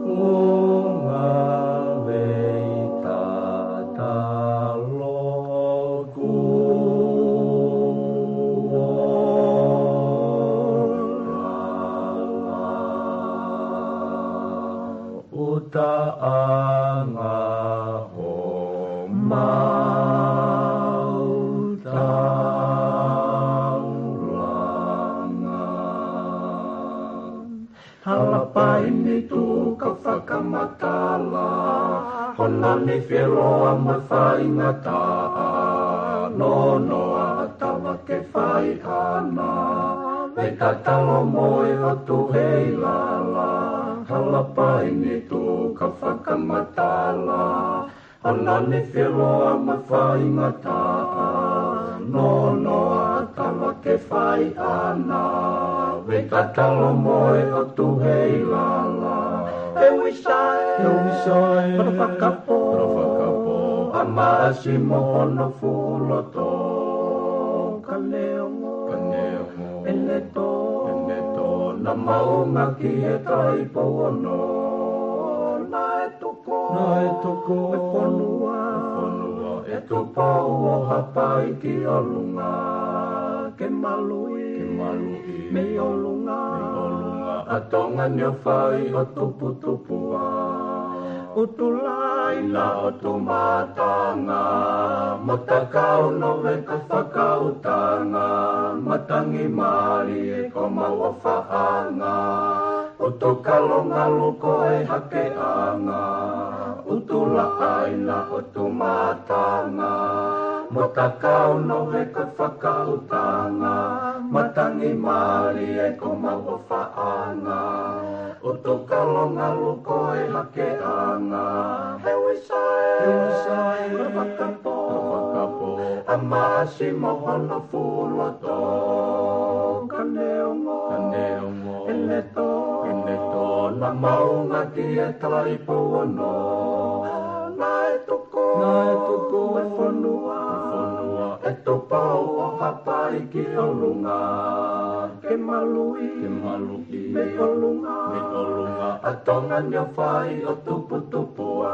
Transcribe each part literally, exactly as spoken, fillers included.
Unga vei tatalo ku ora la. Utaʻanga ho mau taulanga. Talapai ni tuʻu ka fakamatala, hono ni feloa mo faingataʻa, nonoa ʻa tava ke fai ʻana, vei tatalo mo e ʻOtu hei lala. Talapai ni tuʻu ka fakamatala, hono ni feloa mo faingataʻa, nonoa ʻa tava ke fai ʻana, vei tatalo mo e ʻOtu hei lala. E uisae, e uisae, kolo fakapō, kolo fakapō, ʻa Maʻasi mo hono fuʻu loto. Ka neongo, ka neongo, ʻene tō, ʻene tō, naʻa mau ngaki he taipou ono. Naʻe tuku, naʻe tuku e fonua, e fonua, ʻe Tupou ʻo Haʻapai ki ʻolunga, ke maluʻi, ke maluʻi mei ʻolunga, mei ʻolunga ʻa Tonga ni ʻo fai ʻo tuputupuʻa. ʻUtulai na ʻo Tumatanga, mo Takau Noveka Fakautanga, matangi mālie ko mau ʻofaʻanga. ʻUtu Kalongalu ko e hakeʻanga, ʻUtulaʻaina ʻo Tumatanga, mo Takau Noveka Fakautanga, matangi mālie ko mau ʻofaʻanga. ʻUtu Kalongalu ko e hakeʻanga, he uisae, he uisae, kolo fakapō, kolo fakapō, ʻa Maʻasi mo hono fuʻu loto. Ka neongo, ka neongo, ʻene tō, ʻene tō, naʻa mau ngaki he taipou ono. Naʻe tuku, naʻe tuku e fonua, e fonua, ʻe Tupou ʻo Haʻapai ki ʻolunga, ke maluʻi, ke maluʻi mei ʻolunga, mei ʻolunga ʻa Tonga ni ʻo fai ʻo tuputupuʻa.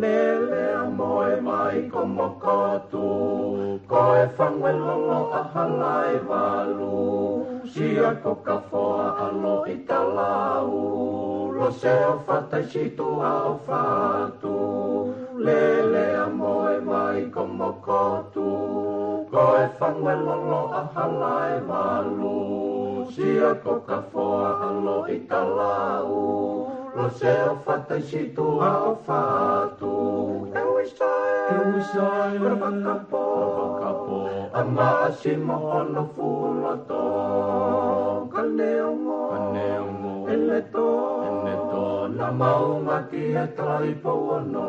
Lele ʻa Moemai ko Mokotu, ko e fangue lolo ʻa Halaevalu, Sia ko Kafoa ʻa Loʻitalau, Lose ʻo Fataisituʻa ʻo Fatu. Lele ʻa Moemai ko Mokotu, ko e fangue lolo ʻa Halaevalu, Sia ko Kafoa ʻa Loʻitalau, Lose ʻo Fataisituʻa ʻo Fatu. E uisae, e uisae, kolo fakapō, kolo fakapō, ʻa Maʻasi mo hono fuʻu loto. Ka neongo, ka neongo, ʻene tō, ʻene tō, naʻa mau ngaki he taipou ono.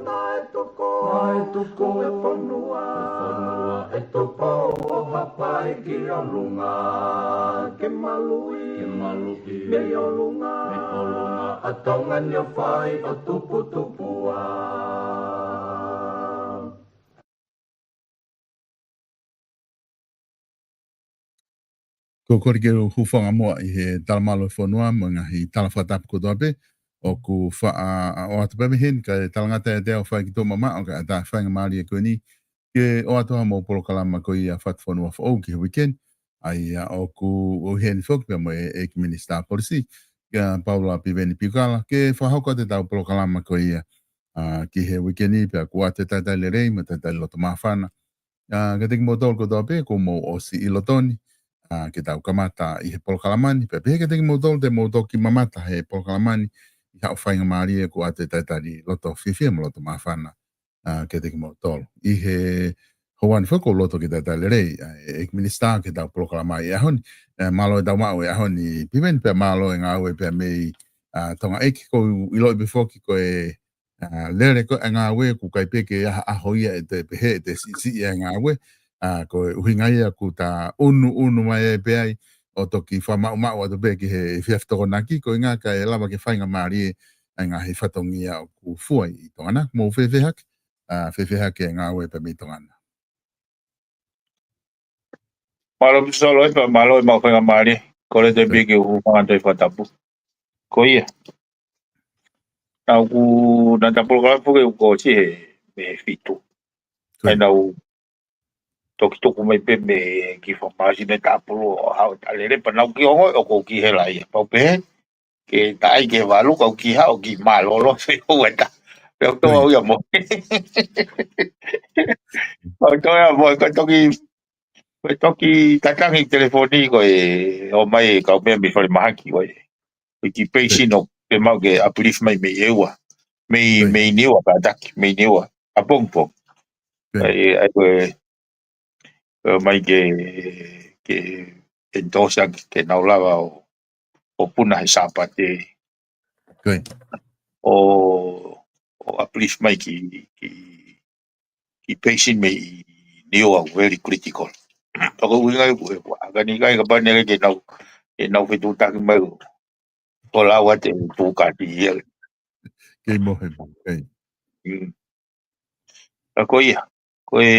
Naʻe tuku, naʻe tuku e fonua, e fonua, ʻe Tupou ʻo Haʻapai ki ʻolunga, ke maluʻi, ke maluʻi mei ʻolunga, mei ʻolunga ʻa Tonga ni ʻo fai ʻo tuputupuʻa. Ko e kole ke u hūfanga muʻa ʻi he talamalu e fonua mo e ngaahi tala fakatapu kotoa pē ʻoku faʻa ʻoatu pē mei heni, kae talangata ʻiate au ʻo fai ki tuʻa mamaʻo, kae ʻatā e faingamālie ko eni ke ʻoatu ha mau polokalama ko ia Fatufonua Foʻou ki he weekend. ʻA ia ʻoku ou ʻi heni foki pea mo e ʻEiki Minisitā Polisi, kia Paula Piveni Piukala, ke fakahoko atu ʻetau polokalama ko ia, ʻa, ki he weekend ni, pea kuo ʻoatu e talitali lelei mo e talitali loto māfana. ʻA, kiate kimoutolu kotoa pē kuo mou ʻosi ʻiloʻi ʻeni, ʻa, ke tau kamata ʻi he polokalama ni, pea pehē kiate kimoutolu te mou toki mamata he polokalama ni, ʻi haʻo faingamālie, kuo ʻoatu e talitali loto fiefia mo loto māfana, ʻa, kiate kimoutolu. ʻI he houa ni foki ʻoku ou loto ke talitali lelei, ʻa, e ʻEiki Minisitā ki heʻetau polokalama ʻi he ʻaho ni, ʻa, mālō e tau maʻu e ʻaho ni Piveni, pea mālō e ngāue pea mei, ʻa, Tonga ʻEiki, ʻoku ou ʻiloʻi pē foki ko e, ʻa, lele ko e ngāue ʻoku ʻikai pē ke ʻi ai ha ʻaho ia ʻe toe pehē ʻe toe siʻisiʻi ai e ngāue, ʻa, ko e ʻuhinga ia ʻoku ta ʻunuʻunu mai ai pē ai ʻo toki fakamaʻumaʻu atu pē ki he efiafi Tokonaki, koeʻuhinga kae lava ke faingamālie ai e ngaahi fatongia ʻoku fua ʻi Tonga na. Mou fēfē hake, ʻa, fēfē hake e ngāue pea mei Tonga na? Mālō Pisolo, ʻe, pea mālō e maʻu faingamālie. Kole atu pē ke u hūfanga atu he fakatapu. Ko ia. Naʻa ku, naʻa ta polokalama foki ʻoku ʻosi he, mei he fitu. Ko ia. ʻAi naʻa ku toki tuku mai pē mei he kiʻi fakamāsina ʻe taha pulu ʻo haʻu ʻo talele pea naʻa ku kiʻi ongoʻi ʻoku ou kiʻi hela ia. Pau pē ke taʻai ke valu kau kiʻi haʻu ʻo kiʻi mālōlō fehuʻi ʻe taha. Pea u tō Ko ia. au ia mo. Pea u tō ia mo, ko e toki, ko e toki tatangi telefoni ko e ʻomai e kau meʻa mei falemahaki ko e. Ko e kiʻi peisini ʻoku ke mau ke uplift mai mei ʻEua. Mei, Ko ia. mei Niua, kātaki, mei Niua. ʻApongipongi. Ko ia. ʻAi, ʻai ko e, ko e mai ke, ke endorse ʻaki ke nau lava ʻo, ʻo puna he Sāpate. Ko ia. ʻO, ʻo uplift mai ki, ki, kiʻi peisini mei Niua very critical. Pea ko e ʻuhinga ia ʻoku, ʻoku ʻikai ke kapau naʻe ke nau, ke nau fetuʻutaki mai ʻo, ʻo lau atu e tuʻu kāti ia. Kei mohe mo, kei. Mm. Ka ko ia, ko e,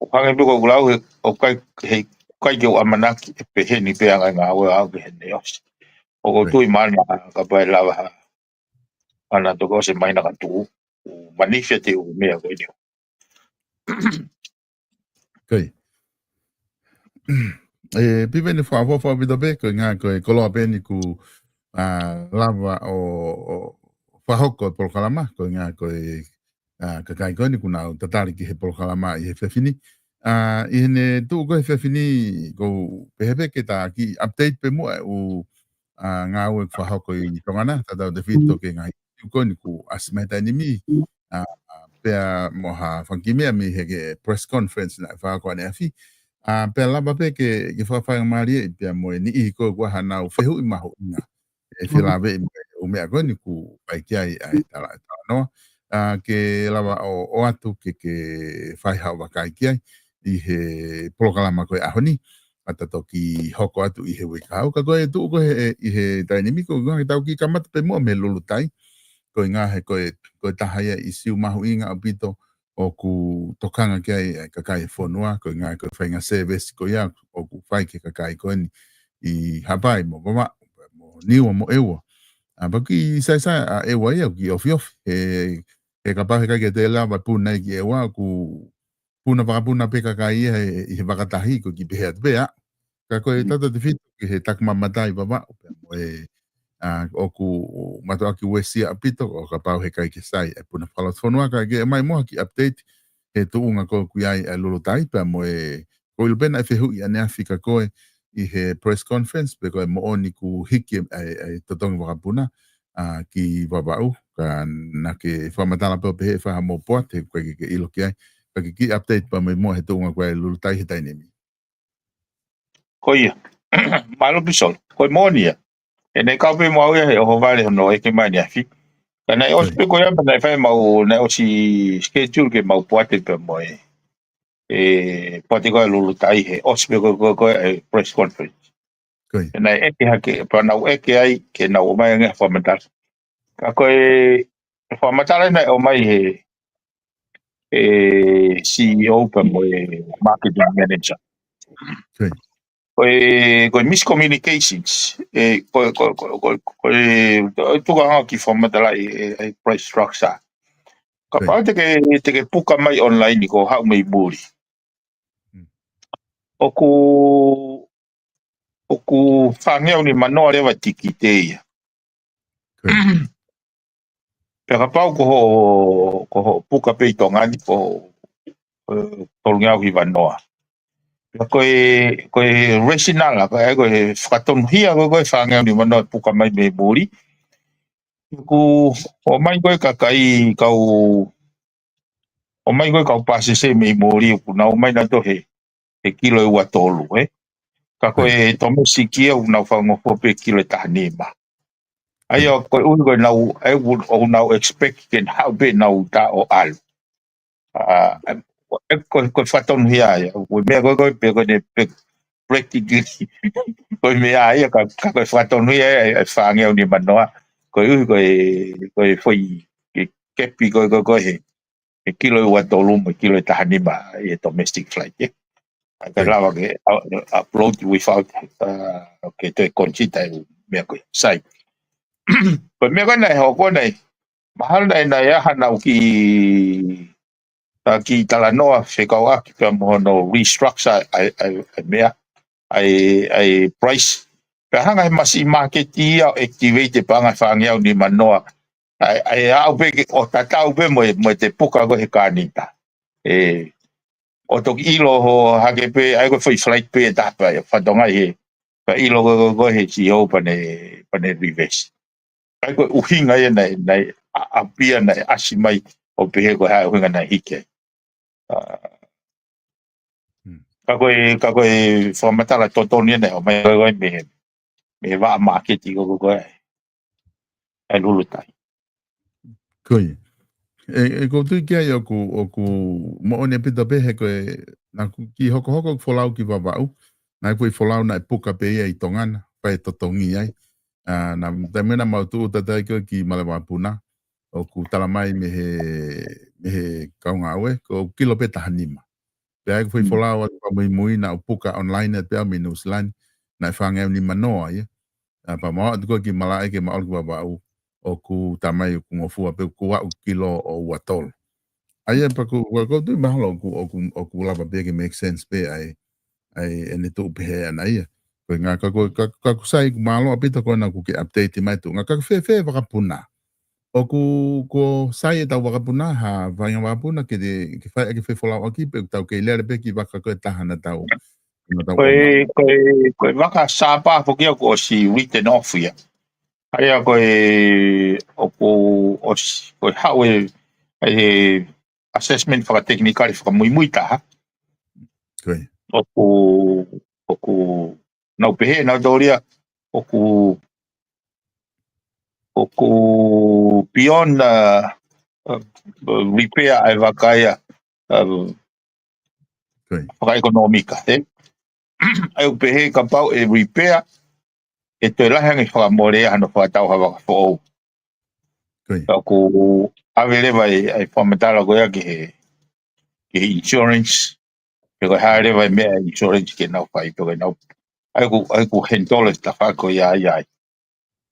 ʻoku hangē pē ko ʻeku lau he, ʻoku ʻikai, he, ʻoku ʻikai ke u ʻamanaki ʻe pehē ni pē ʻa e ngaahi ngāue ʻaʻaku ki heʻene ʻosi. ʻOku ou Ko ia. tui mahalo kapau ʻe lava ha, ʻa ena toki ʻosi mai naʻa ka tuʻu, ʻo manifest e ʻū meʻa ko eni. Ko ia. ʻE, Piveni, fakaʻofoʻofa ʻaupito pē, ko e ʻuhinga ko e koloa pē eni kuo, ʻa, lava ʻo, ʻo fakahoko e polokalama, ko e ʻuhinga ko e, ʻa, kakai ko eni kuo nau tatali ki he polokalama ʻi he efiafi ni. ʻA, ʻi heʻene tuʻu ko ē he efiafi ni, ʻoku ou pehē pē ke ta kiʻi update pē muʻa e ʻū, ʻa, ngāue ʻoku fakahoko ʻi Tonga na, tatau tefito ki he ngaahi ʻū ko eni kuo ʻasi mai he taimi ni, ʻa, pea mo ha fanga kiʻi meʻa mei he kiʻi press conference naʻe fakahoko ʻaneafi. ʻA, pea lava pē ke, ke fakafaingamālieʻi pea mo e niʻihi ko ē kuo ʻi ai haʻanau fehuʻi mahuʻinga ʻe felāveʻi mo e ʻū meʻa ko eni kuo fai ki ai ʻa e tala, talanoa. ʻA, ke lava ʻo, ʻoatu ke, ke fai haʻo vakai ki ai ʻi he polokalama ko ē ʻaho ni. ʻA, ta toki hoko atu ʻi he uike kahaʻu. Ka ko e tuʻu ko ē he, ʻi he taimi ni ko e ʻuhinga ke tau kiʻi kamata pē muʻa mei he lulutai. Ko e ʻuhinga he ko e, ko e taha ia e ʻīsiu mahuʻinga ʻaupito ʻoku tokanga ki ai e kakai e fonua, ko e ʻuhinga ko e faʻahinga service ko ia ʻoku fai ki he kakai ko eni ʻi Haʻapai mo Vavaʻu, mo Niua mo ʻEua. ʻA, pea kiʻi saisai ʻa ʻEua ia, kiʻi ofiofi. He, he kapau he ʻikai ke toe lava puna ia ki ʻEua, ʻoku puna fakapuna pē kakai ia he, ʻi he vakatahi, ko e kiʻi pehē atu pē ʻa. Ka ko e Mm. tatau tefito ki he takimamata ʻi Vavaʻu pea mo e, ʻa, ʻoku mātuʻaki uesia ʻaupito, ʻo kapau he ʻikai ke sai e puna fakalotofonua, ka ke ʻomai muʻa ha kiʻi update he tuʻunga ko ē ʻoku ʻi ai e lulutai pea mo e, ko e ʻilo pē naʻe fehuʻi ʻaneafi kia koe ʻi he press conference, pe ko e moʻoni kuo hiki e, e, e totongi vakapuna, ʻa, ki Vavaʻu, ka naʻa ke fakamatala pē ʻo pehē ʻe fai ha mou poate, ʻoku ʻikai ke ke ʻilo ki ai, ka ke kiʻi update pea mo e muʻa he tuʻunga ko ē e lulutai he taimi ni. Ko ia. Mālō Pisolo. Ko e moʻoni ia. ʻE naʻe kau pē mo au ia he ʻohovale hono ʻeke mai ʻaneafi. Ka naʻe ʻosi Ko ia. pē ko ia, pea naʻe fai mau, naʻe ʻosi schedule ke mau poate pea mo e, e, poate ko ē lulutai he ʻosi pē ko, ko, ko e press conference. Ko ia. ʻE naʻe ʻeke hake, pea nau ʻeke ai, ke nau ʻomai ange ha fakamatala. Ka ko e, e fakamatala naʻe ʻomai he, e, C E O pea mo e marketing manager. Ko ia. Ko e, ko e miscommunications, e, ko e, ko e, ko e, ko e, ko e, ko e, tuku ange ki he fakamatala e, e, e price structure. Ko ia. Kapau te ke, te ke puka mai online ko e haʻu mei muli. Mm. ʻOku, ʻoku fāngeau nimanoa leva e tikite ia. Ko ia. Pea kapau ko hoʻo, ko hoʻo puka pē ʻi Tonga ni ko, e, tolungeau hivanoa. Pea ko e, ko e rationale, ko e, ko e fakatonuhia ko e, ko e fāngeau nimanoa puka mai mei muli. ʻOku ʻomai ko e kakai kau, ʻomai ko e kau pāsese mei muli ʻoku nau ʻomai nautolu he, he kilo ʻe ua tolu, ē. Ka ko e Ko ia. domestic ia ʻoku nau fakangofua pē kilo ʻe taha nima. ʻA ia Ko ia. ko e ʻuhi ko e nau, e ʻoku, ʻoku nau expect ke haʻu pē nau tā ʻo ʻalu. ʻA, e, ko, ko e fakatonuhia ia. Ko e meʻa ko e, ko e pē ko eni pē practically. Ko e meʻa ia ka, ka ko e fakatonuhia e, e fāngeau nimanoa. Ko e ʻuhi ko e, ko e foʻi, ke, kepi ko e, ko e, ko e he, he kilo ʻe ua tolu mo e kilo ʻe taha nima ʻi he domestic flight, ē. ʻA, ka Ko ia. lava ke, a, upload without, ʻa, ke toe consider e meʻa ko ē, sai. Ko e meʻa ko ē naʻe hoko naʻe, mahalo naʻe, naʻe ʻi ai haʻanau kiʻi, ʻa, kiʻi talanoa fekauʻaki pea mo hono restructure ʻa e, ʻa e, ʻa e meʻa, ʻa e, ʻa e price. Pea hanga he masiʻi māketi ia ʻo activate e paʻanga ʻe fāngeau nimanoa. ʻA e, ʻa e aʻu pē ke ʻo tatau pē mo e, mo e te puka ko ē he kanita. ʻE, ʻo toki ʻilo ho hake pē, ʻa e ko e foʻi flight pē ʻe taha pē, ʻa e fatongia he, pea ʻilo ko ē, ko ē, ko ē he C E O pea ne, pea ne reverse. ʻA e ko e ʻuhinga ia naʻe, naʻe ʻa, ʻapia naʻe ʻasi mai ʻo pehē ko e hā e ʻuhinga naʻe hiki ai. ʻA, Hmm. Ka ko e, ka ko e fakamatala totonu ia naʻe ʻomai ko ē mei he, mei he vaʻa māketi ko ē, ko ē, ʻa e Lulutai. Ko ia. ʻE, ʻe, ʻoku ou tui ki ai ʻoku, ʻoku moʻoni ʻaupito pē he ko e, naʻa ku kiʻi hokohoko ʻeku folau ki Vavaʻu, naʻe ko e folau naʻe puka pē ia ʻi Tonga na, pea ʻe totongi ai. ʻA, naʻa, taimi naʻa mau tuʻu tata ai ko ē ki Malevapuna, ʻoku tala mai mei he, mei he kau ngāue, ko e kilo pē taha nima. Pea ʻi ai ko e foʻi Mm. folau atu fakamuimui naʻe puka online atu pē ʻa mei New Zealand, naʻe fāngeau nimanoa ia. ʻA, pea mau ʻalu atu ko ē ki malaʻe ke mau ʻalu ki Vavaʻu, ʻoku tala mai ʻoku ngofua pē ʻoku aʻu kilo ʻo ua tolu. ʻA ia pea ʻoku, ʻoku ou tui mahalo ʻoku, ʻoku, ʻoku lava pē ke make sense pē ʻa e, ʻa e ʻene tuʻu pehē ʻana ia. Ko e ngā ka ko, ka, ka ʻoku sai ʻoku mālō ʻaupito ko ena ʻoku ke update mai tuʻunga ka ko e fēfē vakapuna. ʻOku, ʻoku sai ʻetau vakapuna, ha vaʻinga vakapuna ke te, ke fai ʻaki e folau ʻaki pe ʻoku tau kei lele pē ki vaka ko ē taha naʻa tau, naʻa tau Ko e, ʻomai. ko e, ko e vaka Sapa foki ia kuo ʻosi written off ia. ʻA ia ko e, ʻoku ʻosi, ko e haʻu e, e assessment fakatekinikale fakamuimui taha. Ko ia. ʻOku, ʻoku nau pehē, nau tōlia, ʻoku, ʻoku beyond, uh, uh, repair ʻa e vaka ia, uh, Ko ia. fakaʻekonōmika, ē? ʻA ia ʻoku pehē kapau ʻe repair, ʻe toe lahi ange fakamole ia hano fakatau ha vaka foʻou. Ko ia. Ka ʻoku ʻave leva e, e fakamatala ko ia ki he, ki he insurance, pe ko e hā leva e meʻa e insurance ke nau fai, pe ko e nau, ʻa ia ʻoku, ʻa ia ʻoku handle e tafaʻaki ko ia ai ai.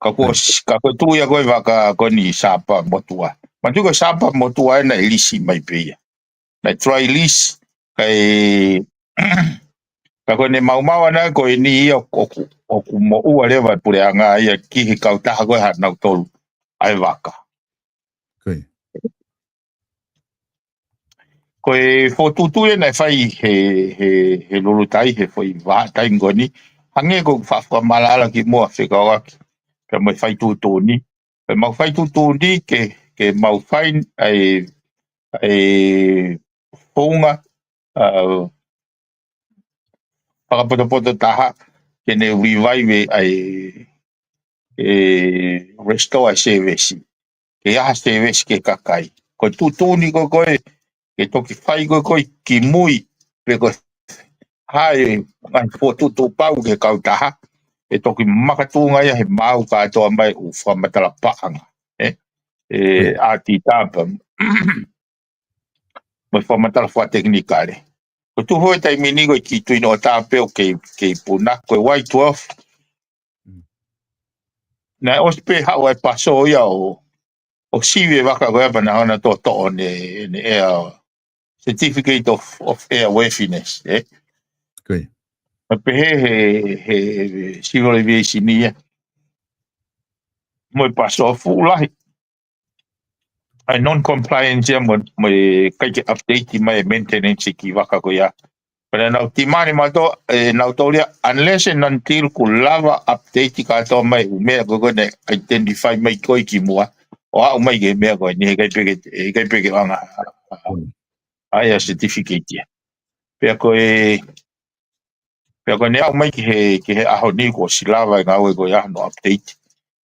Ka ko, Ko ia. ka ko e tuʻu ia ko e vaka ko eni Sapa Motuʻa. Manatuʻi ko e Sapa Motuʻa ena ʻe lisi mai pē ia. Naʻe dry lease, ka e, ka ko ʻene maumau ʻana ko eni ia ʻoku, ʻoku moʻua leva e puleʻanga ia ki he kautaha ko ē haʻanautolu ʻa e vaka. Ko ia. Ko e fokotuʻutuʻu ia naʻe fai he, he, he Lulutai, he foʻi vahaʻa taimi ko eni. Hangē ko e faʻa fakamatala kimuʻa fekauʻaki pea mo e fai tuʻutuʻuni. Pea mau fai tuʻutuʻuni ke, ke mau fai ʻa e, ʻa e founga, uh, fakapotopoto taha ke ne revive ʻa e, e restore ʻa e service. Ke ʻi ai ha service ki he kakai. Ko e tuʻutuʻuni ko ē ko ē, ke toki fai ko ē ko ē kimui, pe ko e hā e ngaahi fokotuʻutuʻu pau ki he kautaha, ʻe toki makatuʻunga ia he maau kātoa mai ʻū fakamatala paʻanga. Ē? ʻE, Mm. ʻa e tapa. Mo e fakamatala fakatekinikale. Ko e tuʻu he taimi ni ko e kiʻi Twin Otter pē ʻoku kei, kei puna, ko e Y twelve. Mm. Naʻe ʻosi pē haʻu ʻa e PASO ia ʻo, ʻo sivi e vaka ko ia pea nau hanga ʻo toʻo ʻene, ʻene air, certificate of, of airworthiness, ē? Ko ia. Naʻe pehē he, he, he civil aviation ia. Mo e PASO fuʻu lahi. ʻA e non-compliance ia mo, mo e ʻikai ke update mai e maintenance ki he vaka ko ia. Pea naʻa nau demand mautolu, ʻe, nautolu ia, unless and until kuo lava update kātoa mai ʻū meʻa ko ē ko ē naʻe identify mai ko ē kimuʻa, ʻo aʻu mai ki he meʻa ko eni, heʻikai pē ke, heʻikai pē ke ʻoange, Mm. ʻa ia certificate ia. Pea ko e, pea ko ʻene aʻu mai ki he, ki he ʻaho ni kuo ʻosi lava e ngāue ko ia hono update.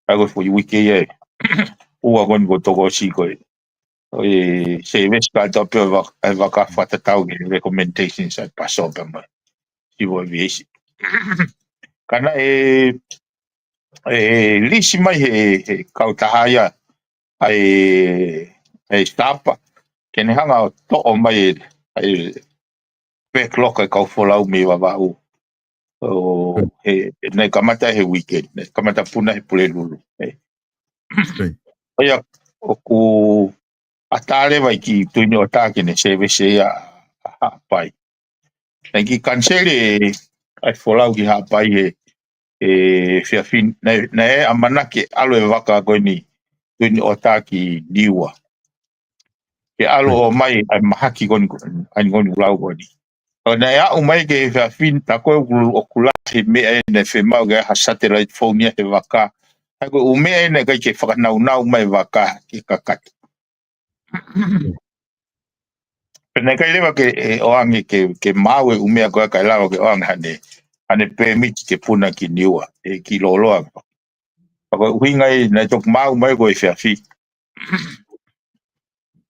Ka ko e foʻi uike ia ʻe ua ko eni kuo toko ʻosi ko ē. ʻO e service kātoa pē ʻa e vak-, ʻa e vaka fakatatau ki he recommendations ʻa e PASO pea mo e civil aviation. Ka naʻe, ʻe lisi mai he, he kautaha ia ʻa e, ʻa e Sapa, ke ne hanga ʻo toʻo mai ʻa e backlog ʻa e kau folau mei Vavaʻu. ʻO, Hmm. ē, naʻe kamata he weekend, naʻe kamata puna he Pulelulu. Ē. ʻIo, ʻoku ʻatā leva ki Tuiniʻotā ke ne service ia ʻa Haʻapai. Naʻe kiʻi kaniseli ʻa e folau ki Haʻapai he, he efiafi ni, naʻe, naʻe ʻamanaki ke ʻalu e vaka ko eni Tuiniʻotā ki Niua. Ke ʻalu ʻo ʻomai ʻa e mahaki ko eni, ʻa eni ko eni ʻoku lau ko eni. ʻO naʻe aʻu mai ki he efiafi ni, tā ko ē ʻoku, ʻoku lahi e meʻa ē naʻe fiemaʻu ke ʻai ha satellite phone ia he vaka. He ko e ʻū meʻa ē naʻe ʻikai ke fakanaunau mai vaka ke kakato. Pea naʻe ʻikai leva ke, ē, ʻoange ke, ke maʻu e ʻū meʻa ko ē kae lava ke ʻoange haʻane, haʻane permit ke puna ki Niua, ē, ki Loloa. Pea ko e ʻuhinga ia naʻe toki maʻu mai ko e efiafi.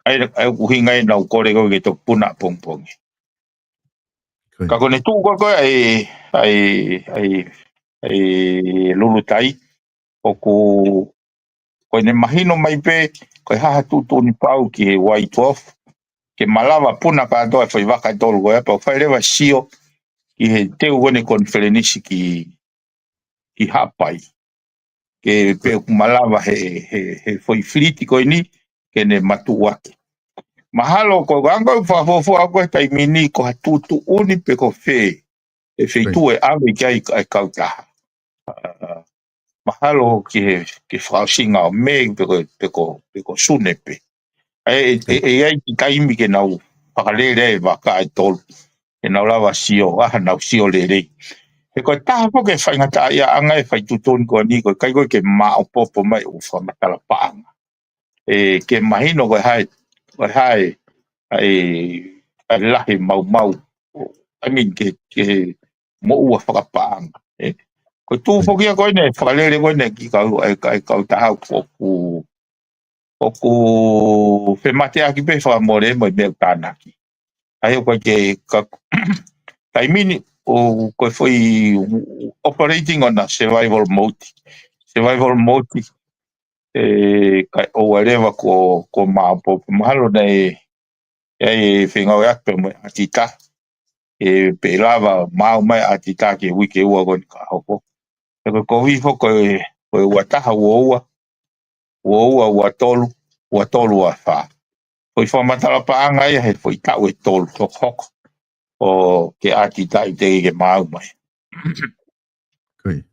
ʻA ia, ʻa e ʻuhinga ia naʻa ku kole ko ē ke toki puna ʻapongipongi. Ka ko ʻene tuʻu ko ē ko ē ʻa e, ʻa e, ʻa e, ʻa e lulutai, ʻoku, ko ʻene mahino mai pē, ko e hā ha tuʻutuʻuni pau ki he Y twelve, ke malava puna kātoa e foʻi vaka ʻe tolu ko ē, pea u fai leva sio ki he teu ko eni konifelenisi ki, ki Haʻapai. Ke pē ʻoku malava he, he, he foʻi filiti ko eni, ke ne matuʻuaki. Mahalo ko e anga ʻeku fakafuofua ko e taimi ni ko ha tuʻutuʻuni pe ko fē, e feituʻu ʻe ʻave ki ai e kautaha. ʻA, mahalo ki he, ki he fakaʻosinga ʻo Mē pe ko, pe ko, pe ko Sune pē. ʻE, ʻe, ʻe, ʻe ʻi ai e kiʻi taimi ke nau fakalele e vaka ʻe tolu. Ke nau lava sio, ʻa, nau sio lelei. He ko e taha foki e faingataʻaʻiaʻanga e fai tuʻutuʻuni ko eni ko e ʻikai ko ē ke maʻopoʻopo mai ʻo fakamatala paʻanga. Ē, ke mahino ko e hā e, ko e hā e, ʻa e, ʻa e lahi maumau. I mean, ke, ke moʻua fakapaʻanga. Ē, ko e tuʻu foki ia ko eni, fakalele ko eni ki he kau, ʻa e, ʻa e kautaha ʻoku, ʻoku femateʻaki pē fakamole mo e meʻa ʻoku tānaki. ʻA ia ko e ke, ka, taimi ni, ʻoku ko e foʻi operating on a survival mode. Survival mode, ē, kae ʻoua leva ko, ko maʻopoʻopo mahalo naʻe, ʻe ʻi ai e fengāueʻaki pē mo e ʻatita. Ē, pea lava maʻu mai ʻatita ki he uike ua ko eni ka hoko. Ē, ko e kovi foki ko e, ko e ua taha, ua ua, ua ua, ua tolu, ua tolu, ua fā. Foʻi fakamatala paʻanga ia he foʻi taʻu ʻe tolu hokohoko. ʻO ke ʻatita ʻi te ke maʻu mai. Ko ia.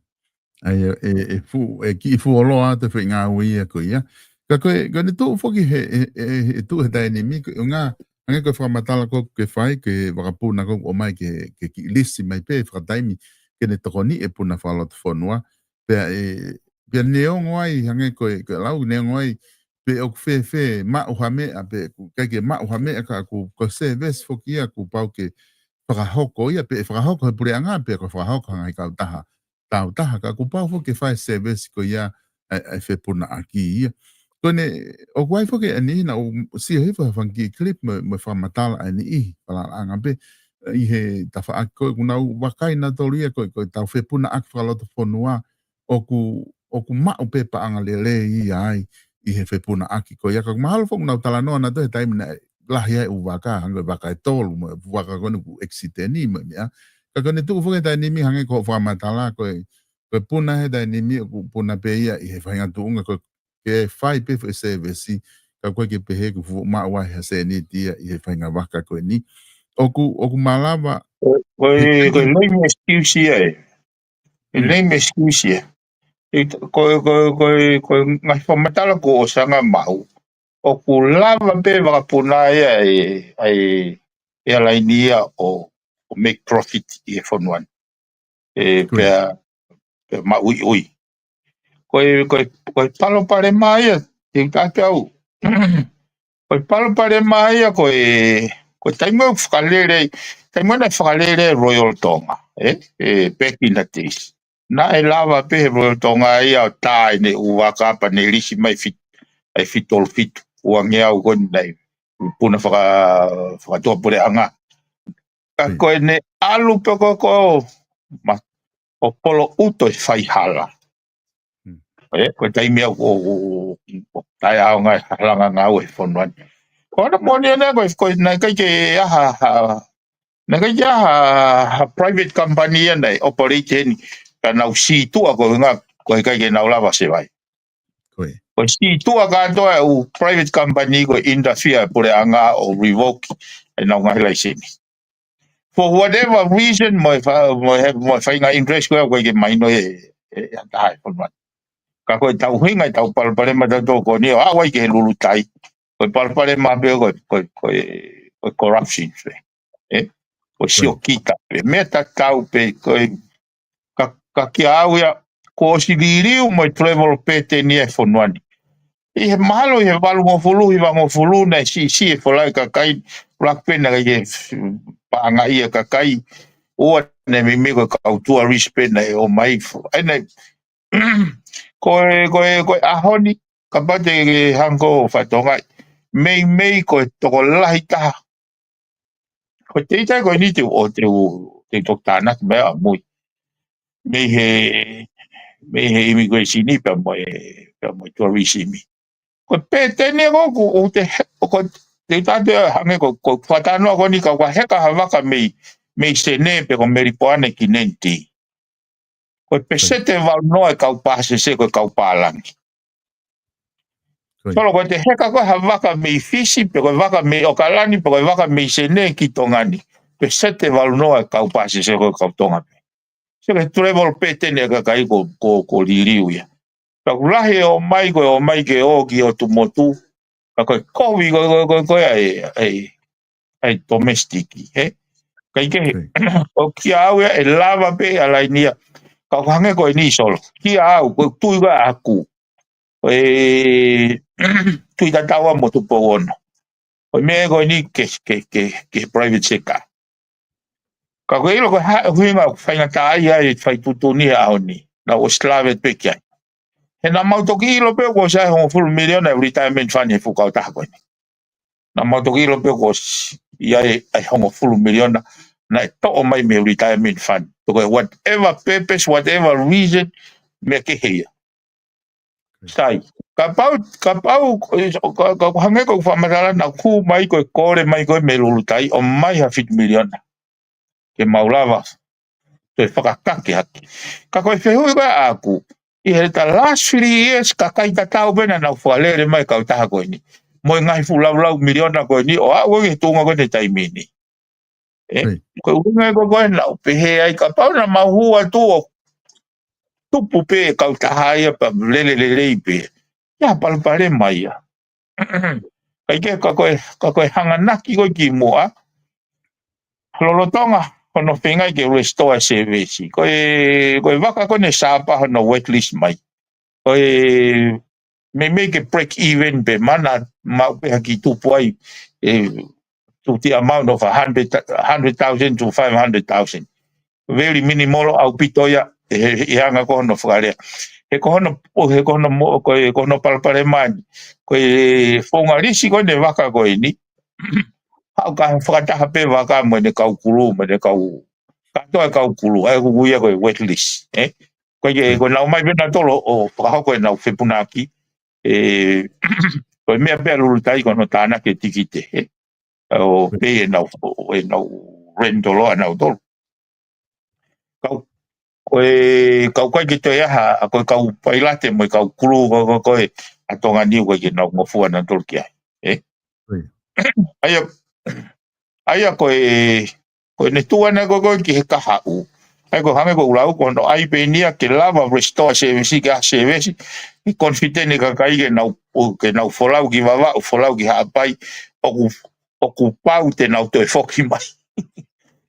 ʻA ia, ē, ē fuʻu, ē kiʻi fuoloa atu e foʻi ngāue ia ko ia. Ka ko e, ko ʻene tuʻu foki he, ē, ē, ē tuʻu he taimi ni, ko e ʻuhinga, hangē ko e fakamatala ko ē ke fai, ke vakapuna ko ē ʻomai ke, ke kiʻi lisi mai pē, fakataimi, ke ne tokoniʻi e puna fakalotofonua. Pea ē, pea neongo ai, hangē ko e, ko e lau neongo ai, pe ʻoku fēfē, maʻu ha meʻa, pe ʻoku ʻikai ke maʻu ha meʻa ka ʻoku, ko e service foki ia ʻoku pau ke fakahoko ia, pe ʻe fakahoko he puleʻanga, pe ko e fakahoko hangē ha kautaha, kautaha, ka ʻoku pau foki ke fai service ko ia, ʻa e, ʻa e fepunaʻaki ia. Ko ʻene, ʻoku ʻi ai foki ʻa e niʻihi naʻa ku sio hifo he fanga kiʻi clip mo, mo e fakamatala ʻa e niʻihi, falalaʻanga pē, ʻi he tafaʻaki ko ē ʻoku nau vakai nautolu ia ko e, ko e tau fepunaʻaki fakalotofonua, ʻoku, ʻoku maʻu pē paʻanga lelei ia ai ʻi he fepunaʻaki ko ia. Ka ʻoku mahalo foki ʻoku nau talanoa nautolu he taimi naʻe lahi ai e ʻū vaka, hangē ko e vaka ʻe tolu, mo e vaka ko eni ʻoku ʻekisiteni mo e meʻa. Ka ko ʻene tuʻu foki he taimi ni hangē ko hoʻo fakamatala ko e, ko e puna he taimi ni ʻoku puna pē ia ʻi he faʻahinga tuʻunga ko e ke fai pē foʻi service, ka ʻoku ʻikai ke pehē ʻoku fuʻu maʻu ai ha sēniti ia ʻi he faʻahinga vaka ko eni. ʻOku, ʻoku malava. Ko e, ko e, ko e lame excuse ia ē. E lame excuse ia. ʻE, ko e, ko e, ko e, ko e ngaahi fakamatala kuo ʻosi hanga maʻu, ʻoku lava pē vakapuna ia ʻe, ʻa e, ʻe ʻalaini ia ʻo, ʻo make profit ʻi he fonua ni. Ē, pea, pea maʻuiʻui. Ko e, ko e, ko e palopalema ia, te u taʻaki au. Ko e palopalema ia, ko e, ko e taimi ʻoku fakalele, taimi naʻe fakalele Royal Tonga, ē, ē, back in the days. Naʻe lava pē he Royal Tonga ia ʻo tā ʻene ʻū vaka pea ne lisi mai fit-, ʻa e fitolu fitu, uangeau ko eni naʻe puna faka-, fakatuʻapuleʻanga. Ka ko ʻene ʻalu pē ko ē ko ē ma-, ʻo polo ʻuto e faihala. Ē, ko e taimi au ʻo, ʻo, ʻo, ʻo taʻeʻaonga e halanga ngāue he fonua ni. Ko hono moʻoni ʻana ko e, ko e naʻe ʻikai ke ʻi ai ha, ha, naʻe ʻikai ke ʻi ai ha, ha private company ia naʻe operate heni. ka nau sītuʻa ko e ʻuhinga ko e ʻikai ke nau lava ʻo survive. Ko e sītuʻa kātoa ʻa e ʻū private company ko e interfere ʻa e puleʻanga ʻo revoke ʻenau ngaahi laiseni for whatever reason, mo e fa-, mo e, mo e faʻahinga interest ko ē ʻoku ʻikai ke mahino ʻe, ʻe, ʻe ha taha ʻi he fonua. Ka ko e tau ʻuhinga ʻetau palopalema tautolu ko eni ʻo aʻu ai ki he lulutai. Ko e palopalema pē ko e, ko e, ko e, ko e corruption pē. Ē? Ko e siokita pē. Meʻa tatau pē, ko e ka, ka kia au ia, kuo ʻosi liliu mo e travel pattern ia ʻa e fonua ni. ʻI he mahalo ʻi he valungofulu, hivangofulu naʻe siʻisiʻi e folau ʻa e kakai, ʻuluaki pē naʻe ʻikai ke paʻanga ʻa e kakai, ua naʻe meimei ko e kau tourist pē naʻe ō mai. ʻAi naʻe, ko e, ko e, ko e ʻaho ni, kapau te ke hanga ʻo fakatokangaʻi, meimei ko e tokolahi taha. Ko e teitei ko eni te u, ʻo te u, te u toki tānaki mai ʻamui. Mei he, mei he immigration pea mo e, pea mo e tourism. Ko e pattern ia ko ē, ko e te, ko e te u tātā hangē ko, ko e fakatalanoa ko eni ka ʻoku heka ha vaka mei, mei Senē pe ko Melipoane ki Nadi. Ko e peseti ʻe valu noa ʻa e kau pāsese ko e kau pālangi. Solo ko e te heka ko ē ha vaka mei Fisi, pe ko e vaka mei ʻAokalani, pe ko e vaka mei Senē ki Tonga ni. Peseti ʻe valu noa ʻa e kau pāsese ko e kau Tonga pē. Sio ki he travel pattern ʻa e kakai ko, ko, ko e liliu ia. Ka ʻoku lahi e ō mai, ko e ō mai ke ō ki ʻOtu Motu. Ka ko e kovi ko, ko, ko, ko e ʻa e, ʻa e, ʻa e domestic, ē? Kae kehe, ʻoku kia au ia ʻe lava pē ʻa e laini ia. Ka ʻoku hangē ko eni Solo. Kia au, ko e tui ko ē ʻaʻaku. ʻE, tui tatau mo Tupou Ono. Ko e meʻa ko eni ke, ke, ke, ke private sector. Ka ko e ʻilo ko e hā e ʻuhinga ʻoku faingataʻaʻia ai e fai tuʻutuʻuni he ʻaho ni. Naʻa ʻosi lave pē ki ai. He naʻa mau toki ʻilo pē kuo ʻosi ʻi ai e hongofulu miliona ʻi he retirement fund he fuʻu kautaha ko eni. Naʻa mau toki ʻilo pē kuo ʻosi ʻi ai e hongofulu miliona naʻe toʻo mai mei he retirement fund. Ko e whatever purpose, whatever reason, meʻa kehe ia. Sai. Kapau, kapau, ka, ka hangē ko e fakamatala naʻe hū mai ko e kole mai ko ē mei lulutai ʻo ʻomai ha fitu miliona. Ke mau lava. Toe fakakake hake. Ka ko e fehuʻi ko ē ʻaʻaku. ʻI he last three years, kakai tatau pē naʻa nau fakalele mai kautaha ko eni. Mo e ngaahi fuʻu laulau miliona ko eni, ʻo aʻu ki he tuʻunga ko eni he taimi ni. Ē, ko e ʻuhinga ko ē naʻa ku pehē ai kapau naʻa mau hū atu ʻo tupu pē kautaha ia pea lele lelei pē. Ia palopalema ia. Kae kehe ka ko e, ka ko e hanganaki ko ē ki muʻa. Lolotonga hono feingaʻi ke restore service. Ko e, ko e vaka ko eni Sapa hono wet lease mai. Ko e meimei ke break even pē mana mau pē ha kiʻi tupu ai, ē, to the amount of a hundred, hundred thousand to five hundred thousand. Very minimal ʻaupito ia, he, he anga ko hono fakalea. He ko hono, he ko hono mo-, ko e, ko hono palopalema ni. Ko e founga lisi ko eni vaka ko eni. Haʻu ka fakataha pē vaka mo ʻene kau kulu, mo ʻene kau, kātoa e kau kulu, ʻa ia ʻoku ui ia ko e wet lease, ē? Ko e, ko e nau ō mai pē nautolu ʻo fakahoko ʻenau fepunaki, ē, ko e meʻa pē ʻa lulutai ko hono tānaki e tikite, ē? ʻO pei ʻenau, ʻenau rental ʻanautolu. Kau, ko e, kau kai ke toe aha, ʻa ko e kau pailate mo e kau kulu, ko, ko, ko e, ʻa Tonga ni ʻoku ʻikai ke nau ngofua nautolu ki ai, ē? ʻA ia, ʻa ia ko e, ko ʻene tuʻu ʻana ko ē ko ē ki he kahaʻu. ʻA ia ko e hangē ko ʻeku lau ko hono ʻai pē eni ia ke lava restore service ki ha service. Ke confident e kakai ke nau, ke nau folau ki Vavaʻu, folau ki Haʻapai. ʻOku, ʻoku pau te nau toe foki mai.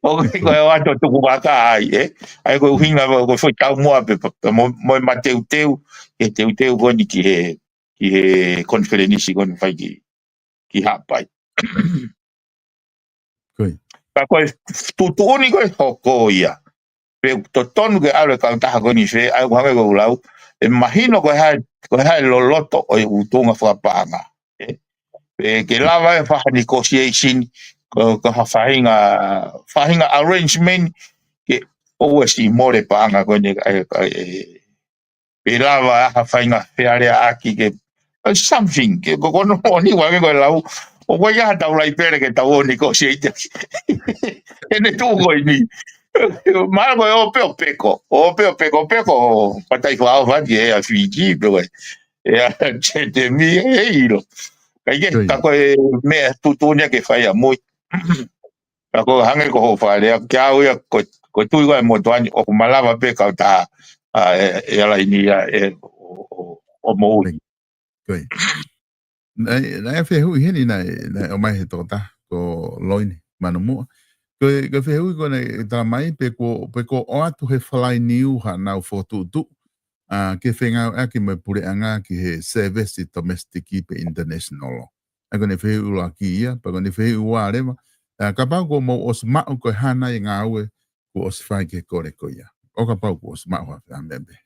ʻOku ʻikai ko e ʻato tuku vaka ai, ē? ʻA ia ko e ʻuhinga ko e foʻi taumuʻa pē, pē, pē mo, mo e mateuteu, ke teuteu ko eni ki he, ki he konifelenisi ko eni fai ki, ki Haʻapai. Ka ko e tuʻutuʻuni ko ē hoko ia. Pe ʻoku totonu ke ʻalu e kautaha ko eni fē, ʻa ia ʻoku hangē ko ʻeku lau, ʻe mahino ko e hā, ko e hā e loloto ʻo e ʻū tuʻunga fakapaʻanga. Ē? Pe ke lava e faʻahinga negotiation, ko, ko ha faʻahinga, faʻahinga arrangement, ke ʻoua siʻi mole paʻanga ko eni, ē, ē, ē, pe lava ha faʻahinga fealeaʻaki ke, ʻa something, ke ko, ko hono moʻoni ʻoku hangē ko e lau, ʻoku ʻikai ha taulaʻeiki pele ke tau ō negotiate. ʻEne tuʻu ko eni. Mālō ko e ō pē ʻo peko, ō pē ʻo peko, peko, ʻo patai fua o fati e a Fiji, pe ko e, e a Jetemi, e ilo. Kai ke, Oi. Ka ko e meʻa tuʻutuʻuni ia ke fai ʻamui. Ka ko hangē ko hoʻo fakalea, ke au ia, ko, ko tui ko e motuʻa ni, ʻoku malava pē kau tā, a, e, e ala ini ia, e, ʻo, ʻo, ʻo moʻui. Oi. Ko ia. Naʻe, naʻe fehuʻi heni naʻe, naʻe ʻomai he tokotaha, ko Loini Manumuʻa. Ko e, ko e fehuʻi ko ē naʻe tala mai, pe kuo, pe kuo ʻoatu he Fly Niu haʻanau fokotuʻutuʻu, a, ke fengāueʻaki mo e puleʻanga ki he service domestic pe international. ʻA ia ko ʻene fehuʻi ʻuluaki ia, pea ko ʻene fehuʻi ua leva, a, kapau kuo mou ʻosi maʻu ko e hā nai e ngāue kuo ʻosi fai ki he kole ko ia. ʻO kapau kuo ʻosi maʻu ha fē ha meʻa pehē.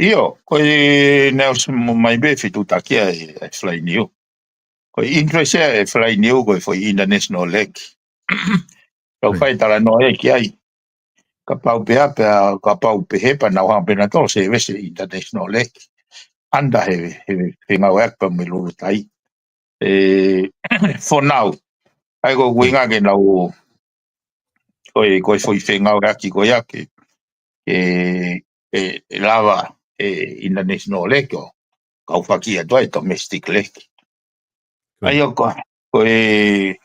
ʻIo, ko e naʻe ʻosi mo mai pē fetuʻutaki ʻa e, ʻa e Fly Niu. Ko e interest ia ʻa e Fly Niu ko e foʻi international leg. Kau Right. fai talanoa ia ki ai. Kapau pē ʻa pea, kapau pē he pea nau hanga pē ʻo tolo service international leg. Under he, he, he ngāueʻaki pea mo e Lulutai. E, for now. ʻA ia ko e Right. ʻuhinga ke nau, ko e, ko e foʻi fengāueʻaki ko ia ke, ke, e, e lava e international leg ʻo kau faki atu ai domestic leg. Right. ʻA ia ko, ko e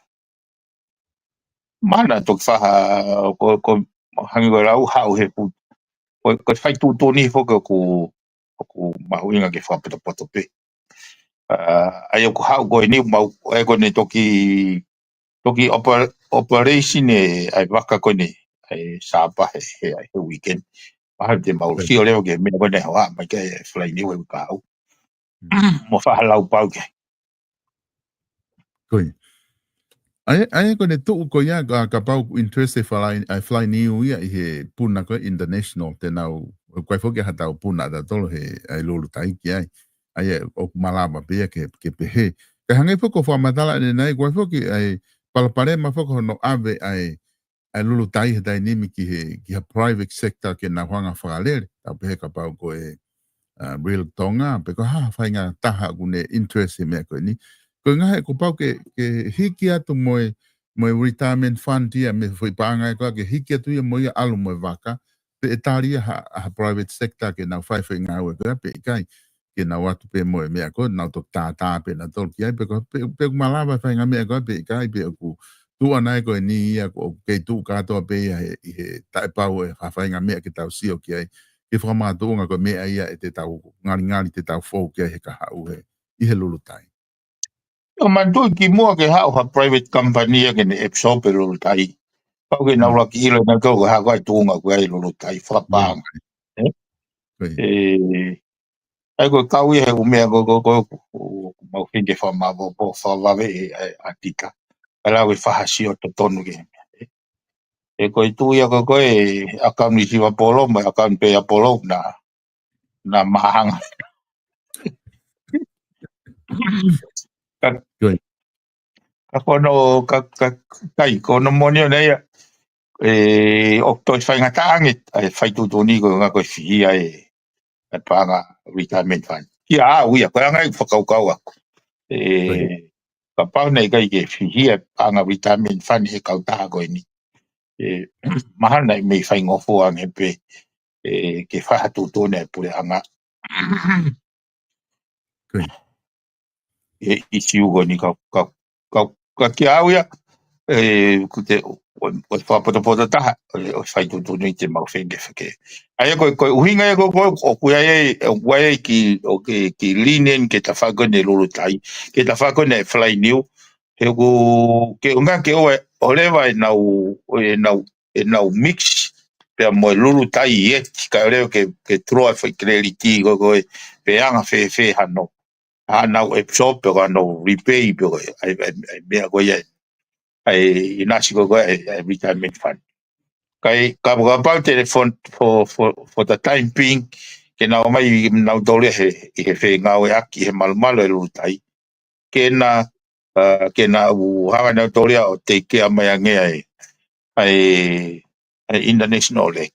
mana toki faha, ko, ko hangē ko e lau haʻu he pu-, ko, ko e fai tuʻutuʻuni foki ʻoku, ʻoku mahuʻinga ke fakapotopoto pē. A, ʻa ia ʻoku haʻu ko eni mau, ʻa ia ko ʻene toki, toki oper-, operation e, ʻa e vaka ko eni, ʻa e Sāpate he, he, he weekend. Mahalo te mau Right. sio leva ki he meʻa ko eni hoa, mai ke Fly Niu e kau. Mm. Mo faha lau pau ke. Ko ia. ʻA ia, ʻa ia ko ʻene tuʻu ko ia, ka, kapau ʻoku interest e Fly, ʻa e Fly Niu ia ʻi he puna ko e international, te nau, ʻoku ʻi ai foki ha tau puna ʻatautolu he, ʻa e Lulutai ki ai. ʻA ia ʻoku malava pē ia ke, ke pehē. Ka hangē foki ko e fakamatala ʻanenai, ʻoku ʻi ai foki ʻa e palopalema foki hono ʻave ʻa e ʻa e Lulutai he taimi ni ki he, ki ha private sector ke nau hanga fakalele, tau pehē kapau ko e, a, Real Tonga, pe ko ha faʻahinga taha ʻoku ne interest he meʻa ko eni. Ko e ngaahi ʻoku pau ke, ke hiki atu mo e, mo e retirement fund ia mei he foʻi paʻanga ē ko ē ke hiki atu ia mo ia ʻalu mo e vaka, pe ʻe tali ia ha, ha private sector ke nau fai foʻi ngāue ko ia pe ʻikai. Ke nau ō atu pē mo e meʻa ko ē, nau toki tātā pē nautolu ki ai, pe ko, pe, pe ʻoku malava e faʻahinga meʻa ko ē, pe ʻikai, pe ʻoku tuʻu ʻanai ko eni ia, ʻoku kei tuʻu kātoa pē ia he, ʻi he taʻepau e faʻahinga meʻa ke tau sio ki ai, ke fakamakatuʻunga ko e meʻa ia ʻe te tau ngalingali te tau fou ki ai he kahaʻu he, ʻi he Lulutai. ʻO manatuʻi kimuʻa ke haʻu ha private company ia ke ne absorb e Lulutai. Pau ke nau Mm. laki ʻilo nautolu ko e hā ko ā e tuʻunga ko ē ʻa e Lulutai, fakapaʻanga. Mm. Ē? Ko ia. Ē, ʻa ia ko e kau ia he ʻū meʻa ko, ko, ko, ko, ko mau feinga ke fakamāpopo, fakavave e, e, ʻa Tita. Ka lau e faha sio totonu ke. Ē, ko e tuʻu ia ko, ko e account ʻi Singapore, mo e account pē ʻi Apollo, na, na mahanga. Ka, Good. ka ko hono, ka, ka, kai, ko hono moʻoni ʻona ia, ē, ʻoku toe faingataʻa ange, ʻa e fai tuʻutuʻuni ko e ngaahi ko e fihia e, e paʻanga retirement fund. Kia au ia, ko e anga e fakakaukau ʻaku. Ē, Good. kapau naʻe ʻikai ke fihia e paʻanga retirement fund he kautaha ko eni. Ē, mahalo naʻe mei faingofua ange pē, ē, ke fai ha tuʻutuʻuni e puleʻanga. Good. E ʻisiū ko eni ka, ka, ka, ka kia au ia, ē, ʻoku te, ʻo, ʻo fakapotopoto taha, ē, ʻo fai tuʻutuʻuni te mau feinga ke fake. ʻA ia ko, ko e ʻuhinga ia ko, ko, ʻoku ʻi ai, ʻoku ʻi ai ki, ʻo ke, ki lenient ke ta fai ko eni Lulutai, ke ta fai ko eni Fly Niu, he ʻoku ke ʻuhinga ke ʻoua, ʻoua leva ʻenau, ʻenau, ʻenau mix, pea mo e Lulutai ʻi he, kae ʻoua leva ke, ke tuloa e foʻi credit ko, ko e, pe anga fēfē hano, hano absorb, pe ko hano repay, pe ko e, ʻa e, ʻa e, ʻa e meʻa ko ia, ʻa e, ʻinasi ko, ko e, ʻa e, ʻa e retirement fund. Kai, ka, kapau te le for, for, for, for the time being, ke nau mai, nau tole he, ʻi he fengāueʻaki, he malumalu e Lulutai. Ke na, uh, ke na u hanga nautolu ia ʻo take care mai ange ai, ʻa e, ʻa e international leg.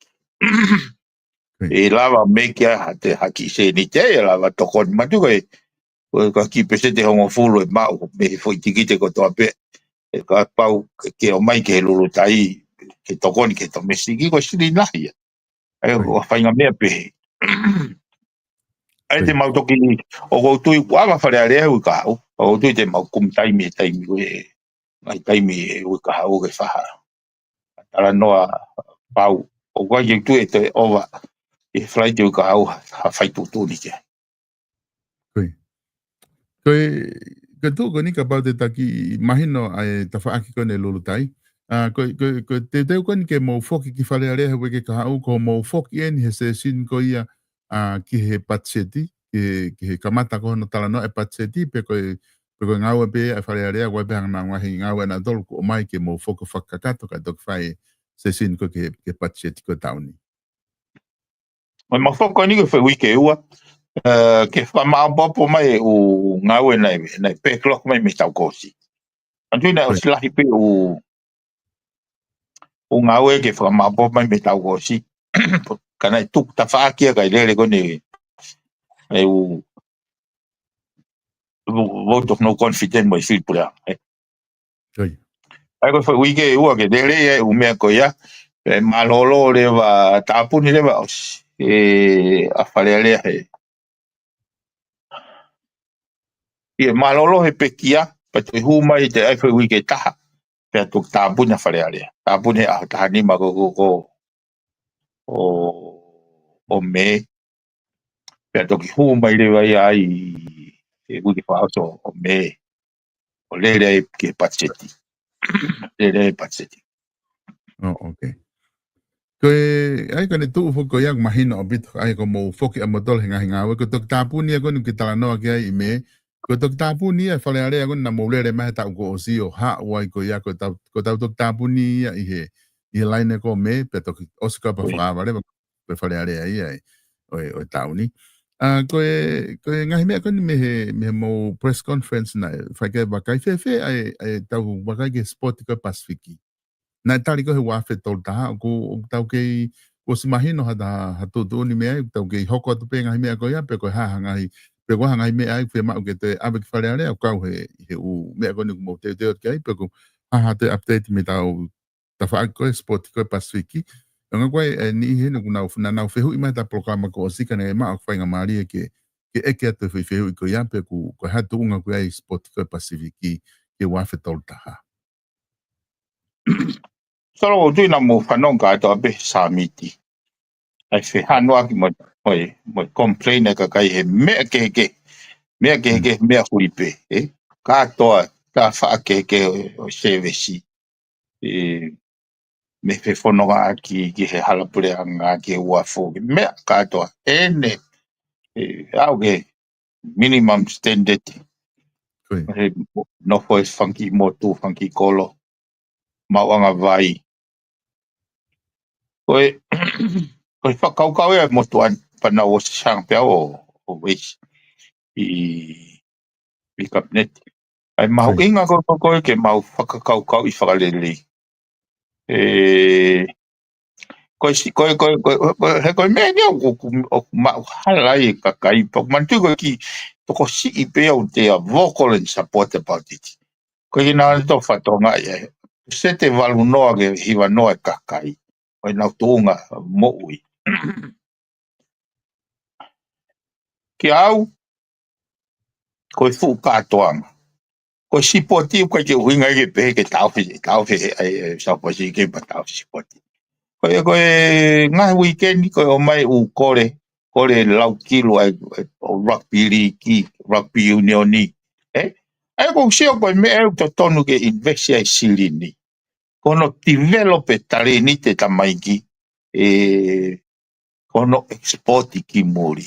Good. ʻE lava make a ha te haki seniti, ʻe lava tokoni matu ko e, ko e ka ki peseti hongofulu ʻe maʻu, mei he foʻi tikite kotoa pē, ʻe kapau ke ō mai ki he Lulutai, ke tokoni ki he domestic, ko e silini lahi ia. ʻA ia, ʻoku faʻahinga meʻa pehē. ʻA ia te mau toki, ʻoku ou tui ʻoku ʻave ʻa Fale Alea he uike kahaʻu. ʻOku ou tui te mau kumi taimi he taimi ko ē, ngaahi taimi he uike kahaʻu ke fai ha talanoa pau. ʻOku ʻikai ke u tui ʻe toe ʻova ʻi he Falaite uike kahaʻu ha, ha fai tuʻutuʻuni ki ai. Ko e, ko e, ko e tuʻu ko eni kapau te ta kiʻi mahino ʻa e tafaʻaki ko eni Lulutai. ʻA, ko e, ko e, ko e teuteu ko eni ke mou foki ki Fale Alea he uike kahaʻu, ko hoʻomou foki eni he session ko ia, ʻa, ki he patiseti, ki he, ki he kamata ko hono talanoa e patiseti, pe ko e, pe ko e ngāue pē ʻa Fale Alea, ʻoku ʻi ai pē ha ngaahi ngāue ʻanautolu ʻoku ʻomai ke mou foki ʻo fakakakato, kae toki fai e session ko ē ki he, ki he patiseti ko e taʻu ni. Ko e mau foki ko eni ko e foʻi uike ʻe ua, ē, ke fakamāʻopoʻopo mai e ʻū ngāue naʻe, naʻe backlog mai mei he taʻu kuo ʻosi. Manatuʻi naʻe ʻosi lahi pē ʻū, ʻū ngāue ke fakamāʻopoʻopo mai mei he taʻu kuo ʻosi. Ka naʻe tuku tafaʻaki ia kae lele ko eni e ʻū, ʻū vote of no confidence mo e fili puleʻanga, ē. ʻA ia ko e foʻi uike ʻe ua ke lele ia e ʻū meʻa ko ia, ʻe mālōlō leva, tāpuni leva ʻosi ē ʻa Fale Alea he. ʻE mālōlō he pekia, pea toe hū mai te ʻai foʻi uike ʻe taha, pea toki tāpuni ʻa Fale Alea. Tāpuni he ʻaho taha nima ko, ko, ko, ʻo, ʻo Mē. Pea toki hū mai leva ia ai he uike fakaʻosi ʻo Mē. ʻO lele ai ki he patiseti. Lele ai patiseti. ʻO, okay. Ko e, ʻa ia ko eni tuʻu foki ko ia ʻoku mahino ʻaupito, ʻa ia ko hoʻomou foki ʻa moutolu he ngaahi ngāue, ko e toki tāpuni ia ko eni ʻoku ke talanoa ki ai ʻi Mē, ko e toki tāpuni ia ʻa Fale Alea ko eni naʻa mou lele mai he taʻu kuo ʻosi ʻo haʻu ai ko ia, ko ʻetau, ko ʻetau toki tāpuni ia ʻi he, ʻi he laine ko Mē, pea toki ʻosi ko ia pea fakaava leva, ko e Fale Alea ia ʻo e, ʻo e taʻu ni. ʻA, ko e, ko e ngaahi meʻa ko eni mei he, mei he mou press conference naʻe fai ki ai e vakai, fēfē ʻa e, ʻa ʻetau vakai ki he sipoti ko e Pasifiki. Naʻe tali ko ē he ua afe tolu taha, ʻoku, ʻoku tau kei, kuo ʻosi mahino ha, ha, ha tuʻutuʻuni mei ai, ʻoku tau kei hoko atu pē ngaahi meʻa ko ia, pe ko e hā ha ngaahi, pe ko e hā ha ngaahi meʻa ʻe fiemaʻu ke toe ʻave ki Fale Alea, ʻo kau he, he ʻū meʻa ko eni ʻoku mou teuteu atu ki ai, pe ko e hā ha toe update mei heʻetau tafaʻaki ko e sipoti ko e Pasifiki. ʻUhinga ko e, ʻe niʻihi heni ʻoku nau, naʻa nau fehuʻi mai ʻetau polokalama kuo ʻosi ka naʻe maʻu ʻeku faingamālie ke, ke ʻeke atu e foʻi fehuʻi ko ia, pe ʻoku, ko e hā e tuʻunga ko ia ʻi he sipoti ko e Pasifiki, ki he ua afe tolu taha. Solo, ʻoku ou tui naʻa mou fanongo kātoa pē he sāmiti. ʻA e fehanoaki mo, mo e, mo e complain ʻa e kakai he meʻa kehekehe. Meʻa kehekehe, meʻa hui pē, ē? Kātoa, tafaʻaki kehekehe ʻo e sēvesi. ʻE, mei he fefonongaʻaki ki he hala puleʻanga ki he uafu, meʻa kātoa. ʻEne, ē, aʻu ki he minimum standard. Ko ia. He nofo e fanga kiʻi motu, fanga kiʻi kolo. Maʻuʻanga vai. Ko e, ko e fakakaukau ia e motuʻa ni, pea naʻa ku ʻosi sanga pē au ʻo, ʻo veisi ʻi, ʻi kapineti. ʻA e mahuʻinga ko, ko, ko e ke mau fakakaukauʻi fakalelei. ʻE, ko e si-, ko e, ko e, ko e, ko e, he ko e meʻa ni ʻoku, ʻoku, ʻoku maʻu hala ai e kakai, pea ʻoku manatuʻi ko e kiʻi tokosiʻi pē au te a vocal and support about it. Ko e kinautolu fatongia ia. Sete valu noa ki he hiva noa e kakai. Ko ʻenau tuʻunga moʻui. Kiate au, ko e fuʻu kātoanga. Ko e sipoti ʻoku ʻikai ke ʻuhinga ia ke pehē ke taʻofi, taʻofi he, ʻa e, ʻa e South Pacific Games pea taʻofi sipoti. Ko e, ko e ngaahi uike ni, ko e ʻomai ʻū kole, kole lau kilu ʻa e, ʻa e rugby league, rugby union ni. Ē? ʻA ia ʻoku ou sio ko e meʻa ʻoku totonu ke invest ai e silini. Ko hono develop e talēniti e tamaiki, ē, ko hono export ki muli.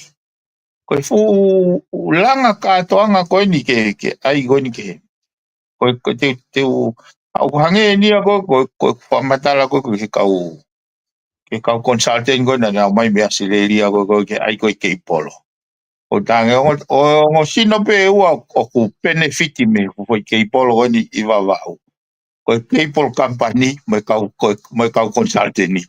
Ko e fuʻu langa kātoanga ko eni ke, ke ʻai ko eni ke. Ko e, ko e te, te u, ʻa ʻoku hangē ni ia ko, ko, ko e fakamatala ko, ko e kau, ke kau consultant ko ena naʻa nau ō mai mei ʻAositelēlia ko, ko e ke ʻai ko e kei polo. ʻO tangi, ongo, ongo sino pē ʻe ua ʻoku benefit mei he foʻi kei polo ko eni ʻi Vavaʻu. Ko e cable company, mo e kau, ko e, mo e kau consultant ni.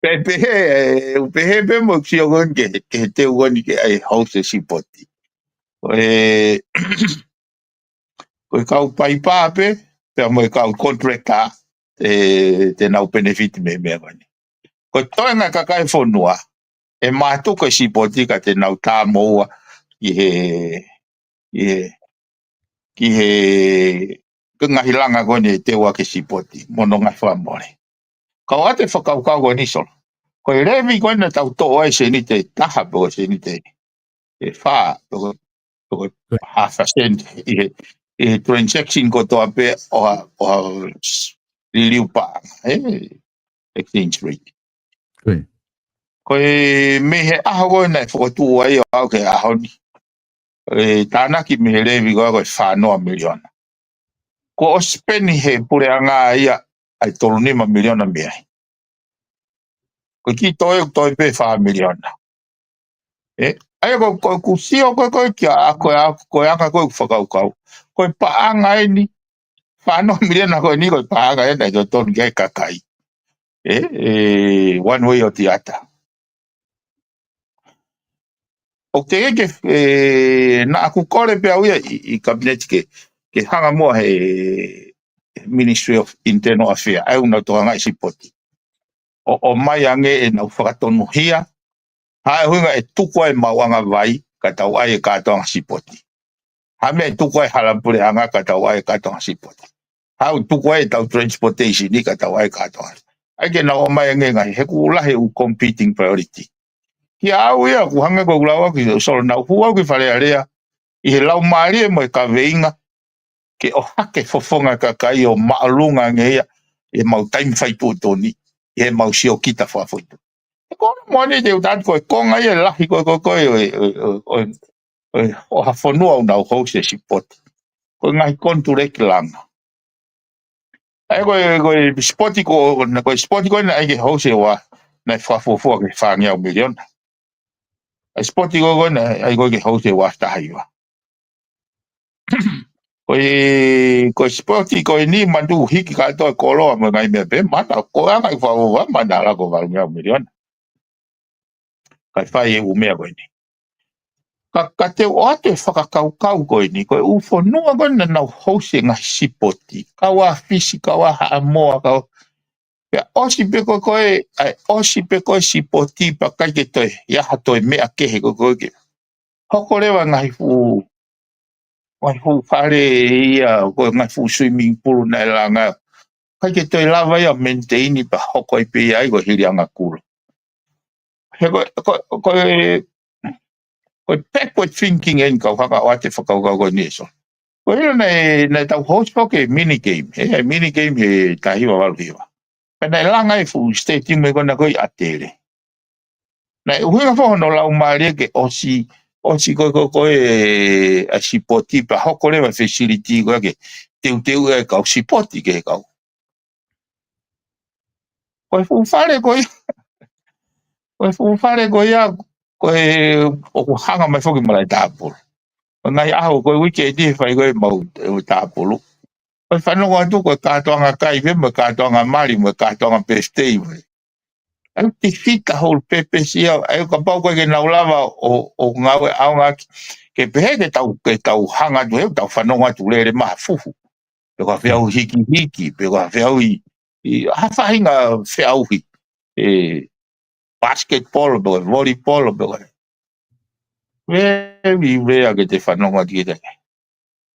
Pea pehē, ʻe, ʻu pehē pē mo sio ko eni ke, ke te u ko eni ke ʻai host e sipoti. Ko e, ko e kau paipa pē, pea mo e kau contractor, te, te nau benefit mei he meʻa ko eni. Ko e toenga e kakai e fonua, ʻe mātuku e sipoti ka te nau tā moua ʻi he, ʻi he, ki he, ki he ngaahi langa ko eni ʻe teu ʻaki e sipoti, mo hono ngaahi fakamole. Kau ʻoatu e fakakaukau ko eni Solo. Ko e levy ko eni naʻa tau toʻo ai sēniti ʻe taha pe ko e sēniti ʻe fā, pe ko, pe ko e half a cent ʻi he, ʻi he transaction kotoa pē ʻo ha, ʻo ha liliu paʻanga, ē, exchange rate. Ko ia. Ko e mei he ʻaho ko ē naʻe fokotuʻu ai ʻo aʻu ki he ʻaho ni, ʻe tānaki mei he levy ko ē ko e fā noa miliona. Kuo ʻosi peni he puleʻanga ia ʻa e tolu nima miliona mei ai. Ko e kiʻi toe, toe pē fā miliona. Ē, ʻa ia ko, ko ʻeku sio ko ē ko ē kia, ko e, ko e anga ko ē ʻeku fakakaukau. Ko e paʻanga eni, fā noa miliona ko eni ko e paʻanga eni ʻe totonu ke kakai. Ē, ē, one way or the other. ʻOku teʻeki ke, ē, naʻa ku kole pē au ia ʻi, ʻi Kapineti ke, ke hanga muʻa he Ministry of Internal Affairs, ʻa ia ʻoku nau tokangaʻi sipoti. ʻO, ʻomai ange ʻenau fakatonuhia, ha ʻuhinga ʻe tuku ai e maʻuʻanga vai, ka tau ʻai e kātoanga sipoti. Ha meʻa ʻe tuku ai e hala puleʻanga ka tau ʻai e kātoanga sipoti. Ha ʻoku tuku ai ʻetau transportation ka tau ʻai e kātoanga. ʻAi ke nau ʻomai ange ngaahi, he ʻoku lahi e ʻū competing priority. Kiate au ia, ʻoku hangē ko ʻeku lau ʻaki Solo, naʻa ku hū au ki Fale Alea, ʻi he laumālie mo e kaveinga, ke ʻohake e fofonga e kakai ʻo māʻolunga ange ia, ʻi heʻemau taimi fai tuʻutuʻuni, ʻi heʻemau siokita fakafoʻituʻuni. He ko hono moʻoni te u tala atu ko e konga ia e lahi ko ē, ko ē, ko ē, ʻo e, ʻo e, ʻo e, ʻo ha fonua ʻoku nau host e sipoti. Ko e ngaahi konituleki langa. ʻA ia ko e, ko e sipoti ko, ko e sipoti ko ē naʻe ʻai ke host ʻe ua, naʻe fakafuofua ki he fāngeau miliona. ʻA e sipoti ko ē ko ē naʻe ʻai ko ē ke host ʻe ua taha hiva. Ko e, ko e sipoti ko eni manatuʻi hiki kātoa e koloa mo e ngaahi meʻa pē, mana, ko e anga ʻeku fakafuofua, mana ʻalu ko e valungeau miliona. Kae fai e ʻū meʻa ko eni. Ka, ka te u ʻoatu e fakakaukau ko eni, ko e ʻū fonua ko ē naʻa nau host e ngaahi sipoti, kau ʻa Fisi, kau ʻa Haʻamoa, kau, pea ʻosi pē ko ē ko ē, ʻa e ʻosi pē ko ē sipoti pea ʻikai ke toe, ʻi ai ha toe meʻa kehe ko ē ko ē ke. Hoko leva ngaahi fuʻu, ngaahi fuʻu fale ia, ko e ngaahi fuʻu swimming pool naʻe langa. ʻIkai ke toe lava ia ʻo maintain pea hoko ai pē ia ai ko e hili angakulo. He ko, ko, ko e, ko e backward thinking eni kau hanga ʻoatu e fakakaukau ko eni Solo. Ko e hila naʻe, naʻa tau host foki e mini game, he, he mini game he taha hiva valu hiva. Pea naʻe langa e fuʻu stadium ko ena ko ē ʻi ʻAtele. Naʻe ʻuhinga foki hono laumālie ke ʻosi, ʻosi ko ē ko ē ko ē ʻa e sipoti pea hoko leva e facility ko ē ke teuteu e kau sipoti ki he kau. Ko e fuʻu fale ko ia, ko e fuʻu fale ko ia, ko e ʻoku hanga mai foki Malaʻe Tāpulu. Ko e ngaahi ʻaho ko e weekend ʻe fai ko ē ʻemau, ʻemau tāpulu. Ko e fanongo atu ko e kātoanga kai pē, mo e kātoanga mali, mo e kātoanga birthday, mo e. ʻA ia ʻoku tifiti e whole purpose ia, ʻa ia kapau ko ē ke nau lava ʻo, ʻo ngāue ʻaonga ʻaki, ke pehē ke tau, ke tau hanga atu he ʻoku tau fanongo atu lele mai ha fuhu. Pe ko ha feʻauhi hikihiki, pe ko ha feʻauhi, ʻi ha faʻahinga feʻauhi. ʻE, basketball, pe ko e volleyball, pe ko e. Very rare ke te fanongo atu ki he taimi.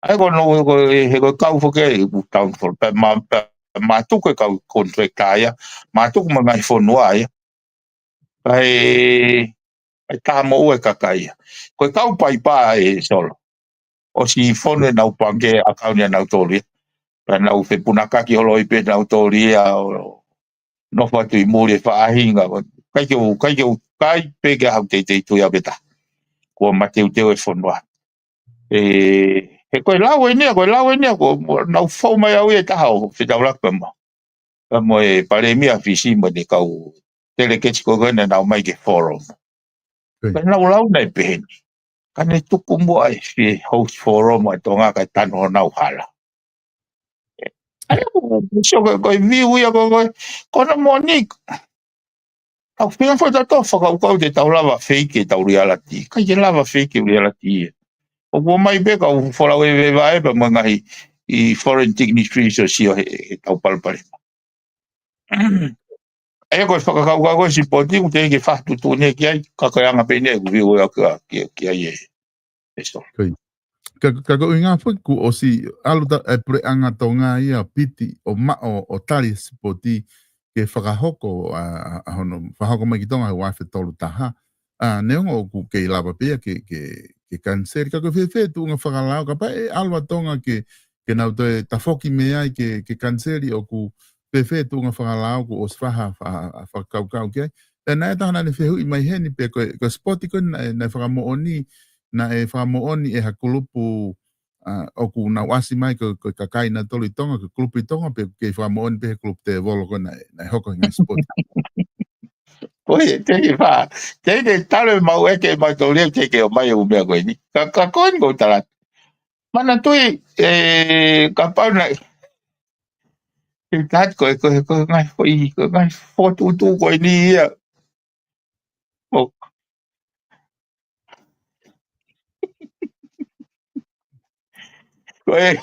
ʻA ia ko hono, ko e, he ko e kau foki ʻoku downfall. Pea ma, pea mātuku e kau contractor ia, mātuku mo e ngaahi fonua ia. Kae, kae tā moʻua e kakai ia. Ko e kau paipa ē Solo. ʻOsi fonu ʻenau pangikē ʻakauni ʻanautolu ia. Pea nau fepunakaki holo ai pē nautolu ia ʻo nofo atu ʻi muli e faʻahinga. ʻIkai ke u, ʻikai ke u, ʻikai pē ke u teitei tui au pē taha. Kuo mateuteu e fonua. ʻE, he ko e lau eni ia, ko e lau eni ia, ko e nau fou mai au ia ʻe taha ʻo fetaulaki pē mo. Pea mo e Palēmia Fisi mo ʻene kau teleketi ko ē ko ē naʻa nau ʻomai ki he forum. Ko ia. Pea nau lau naʻe pehē ni. Ka ne tuku muʻa e fie host forum ʻa Tonga kae tanu honau hala. ʻA ia ko, ko, so ko, ko e view ia ko, ko, ko hono moʻoni. Kau feinga foki tautolu ʻo fakakaukau te tau lava feiki ʻetau reality. ʻIkai ke lava feiki e reality ia. ʻOku ʻomai pē kau folau e vevae pea mo e ngaahi ʻi foreign dignitaries ʻo sio he, he tau palopalema. ʻA ia ko e fakakaukau ko e sipoti, ʻoku teʻeki ke fakaʻatuʻatu ki ai, ka ko e anga pē eni ʻeku view ʻaʻaku ki, ki ai ē. ʻE Solo. Ka, ka ko e ʻuhinga foki kuo ʻosi ʻalu atu e puleʻanga Tonga ia ʻo piti ʻo maʻu ʻo tali e sipoti ke fakahoko ʻa, ʻa, ʻa hono, fakahoko mai ki Tonga he ua afe tolu taha. ʻA, neongo ʻoku kei lava pē ia ke, ke, ke kaniseli. Ka ko e fēfē tuʻunga fakalao, kapau ʻe ʻalu ʻa Tonga ke, ke nau toe tafoki mei ai ke, ke kaniseli, ʻoku fēfē tuʻunga fakalao kuo ʻosi fai ha, ha, ha fakakaukau ki ai. Pea naʻe ʻi ai ha taha naʻa ne fehuʻi mai heni pe ko e, ko e sipoti ko ē naʻe, naʻe fakamoʻoni, naʻe fakamoʻoni ʻe ha kulupu, ʻa, ʻoku nau ʻasi mai ko, ko e kakai naʻa nau tolu ʻi Tonga, ko e kulupu ʻi Tonga, pe ʻoku kei fakamoʻoni pē he kulupu tēvolo ko ē naʻe, naʻe hoko he ngaahi sipoti. ʻOi, teʻeki ke fai. Teʻeki ke tala ʻe maʻu ʻe ke maʻu toli ʻe teʻeki ke ʻomai e ʻū meʻa ko eni. Ka, ka ko eni ʻoku ou tala. Manatuʻi, ē, kapau naʻe, ʻe tatu ko e, ko e, ko e ngaahi foʻi, ko e ngaahi fokotuʻutuʻu ko eni ia. ʻO. Ko e,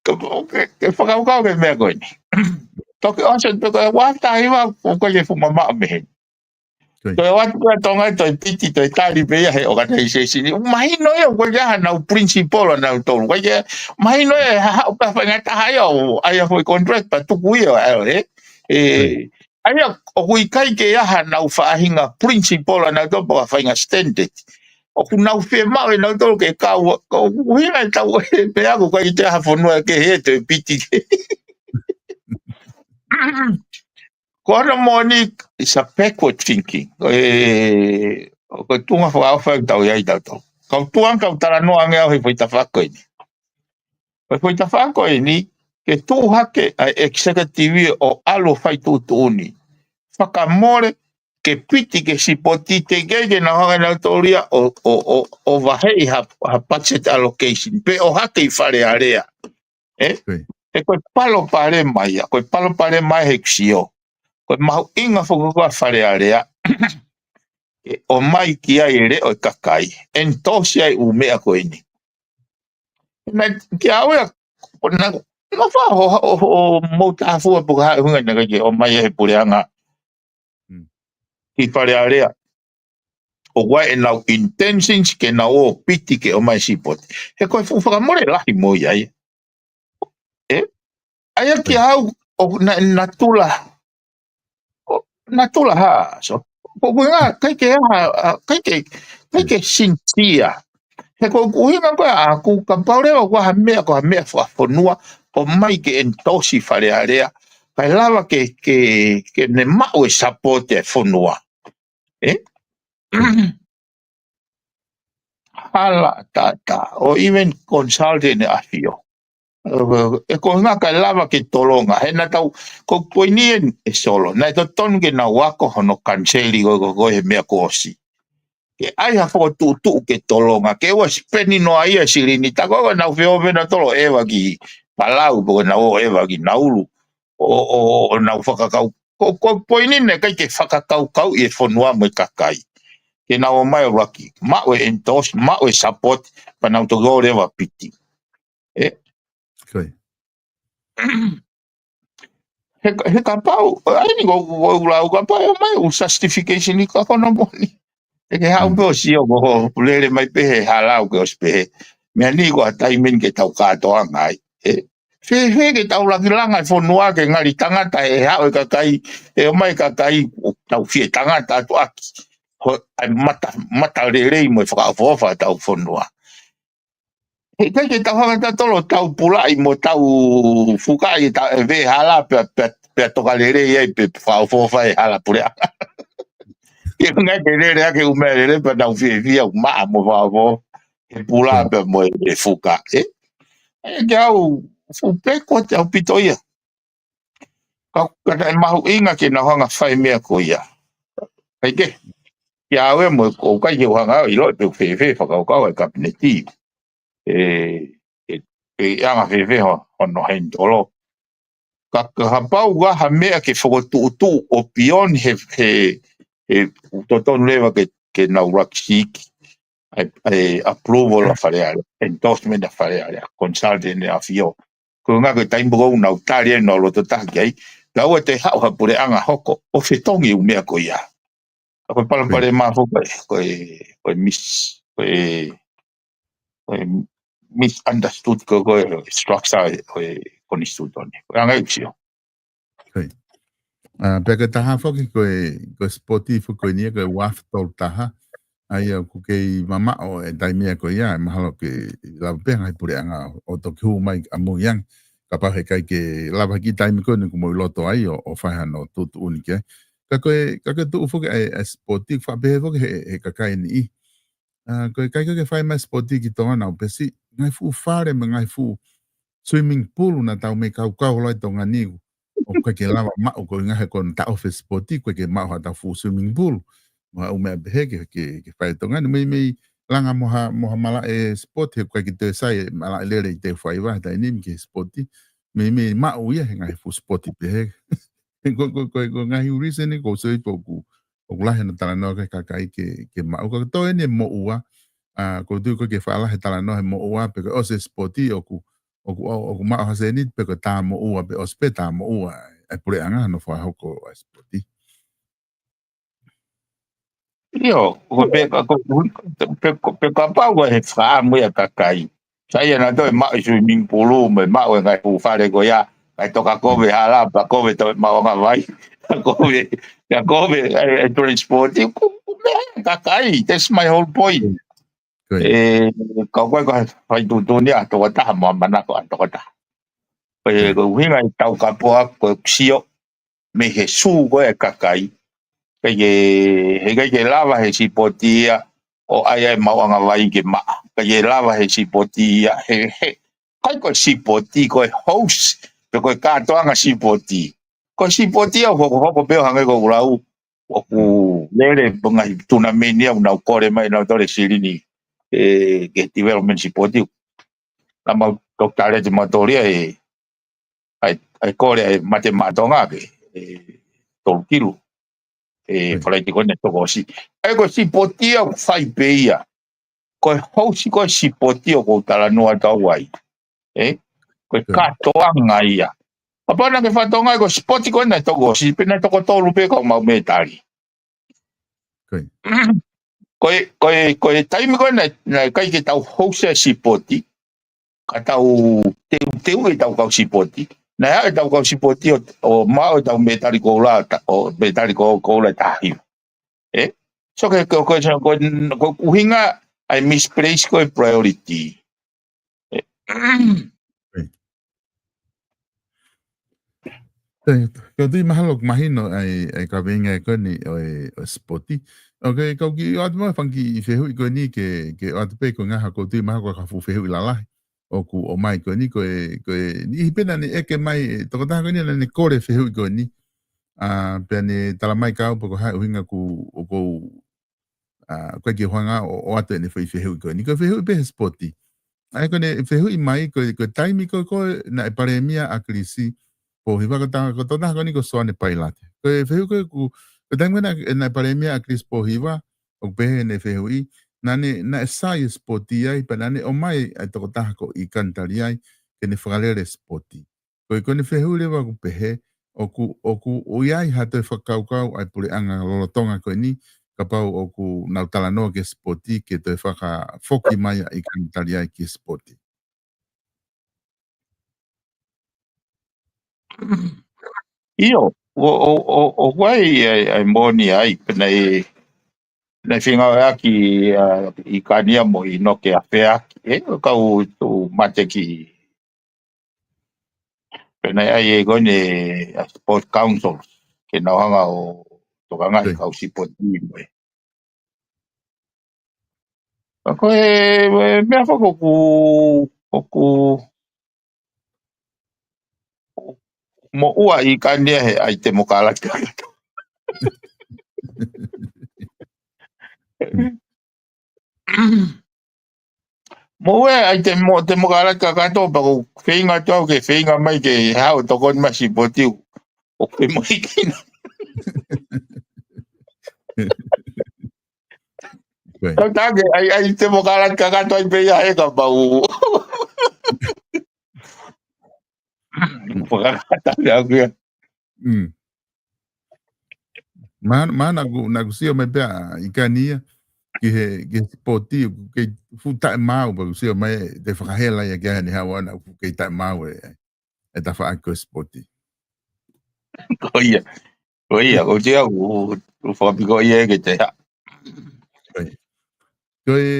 ke, ke, ke fakakaukau ki he meʻa ko eni. Toki ʻosi pē ko e ua taha hiva, ʻoku ʻikai ke fuʻu mamaʻo mei heni. Ko ia. Toe ʻoatu pē ʻa Tonga toe piti, toe tali pē ia he organization. Mahino ia, ʻoku ʻikai ke ʻi ai hanau principle ʻanautolu. ʻIkai ke, mahino ia, ha, ha, ʻoku faingataʻa ia ʻo, ʻa ia foʻi contract pea tuku ia ʻo, ʻe, ʻe, ʻa ia, ʻoku ʻikai ke ʻi ai hanau faʻahinga principle ʻanautolu pe ko ha faʻahinga standard. ʻOku nau fiemaʻu ʻe nautolu ke kau, ʻoku ʻuhinga ʻetau ʻe pea ʻoku ʻikai ke ʻi ai ha fonua kehe ʻe toe piti. Ko hono moʻoni, it's a backward thinking. ʻE, ʻo ko e tuʻunga fakaʻofa ʻoku tau ʻi ai tautolu. Kau tuʻunga, kau talanoa ange au he foʻi tafaʻaki ko eni. Ko e foʻi tafaʻaki ko eni, ke tuʻu hake ʻa e executive ʻo ʻalu ʻo fai tuʻutuʻuni. Fakamole, ke piti ke sipoti teʻeki ke nau hanga ʻe nautolu ia ʻo, ʻo, ʻo, ʻo vaheʻi ha, ha budget allocation. Pe ʻo hake ʻi Fale Alea. ʻE? Ko ia. He ko e palopalema ia, ko e palopalema ia he kusio. Ko e mahuʻinga foki ko ē ʻa Fale Alea. ʻE ʻomai ki ai e leʻo ʻo e kakai. Endorse ai ʻū meʻa ko eni. Naʻe, kia au ia, ko na, na fa ho, ho, ho, mou tāfua pe ko e hā e ʻuhinga naʻe ʻikai ke ʻomai ia he puleʻanga. Mm. Ki Fale Alea. ʻOku ʻi ai ʻenau intentions ke nau ō piti ke ʻomai sipoti. He ko e fuʻu fakamole lahi mo ia ia. ʻE? ʻA ia kia au, ʻoku na, natula. ʻO, natula hā, so. ʻOku ʻikai ke ʻi ai ha, ʻa, ʻikai ke, ʻikai ke sincere. He ko ʻeku ʻuhinga ko ē ʻaʻaku, kapau leva ʻoku ʻi ai ha meʻa, ko ha meʻa fakafonua, ʻomai ke endorse ʻi Fale Alea. Kae lava ke, ke, ke ne maʻu e support e fonua. ʻE? Hala taʻataʻa, ʻo even consult ʻEne ʻAfio. ʻE, ko e ʻuhinga kae lava ke tolonga. He naʻa tau, ko e poini eni ʻe Solo. Naʻe totonu ke nau ako hono kaniseli ko, ko, ko e meʻa kuo ʻosi. Ke ʻai ha fokotuʻutuʻu ke tolonga. Ke ʻoua spend noa ia silini. Tā ko ē nau feʻofaʻaki nautolu ʻeva ki Palau, pe ko ʻenau ʻeva ki Naulu. ʻO, ʻo, ʻo nau fakakau. Ko, ko e poini naʻe ʻikai ke fakakaukauʻi e fonua mo e kakai. Ke nau ō mai ʻo laki. Maʻu e endorse, maʻu e support, pea nau toki ō leva piti. ʻE? Ko ia. He, he kapau, ʻa eni ko, ko ʻeku lau kapau, ʻomai ʻū justification ʻi ka ko hono moʻoni. ʻE ke haʻu pē ʻo sio ko hoʻo lele mai pē he hala ʻoku ke ʻosi pehē. Meʻa ni ko ha taimi eni ke tau kātoanga ai. ʻE, fēfē ke tau laki langa e fonua ke ngali tangata ʻe haʻu e kakai, ʻe ō mai e kakai ʻoku tau fie tangata atu ʻaki. Ho, ʻa e mata, mata lelei mo e fakaʻofoʻofa ʻetau fonua. He ʻikai ke tau hanga tautolu ʻo tau pulaʻi mo tau fukaʻi e ta, e veʻe hala pea, pea, pea toka lelei ai pe fakaʻofoʻofa e hala puleʻanga. Ke ʻuhinga ke lele ake ʻū meʻa lelei pea nau fiefia ʻū maʻa mo fakaʻofoʻofa. He pula pea mo e, e fuka, ʻe? ʻE ke au, fuʻu pē ko te au pito ia. Ka, ka naʻe mahuʻinga ke nau hanga fai meʻa ko ia. ʻIkai ke. Kia au ē mo e ko ʻikai ke u hanga ʻo ʻilo pe ʻoku fēfē fakakaukau e kapineti. ʻE, ʻe, ʻe anga fēfē ho, hono handle. Ka, ka kapau ʻoku ʻi ai ha meʻa ke fokotuʻutuʻu ʻo beyond he, he, he totonu leva ke, ke nau laki siki. ʻA e, ʻa e approval ʻa Fale Alea, endorsement ʻa Fale Alea, consultant ʻa e ʻAfio. Ko e ʻuhinga ko e taimi ko ē ʻoku nau tali ai, nau loto taha ki ai, Lava ʻe toe haʻu ha puleʻanga hoko ʻo fetongi ʻū meʻa ko ia. Ka ko e palopalema foki ko e, ko e, ko e mis, ko e, ko e misunderstood ko, ko e structure ko e konisitūtone. Ko e anga ʻeku sio. Ko ia. ʻA, pea ko e taha foki ko e, ko e sipoti foki ko eni ko e uaafe tolu taha. ʻA ia ʻoku kei mamaʻo e taimi ko ia, ʻe mahalo ke lava pē ngaahi puleʻanga ʻo toki hū mai ʻamui ange. Kapau heʻikai ke lava ki he taimi ko eni ʻoku mou ʻi loto ai ʻo, ʻo fai hano tuʻutuʻuni ki ai. Ka ko e, ka ko e tuʻu foki ʻa e, ʻa e sipoti, faʻa pehē foki he, he kakai ni. ʻA, ko e ʻikai ke fai mai sipoti ki Tonga naʻa nau pehē siʻi ngaahi fuʻu fale mo e ngaahi fuʻu swimming pool naʻa tau mei kaukau holo ai Tonga ni. ʻOku ʻikai ke lava maʻu ko e ngaahi ko e taʻofi e sipoti, ʻoku ʻikai ke maʻu haʻatau fuʻu swimming pool. Mo ha ʻū meʻa pehē ke, ke, ke fai Tonga ni. Meimei langa mo ha, mo ha malaʻe sipoti, he ʻoku ʻikai ke toe sai e malaʻe lele ʻi Teufaʻiva he taimi ni ki he sipoti. Meimei maʻu ia he ngaahi fuʻu sipoti pehē. Ko, ko, ko, ko e ngaahi reason ʻoku ou sio ʻoku, ʻoku lahi hano talanoa ki he kakai ke, ke maʻu. Ka ko e toe eni e moʻua, ʻa, ʻoku ou tui ʻoku ʻikai ke faʻa lahi e talanoa he moʻua, pe ko e ʻosi e sipoti ʻoku, ʻoku, ʻoku maʻu ha sēniti pe ko e tā moʻua, pe ʻosi pē tā moʻua, ʻa e puleʻanga hano fakahoko ʻa e sipoti. ʻIo, ko pe, ko, ko, pe, ko, pe kapau ko e fakaʻamu ia ʻa e kakai. Sai ʻa nautolu ʻe maʻu e swimming pool, mo e maʻu e ngaahi fuʻu fale ko ia, kae toka kovi hala, pea kovi toe maʻuʻanga vai, pea kovi, pea kovi, ʻa e, ʻa e transport, ko, ko e meʻa ʻa e kakai, that's my whole point. Ko ia. ʻE, ka ko e, ko e fai tuʻutuʻuni ʻa e tokotaha mo e manako ʻa e tokotaha. Ko e, ko e ʻuhinga ʻi he Taukapoʻa, ko e sio, mei he sū ko ē ʻa e kakai. ʻIkai ke, heʻikai ke lava he sipoti ia ʻo ʻai ʻa e maʻuʻanga vai ke maʻa. ʻIkai ke lava he sipoti ia, he, he, ʻikai ko e sipoti, ko e host, pe ko e kātoanga sipoti. Ko e sipoti ia ʻoku hokohoko pē ʻo hangē ko ʻeku lau, ʻoku lele pē ngaahi tunameni ia ʻoku nau kole mai nautolu e silini, ʻe, ke development sipoti. Naʻa mau toki talete mautolu ia ʻe, ʻa e, ʻa e kole ʻa e Mate Maʻa Tonga ke, ʻe, tolu kilu. ʻE, falaite ko eni ʻe toko ʻosi. ʻA ia ko e sipoti ia ʻoku fai pē ia. Ko e host ko e sipoti ʻoku ou talanoa atu ai. ʻE? Ko e kātoanga ia. Kapau naʻa ke fai Tonga ko e sipoti ko eni ʻe toko ʻosi, pe naʻe toko tolu pē kau maʻu mētali. Ko e, ko e, ko e taimi ko ē naʻe, naʻe ʻikai ke tau host e sipoti, ka tau teuteu ʻetau kau sipoti. Naʻe haʻu ʻetau kau sipoti ʻo, ʻo maʻu ʻetau mētali koula, ta-, ʻo mētali ko-, koula ʻe taha hiva. ʻE? So ke, ko, ko, ko, ko, ko e ʻuhinga ʻa e misplace ko e priority. ʻE? Ko e tui mahalo ʻoku mahino ʻa e, ʻa e kaveinga ko eni ʻo e, ʻo e sipoti. ʻOku ou kiʻi ʻoatu mai fanga kiʻi fehuʻi ko eni ke, ke ʻoatu pē ko e ngaahi, ʻoku ou tui mahalo ko e ka fuʻu fehuʻi lalahi ʻoku ʻomai ko eni, ko e, ko e niʻihi pē naʻa ne ʻeke mai, e tokotaha ko eni naʻa ne kole fehuʻi ko eni. ʻA, pea ne tala mai kau pe ko e hā e ʻuhinga ʻoku, ʻoku ou, ʻa, ʻoku ʻikai ke u hanga ʻo, ʻoatu ʻene foʻi fehuʻi ko eni. Ko e fehuʻi pē he sipoti. ʻA ia ko ʻene fehuʻi mai ko, ko e taimi ko, ko ē naʻe palēmia ʻa ʻAkilisi Pōhiva, ko e ta-, ko e tokotaha ko eni ko Soane Pailate. Ko e fehuʻi ko ē ʻoku, ko e taimi ko ē naʻe, naʻe palēmia ʻa ʻAkilisi Pōhiva, ʻoku pehē ʻene fehuʻi, naʻa ne, naʻe sai e sipoti ai, pea naʻa ne ʻomai ʻa e tokotaha ko ʻIkani Taliai, ke ne fakalele e sipoti. Ko e, ko ʻene fehuʻi leva ʻoku pehē, ʻoku, ʻoku ʻi ai ha toe fakakaukau ʻa e puleʻanga lolotonga ko eni, kapau ʻoku nau talanoa ki he sipoti, ke toe fakafoki mai ʻa ʻIkani Taliai ki he sipoti. ʻIo, ʻo, ʻo, ʻo, ʻoku ʻi ai, ʻa e, ʻa e moʻoni ai, pea naʻe, naʻe fengāueʻaki, ʻa, ʻIkani ia mo ʻInoke ʻAfeaki, ʻe, ʻo kau tu mate ki, pea naʻe ʻi ai e ko eni, ʻa, sports council, ke nau hanga ʻo tokangaʻi e kau sipoti mo e. Ka ko e, e meʻa foki ʻoku, ʻoku moʻua ʻIkani ia he ʻai temokalati kakato. Moʻua e ʻai temo-, temokalati kakato pea ʻoku feinga atu au ke feinga mai ke haʻu ʻo tokoni mai sipoti ʻoku ke moʻui kina. Tau tā ke ʻai, ʻai temokalati kakato ai pē ia he kapau. Fakakata pē au kia. Mm. Mana, mana ku, naʻa ku sio mai pea i kania ki he, ki he sipoti, ʻoku kei fuʻu taʻemaau pea ku sio mai te fakahela ia ki ai ne hawa naʻa ʻoku kei taʻemaau e, e tafaʻaki ko e sipoti. Ko ia, ko ia, ko ia, u, u fakapiko ia ke te ha. Ko ia. Ko e,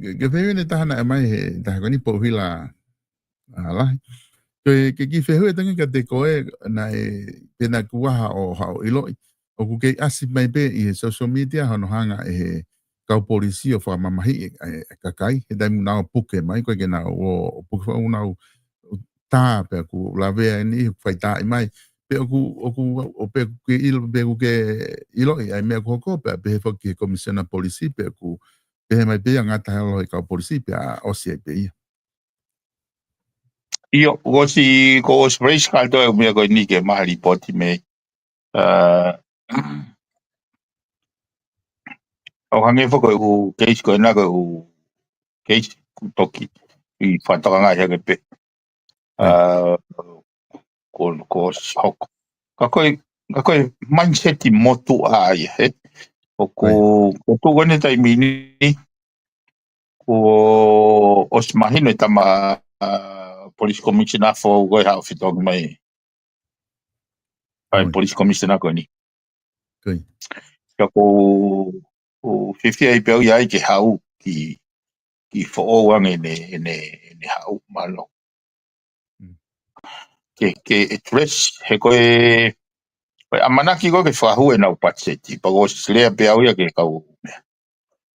ke, ke fehuʻi ne taha naʻe mai he, taha ko eni Pouhila, ʻa, lahi. Ko e, ke ki fehuʻi e tangi ka te koe, naʻe, pena kuaha ʻo haʻo ʻiloʻi. ʻOku kei ʻasi mai pē ʻi he social media, hono hanga ʻe he kau polisi ʻo fakamamahiʻi e, e, e kakai, he taimi naʻa nau puke mai, ko e ke nau ō, ʻo puke fau nau tā pea ʻoku lavea eni ʻoku fai tāʻi mai. Pea ʻoku, ʻoku, ʻo pea ʻoku ke ʻilo, pea ʻoku ke ʻiloʻi, ʻa e meʻa ʻoku hoko, pea pehē foki ki he komisiona polisi, pea ʻoku pehē mai pē ia ngata he ʻalu e kau polisi, pea ʻosi ai pē ia. ʻIo, ʻosi, ko ʻosi praise ka toe meʻa ko eni ke maha lipoti mei. ʻA, ʻo hangē foki ko e ʻū keisi ko ena ko e ʻū keisi kuo toki ʻi fatokangaʻi hake pē. ʻA, ko, ko ʻosi hoko. Ka ko e, ka ko e mindset motuʻa ia, he? ʻOku, ko tuʻu ko eni taimi ni, kuo ʻosi mahino e tama, ʻa, police commissioner foʻou ko e haʻu fetongi mai. ʻA e police commissioner ko eni. Ka ʻoku, ʻoku fiefia ai pē au ia ai ke haʻu ki, ki foʻou ange ʻene, ʻene, ʻene haʻu mālō. Ke, ke address, he ko e, ko e ʻamanaki ko e ke fakahū ʻenau patiseti, pea ʻoku ʻosi lea pē au ia ke kau meʻa.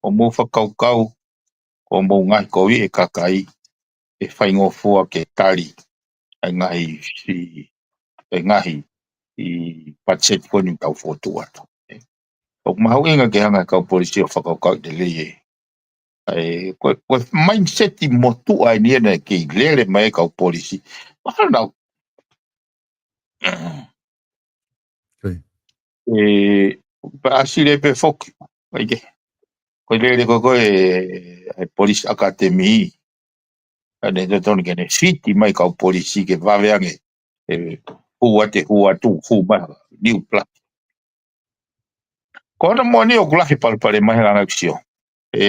ʻO mou fakakaukau, ko mou ngaahi kovi e kakai, ʻe faingofua ke tali, ʻa e ngaahi, ʻa e ngaahi, ʻi patiseti ko eni tau fotu atu. ʻOku mahuʻinga ke hanga kau polisi ʻo fakakaukau lelei e. ʻA e, ko, ko e mindset motuʻa eni ʻena kei lele mai kau polisi. Mahalo nau. Ko ia. ʻE, pea ʻasi leva pē foki. ʻAi ke. Ko e lele ko e, ko e, ʻa e police academy. ʻA ne totonu ke ne fiti mai kau polisi ke vave ange. ʻE, hū atu, hū atu, hū mai, new blood. Ko hono moʻoni ʻoku lahi e palopalema he ngaahi kusio. ʻE,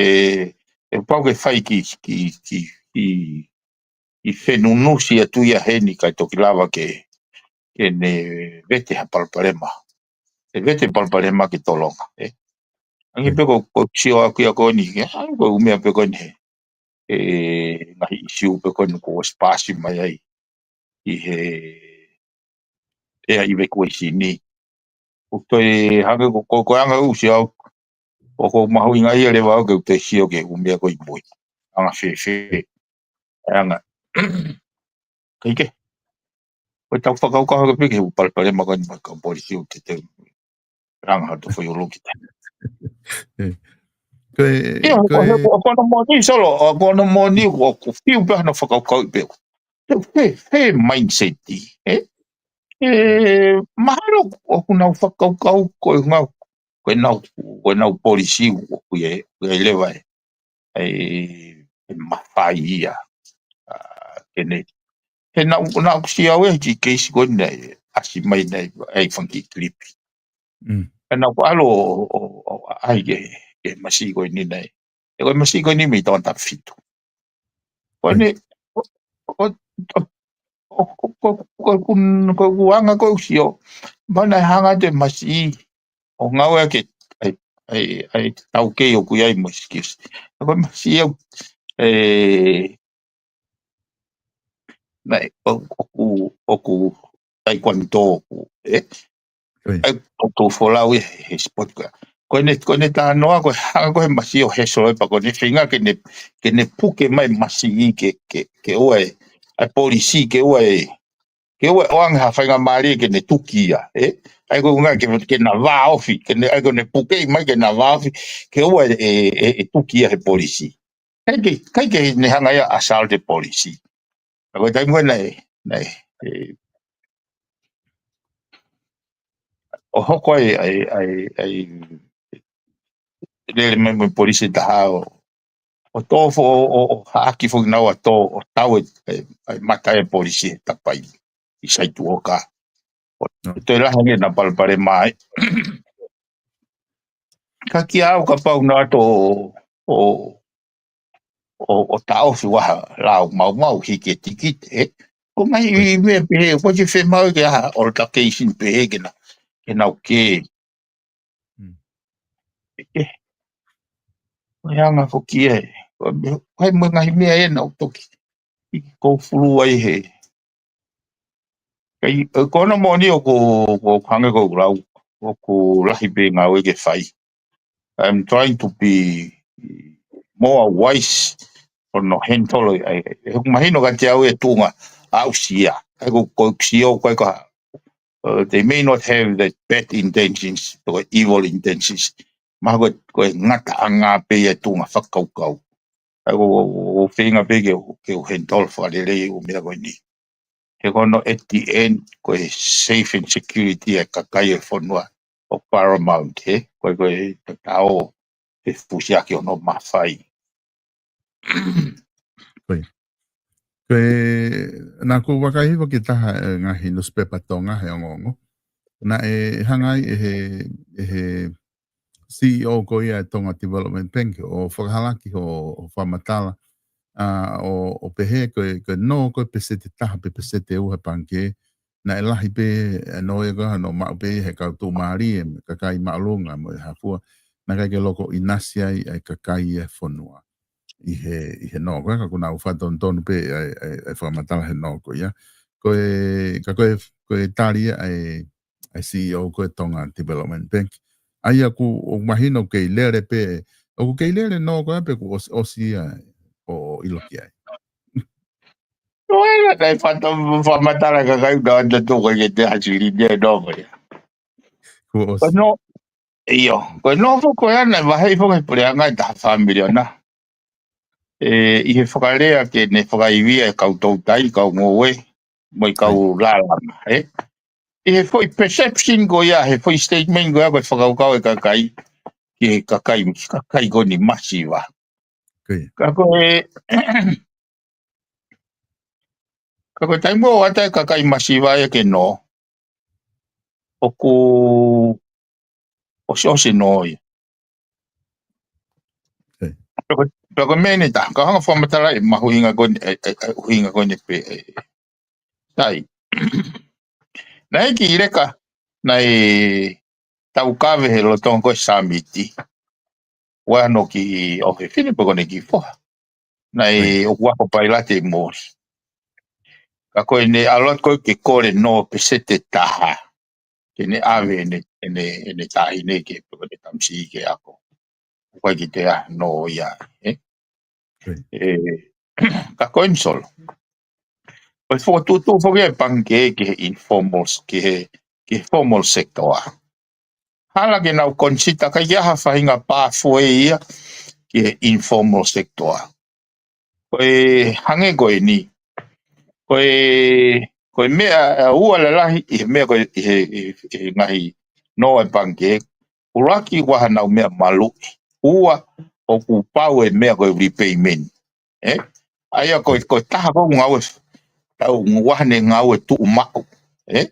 ʻe pau ke fai ki, ki, ki, ki, ki fenunusi atu ia heni kae toki lava ke, ke ne vete ha palopalema. ʻE vete palopalema ke tolonga, ʻe. Ange pē ko, ko sio aku ia ko eni, ke, ʻa, ko e ʻū meʻa pē ko eni he. ʻE, ngaahi ʻisiū pē ko eni kuo ʻosi paasi mai ai. ʻI he, ʻe ʻi he kueisini. ʻOku toe hangē ko, ko, ko e anga ʻoku sio au, ʻoku mahuʻinga ia leva au ke u toe sio ki he ʻū meʻa ko ē ʻi mui. Anga fēfē, anga. Kae kehe. Ko e tau fakakaukau hake pē ki he ʻū palopalema ko eni mo e kau polisi ʻoku te te anga ha to fai oloki. Ko e, ʻio, ko e, ko hono moʻoni, Solo, ko hono moʻoni, ʻoku fiu pē hano fakakaukau pē. He, he, he mindset, ʻe? ʻE, mahalo ʻoku nau fakakaukau ko e ngau, ko e nau, ko e nau polisi ʻoku ʻi ai, ʻoku ʻi ai leva ʻe, ʻe, ʻe mafai ia. ʻA, ke ne. He naʻa, naʻa ku sio au ʻi he kiʻi keisi ko eni ʻasi mai ʻanenai, ʻa e fanga kiʻi kilipi. Mm. He naʻa ku ʻalu ʻo, ʻo, ʻo ʻai ke, ke masiʻi ko eni ʻanenai. ʻE ko e masiʻi ko eni mei Tongatapu fitu. Ko eni, ko, ko, ko, ko, ko, ko, ko, ko anga ko e ʻusi ʻo, mana e hanga te masiʻi, ʻo ngāue ʻaki, ʻai, ʻai, ʻai, taukei ʻoku ʻi ai mo e sikiusi. Ko e masiʻi au, ʻe, naʻe, ʻo, ʻoku, ʻoku, taekwondo ʻoku, ʻe? ʻAi, ʻoku folau ʻi he, he sport ko ē. Ko eni, ko eni tā noa, ko e hanga ko e he masiʻi ʻo he solo ʻe pea ko eni feinga ke ne, ke ne puke mai masiʻi ke, ke, ke ʻoua ʻe, ʻa e polisi ke ʻoua ʻe, ke ʻoua ʻe ʻoange ha faingamālie ke ne tuki ia, ʻe? ʻAi ko e ʻuhinga ke, ke na vāofi, ke ne, ʻai ko ʻene puke mai ke na vāofi, ke ʻoua ʻe, ʻe, ʻe, ʻe tuki ia he polisi. ʻIkai ke, ʻikai ke ne hanga ia ʻo assault e polisi. Ka ko e taimi ko ē naʻe, naʻe, ʻe, ʻo hoko ai, ʻai, ʻai, ʻai, lele mai mo e polisi ʻe taha ʻo, ʻo tō fo-, ʻo, ʻo, ʻo haʻaki foki naua ʻo tō, ʻo tau e, e, e mata e polisi he tapai ʻi Saituoka. ʻOku toe lahi ange ʻena palopalema ai. Ka kiate au kapau naʻa tau ō, ō, ō taʻofi ha lao maumau hiki e tikite, ē? Ko e ngaahi meʻa pehē, ko e fiemaʻu ke ʻai ha altercation pehē ke na, ke nau kē. Mm. ʻE, ko e anga foki ē, ko e, ko e mo e ngaahi meʻa ʻena ʻoku toki ʻi ko fulu ai he. Kai, ē, ko hono moʻoni ʻoku, ʻoku hangē ko ʻeku lau, ʻoku lahi pē ngāue ke fai. I'm trying to be more wise ʻo no handle ai, ʻe, ʻoku mahino kiate au e tuʻunga aʻusia. ʻAi ko, ko e sio, ko e ka, uh, they may not have that bad intentions or evil intentions. Ma ko, ko e ngataʻanga pē e tuʻunga fakakaukau. ʻAi ko, ko, ko, ko feinga pē ke, ke u handle fakalelei ʻū meʻa ko eni. He ko hono at the end, ko e safe and security e kakai e fonua ʻoku paramount, he? Ko e, ko e tatau he fusiaki hono mafai. Ko e, ko e, naʻa ku vakai hifo ki he taha e ngaahi newspaper Tonga he ongoongo. Naʻe hanga ai ʻe he, ʻe he C E O ko ia e Tonga Development Bank ʻo fakahalaki hoʻo, hoʻo fakamatala, ʻa, ʻo, ʻo pehē ko e, ko e nō ko e peseti ʻe taha pe peseti ʻe ua he pangikē, naʻe lahi pē e nō ia ko ē hono maʻu pē he kau tuʻumālie, mo e kakai māʻolunga mo e hā fua, naʻe ʻikai ke loko ʻinasi ai e kakai e fonua ʻi he, ʻi he nō ko ē, ka ʻoku nau fakatonutonu pē ʻa e, ʻa e, ʻa e fakamatala he nō ko ia. Ko e, ka ko e, ko e tali ia ʻa e, ʻa e C E O ko e Tonga Development Bank. ʻA ia ʻoku, ʻoku mahino kei lele pē, ʻoku kei lele nō ko ē pe kuo ʻosi, ʻosi ia ʻo, ʻo ʻilo ki ai. Ko e, ka e fakato-, fakamatala ka kai ka anda tō ko e ke te hasili dia e nō ko ia. Kuo ʻosi. Ko e nō, ʻio, ko e nō foki ko ia naʻe vaheʻi foki he puleʻanga ʻe taha fā miliona. ʻE, ʻi he fakalea ke ne fakaivia e kau toutai, kau ngoue, mo e kau lālanga, ē? ʻI he foʻi perception ko ia, he foʻi statement ko ia, ko e fakakaukau e kakai, ki he kakai, kakai ko eni masiva. Ka ko e, ka ko e taimi ʻoku ʻata e kakai masiva ia ke nō, ʻoku ʻosiʻosi nō ia. Pea ko, pea ko e meʻa ʻeni ta, ka hanga fakamatala e mahuʻinga ko eni, e, e, e, ʻuhinga ko eni pē, e, tai. Naʻe ki leka, naʻe taukave he lolotonga ko e sāmiti. Ua no ki ʻofefine pe ko eni ki foha. Naʻe ʻoku ako pailate ʻi moli. Ka ko ʻene ʻalu atu ko ē ke kole nō peseti ʻe taha. Ke ne ʻave ʻene, ʻene, ʻene taʻahine ke, pe ko ʻene tamasiʻi ke ako. ʻOku ʻikai ke te ʻa nō ia, ē? ʻE, ka ko eni Solo. Ko e fokotuʻutuʻu foki e pangikē ki he informal, ki he, ki he formal sector. Hala ke nau consider ʻikai ke ʻi ai ha faʻahinga pathway ia ki he informal sector. Ko e hangē ko eni. Ko e, ko e meʻa ʻe ua lalahi ʻi he meʻa ko e, ʻi he, ʻi he, ʻi he ngaahi nō e pangikē. ʻUluaki ʻoku ʻi ai hanau meʻa maluʻi. Ua ʻoku pau e meʻa ko e repayment. Ē? ʻA ia ko e, ko e taha ko e ngāue, tau ngāue ne ngāue tuʻumaʻu. Ē?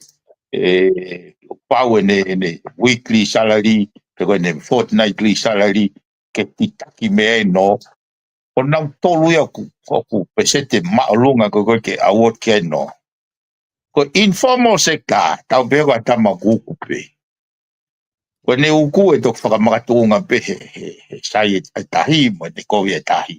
ʻE, pau ʻene, ʻene weekly salary, pe ko ʻene fortnightly salary, ke titaki mei ai e nō. Ko nautolu ia ʻoku, ʻoku peseti māʻolunga ko ē ke award ki ai e nō. Ko e informal sector, tau pehē ko e tama kuku pē. Ko ʻene uku ʻe toki fakamakatuʻunga pē he, he, he sai e, e tahi, mo ʻene kovi e tahi.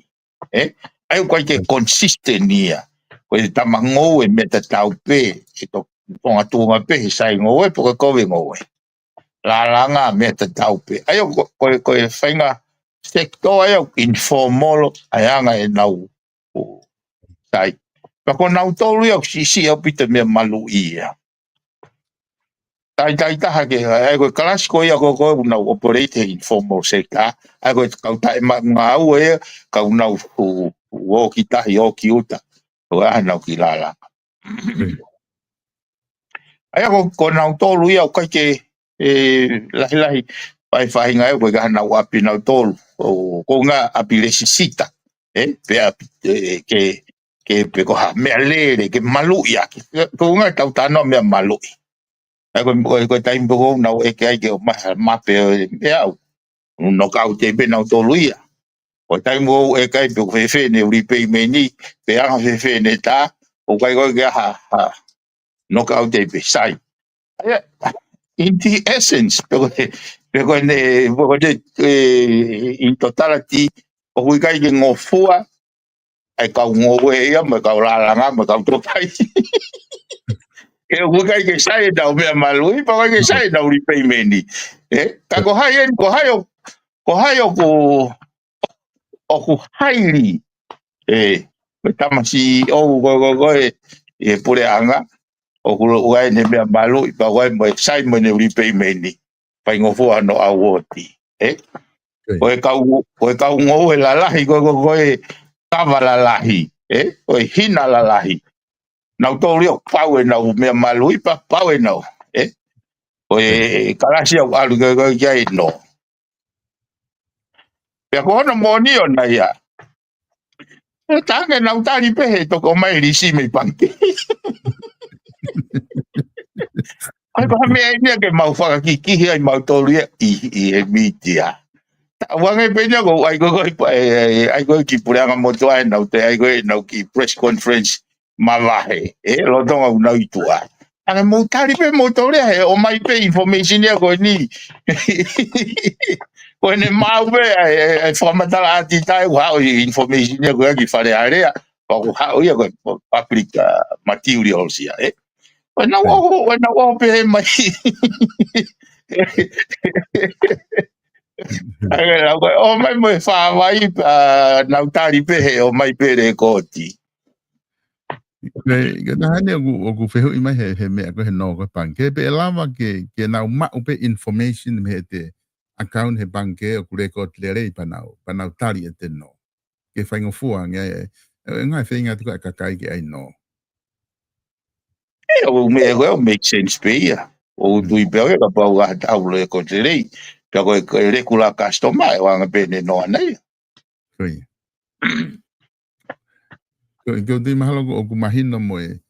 Ē? ʻA ia ʻoku ʻikai ke consistent ia. Ko e tama ngoue meʻa tatau pē, ʻe toki fakamakatuʻunga pē he sai ngoue, pe ko e kovi ngoue. Lālanga meʻa tatau pē. ʻA ia ko, ko, ko e faʻahinga sector ʻa ia ʻoku informal, ʻa e anga ʻenau, ʻo, sai. Pea ko nautolu ia ʻoku siʻisiʻi ʻaupito meʻa maluʻi ia. Taitai taha ke, ʻa ia ko e kalasi ko ia ko, ko ʻenau operate he informal sector. ʻA ia ko e kau taʻe ma-, ngāue ia, kau nau fu, fu, ō ki tahi, ō ki ʻuta. Ko e ʻaho nau ki lālanga. ʻA ia ko, ko nautolu ia ʻoku ʻikai ke, ʻe, lahilahi, pai faʻahinga ʻe, ʻoku ʻikai ke ʻi ai hanau ʻapi nautolu, ʻo, ko e ngaahi ʻapi lesisita, ē, pe ʻapi, ē, ke, ke pe ko ha meʻalele, ke maluʻi ʻaki, ko e ngaahi tau talanoa meʻa maluʻi. Naʻe ko e, ko e, ko e taimi pē ʻoku nau ʻeke ai ke ʻomai ha mape ʻo e meʻa ʻoku nau knockout ai pē nautolu ia. Ko e taimi ʻoku ʻeke ai pe ʻoku fēfē ʻene repaymenti, pe anga fēfē ʻene tā, ʻoku ʻikai ko e ke aha, ha, knockout ai pē, sai. Ia, in the essence, pe ko e, pe ko e ne, pe ko e ne, eh, in totality, ʻoku ʻikai ke ngofua ʻa e kau ngoue ia, mo e kau lālanga, mo e kau tokai. ʻOku ʻikai ke sai ʻenau meʻa maluʻi, pea ʻikai ke sai ʻenau repaymenti. Ē, ka ko hai eni, ko hai ʻo, ko hai ʻoku, ʻoku haili. Ē, ko e tamasiʻi ʻoku ko, ko, ko e, ʻi he puleʻanga, ʻoku ʻi ai ʻene meʻa maluʻi, pea ʻi ai mo e sai mo ʻene repaymenti. Faingofua hono award. Ē? Ko e kau, ko e kau ngoue lalahi, ko, ko, ko e kava lalahi. Ē? Ko e hina lalahi. Nautolu ia ʻoku pau ʻenau meʻa maluʻi pea pau ʻenau. Ē? Ko e kalasi ʻoku ʻalu ko, ko, ki ai ʻenau. Pea ko hono moʻoni ʻona ia. ʻE tange nau tali pē he toki ʻomai lisi mei pangikē. ʻAi ko ha meʻa eni ia ke mau fakakikihi ai mautolu ia ʻi, ʻi he mītia. Taʻu ange pē eni ia ko ʻai ko, ko, ʻai, ʻai, ʻai ko ki puleʻanga motuʻa ʻenau te, ʻai ko ʻenau ki press conference mavahe, ē, lolotonga ʻoku nau ʻi tuʻa. Ange mou tali pē moutolu ia he ʻomai pē information ia ko eni. Ko ʻene maʻu pē, ʻai, ʻai, ʻai fakamatala ʻa e taʻe ʻoku haʻu ʻi information ia ko ia ki Fale Alea, pea ʻoku haʻu ia ko e public, uh, materials ia, ē. Ko ʻenau ʻoho, ko ʻenau ʻoho pē he mai. Ange lau ko e ʻomai mo e fāvai, uh, nau tali pē he ʻomai pē lēkooti. Ko e, ko e taha eni ʻoku, ʻoku fehuʻi mai he, he meʻa ko e he nō ko e pangikē, pe ʻe lava ke, ke nau maʻu pē information mei heʻete account he pangikē ʻoku lēkooti lelei pea nau, pea nau tali ʻete nō. Ke faingofua ange ai, ē, ē, ngaahi feinga atu ko e kakai ke ʻai nō. ʻE, ʻoku meʻa ko ē, ʻoku make sense pē ia. ʻOku tui pē au ia kapau ʻe ʻi ai ha taha ʻoku lēkooti lelei. Pea ko e, ko e regular customer, ʻe ʻoange pē ʻene nō ʻana ia. Ko ia. Ko, ko e tui mahalo ko ʻoku mahino mo e,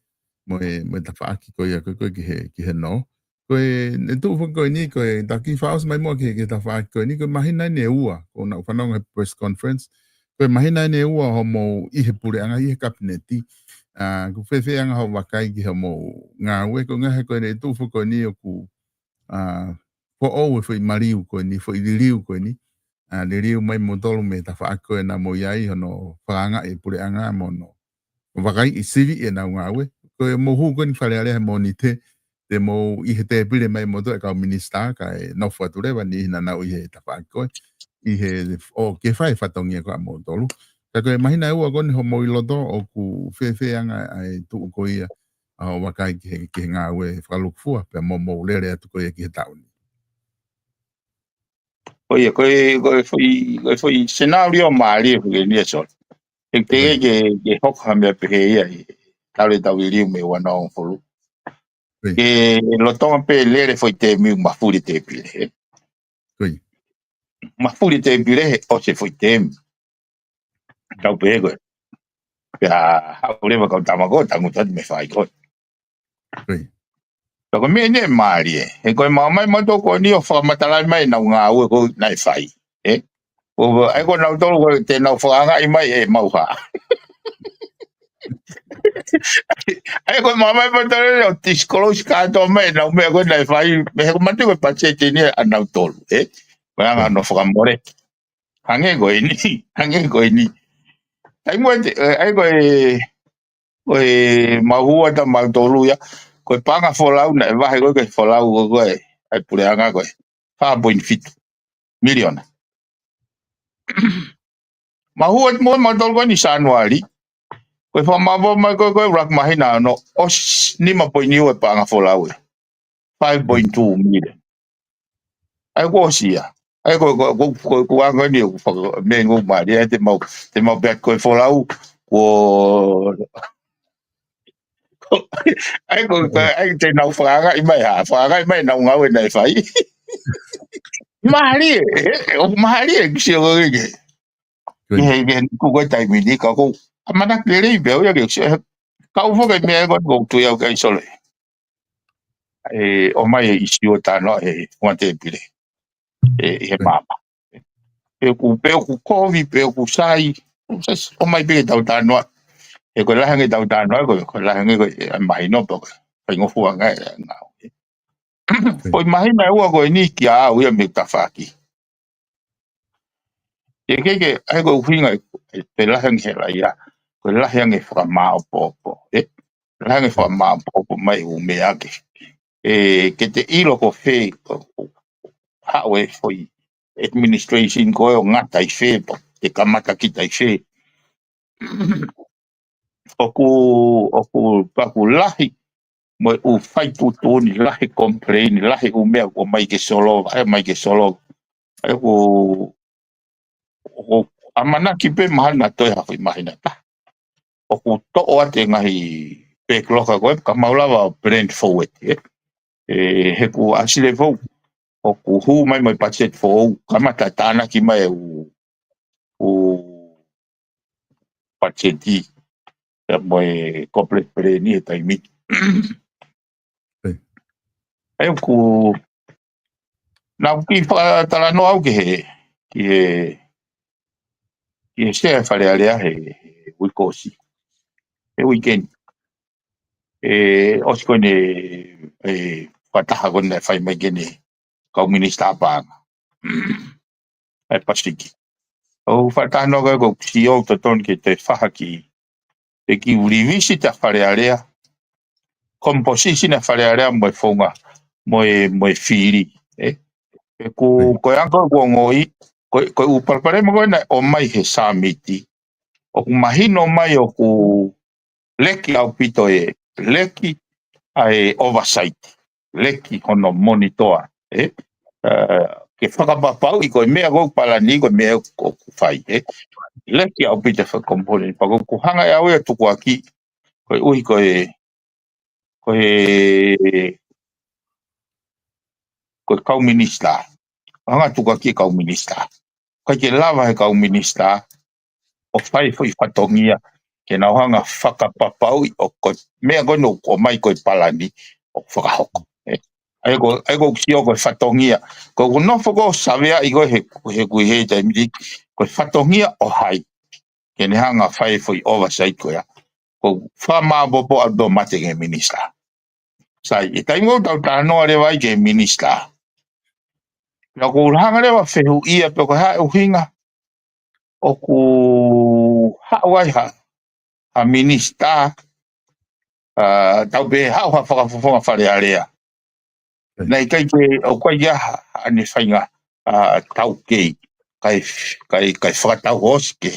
mo e, mo e tafaʻaki ko ia ko, ko e ki he, ki he nō. Ko e, ʻe tuʻu foki ko eni, ko e taki faʻos mai muʻa ki he, ki he tafaʻaki ko eni, ko e māhina eni ʻe ua, ko ʻeku fanongo he press conference. Ko e māhina eni ʻe ua hoʻomou ʻi he puleʻanga, ʻi he kapineti. ʻA, ʻoku fēfē anga hoʻo vakai ki hoʻomou ngāue, ko e ngaahi ko eni ʻe tuʻu foki ko eni ʻoku, ʻa, foʻou e foʻi maliu ko eni, foʻi liliu ko eni. ʻA, liliu mai moutolu mei he tafaʻaki ko ē naʻa mou ʻi ai hono fakaangaʻi e puleʻanga mo hono vakaiʻi sivi ʻenau ngāue. Ko e mou hū ko eni Fale Alea he Mōnite, te mou ʻi he tēpile mai moutolu e kau minisitā kae nofo atu leva e niʻihi naʻa nau ʻi he tafaʻaki ko ē. ʻI he, ʻo ke fai e fatongia ko ē ʻa moutolu. Ka ko e māhina ʻe ua ko eni hoʻomou ʻi loto ʻoku fēfē anga ʻa e tuʻu ko ia ʻa hoʻo vakai ki he, ki he ngāue fakalūkufua, pea mo hoʻomou lele atu ko ia ki he taʻu ni. Ko ia, ko e, ko e foʻi, ko e foʻi scenario mālie foki eni ia, Solo. Te, te ke, ke hoko ha meʻa pehē ia ʻi he talu ʻetau liliu mei he ua noa hongofulu. Ko ia. Ke lolotonga pē lele foʻi tēmi ʻoku mafuli tēpile, ē? Ko ia. Mafuli tēpile he ʻosi e foʻi tēmi. Tau pehē ko ē. Pea haʻu leva kau tama ko ē, tangutu atu mei he faʻahikosi. Ko ia. Pea ko e meʻa eni ʻe mālie. He ko e maʻu mai mautolu ko eni ʻo fakamatalaʻi mai ʻenau ngāue ko ē naʻe fai. Ē? ʻO, ʻa ia ko nautolu ko ē te nau fakaangaʻi mai ʻe mau hā. ʻA ia ko e maʻu mai mautolu ʻo disclose kātoa mai ʻenau meʻa ko ē naʻe fai. Mei he ko e matu ko e patiseti eni ʻa nautolu. Ē? Ko e anga hono fakamole. Hangē ko eni, hangē ko eni. Taimi ʻe, ē, ʻa ia ko e, ko e mau hū atu mautolu ia, ko e paʻanga folau naʻe vahe ko ē, ko e folau ko ē, ko e, ʻa e puleʻanga ko ē, fā poini fitu miliona. Mau hū atu mo mautolu ko eni Sānuali, ko e fakamāvae mai ko ē, ko e ʻuluaki māhina ʻo e ʻaho, ʻosi nima poini ua e paʻanga folau ē. Five point two million. ʻA ia kuo ʻosi ia. ʻA ia ko, ko, ko, ko, ko anga ni, ko faka-, meʻa ʻoku mālie, ʻa ia te mau, te mau pehē ko e folau, ko, ko, ʻa ia ko, ko, ʻa ia te nau fakaangaʻi mai hā, fakaangaʻi mai ʻenau ngāue naʻe fai. Mālie, ē, ʻoku mālie, ke sio ko ē ke. Ko ia. Ke, ke, ko e taimi ni, ka ko, ʻamanaki lelei pē au ia ke sio, ka ʻoku foki e meʻa ko ē ʻoku tui au ki ai Solo. ʻE, ʻomai e ʻisiū ʻo talanoa he funga tēpile. ʻE, he māmā. Pe ʻoku, pe ʻoku kovi, pe ʻoku sai. ʻOmai pē ke tau talanoa. He ko e lahi ange ʻetau talanoa, ko e, ko e lahi ange ko e, ʻe, mahino pe ko e faingofua ange e ngāue. Ko e mahino ʻe ua ko eni kia au ia mei tafaʻaki. ʻE ke ke, ʻai ko e ʻuhinga, ʻe, ʻe lahi ange he laia, ko e lahi ange fakamāʻopoʻopo, ʻe, lahi ange fakamāʻopoʻopo mai ʻū meʻa ke, ʻe, ke te ʻilo ko fē, ko, ko, haʻu e foʻi administration ko ē ʻo ngata ʻi fē, pe te kamata kita ʻi fē. ʻOku, ʻoku paku lahi, mo e ʻū fai tuʻutuʻuni lahi complain, lahi ʻū meʻa ʻoku ʻomai ke solova, ʻe ʻomai ke solova. ʻE ʻoku, ʻoku ʻamanaki pē mahalo toe ha foʻi māhina ʻe taha. ʻOku toʻo atu e ngaahi backlog ko ē, ka mau lava ʻo plan forward, ʻe. ʻE, he kuo ʻasi leva ʻoku hū mai mo e budget foʻou, kamata tānaki mai ʻū, ʻū budget ʻi, ʻe mo e complex plan ʻi he taimi. ʻE ʻoku, naʻa ku kiʻi fakatalanoa au ki he, ki he, ki he sea Fale Alea he, he uike ʻosi. He weekend. ʻE, ʻosi ko eni, ʻe, fakataha ko eni naʻe fai mai ki he kau minisitā paʻanga ʻa e Pasifiki. ʻOku fakatalanoa ko ē ko ʻeku sio ʻoku totonu ke toe fai ha kiʻi, ʻe kiʻi revisit ʻa Fale Alea, composition ʻa Fale Alea mo e founga, mo e, mo e fili, ʻe. ʻE ʻoku, ko e anga ʻoku ongoʻi, ko, ko e ʻū palopalema ko ē naʻe ʻomai he sāmiti, ʻoku mahino mai ʻoku leki ʻaupito e, leki ʻa e oversight, leki hono monitor, ʻe? ʻE, ke fakapapauʻi ko e meʻa ʻoku palani, ko e meʻa ʻoku fai, ʻe? Leki ʻaupito e fakakomponeni, pea ʻoku hanga ʻe au ia ʻo tukuakiʻi, koeʻuhi ko e, ko e, ko e kau minisitā. Hanga ʻo tukuakiʻi e kau minisitā. ʻIkai ke lava he kau minisitā ʻo fai foʻi fatongia ke nau hanga ʻo fakapapauʻi ʻoku ko e meʻa ko ē ʻoku ʻomai ko e palani ʻoku fakahoko. ʻE, ʻa ia ko, ʻa ia ko ʻeku sio ko e fatongia. Ko ʻeku nofo ko ē ʻo saveaʻi ko ē he, he kui he taimi ni, ko e fatongia ʻo hai ke ne hanga ʻo fai foʻi oversight ko ia. ʻOku fakamāʻopoʻopo ʻaupito mate ki he minisitā. Sai, ʻi he taimi ʻoku tau talanoa leva ai ki he minisitā, naʻa ku hanga leva ʻo fehuʻia pe ko e hā e ʻuhinga ʻoku haʻu ai ha, ha minisitā, ʻa, tau pehē haʻu ha fakafofonga Fale Alea. Naʻe ʻikai ke, ʻoku ʻikai ke ʻi ai ha, haʻane faʻahinga, ʻa, taukei, kae, kae, kae fakatau hoosi ke,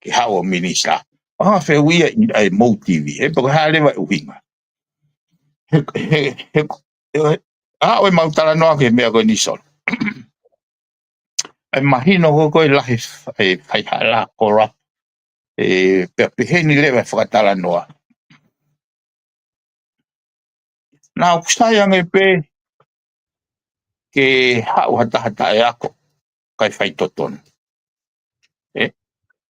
ke haʻu ʻo minisitā. Hanga ʻo fehuʻia ʻa e motive, ʻe pe ko e hā leva e ʻuhinga. He, he, he, he, ʻa, ʻoku mau talanoa ki he meʻa ko eni Solo. ʻE mahino ko ē ko e lahi f-, e faihala, corrupt, ʻe, pea peheni leva e fakatalanoa. Naʻa ʻoku sai ange pē ke haʻu ha taha taʻeako kae faitotonu. ʻE?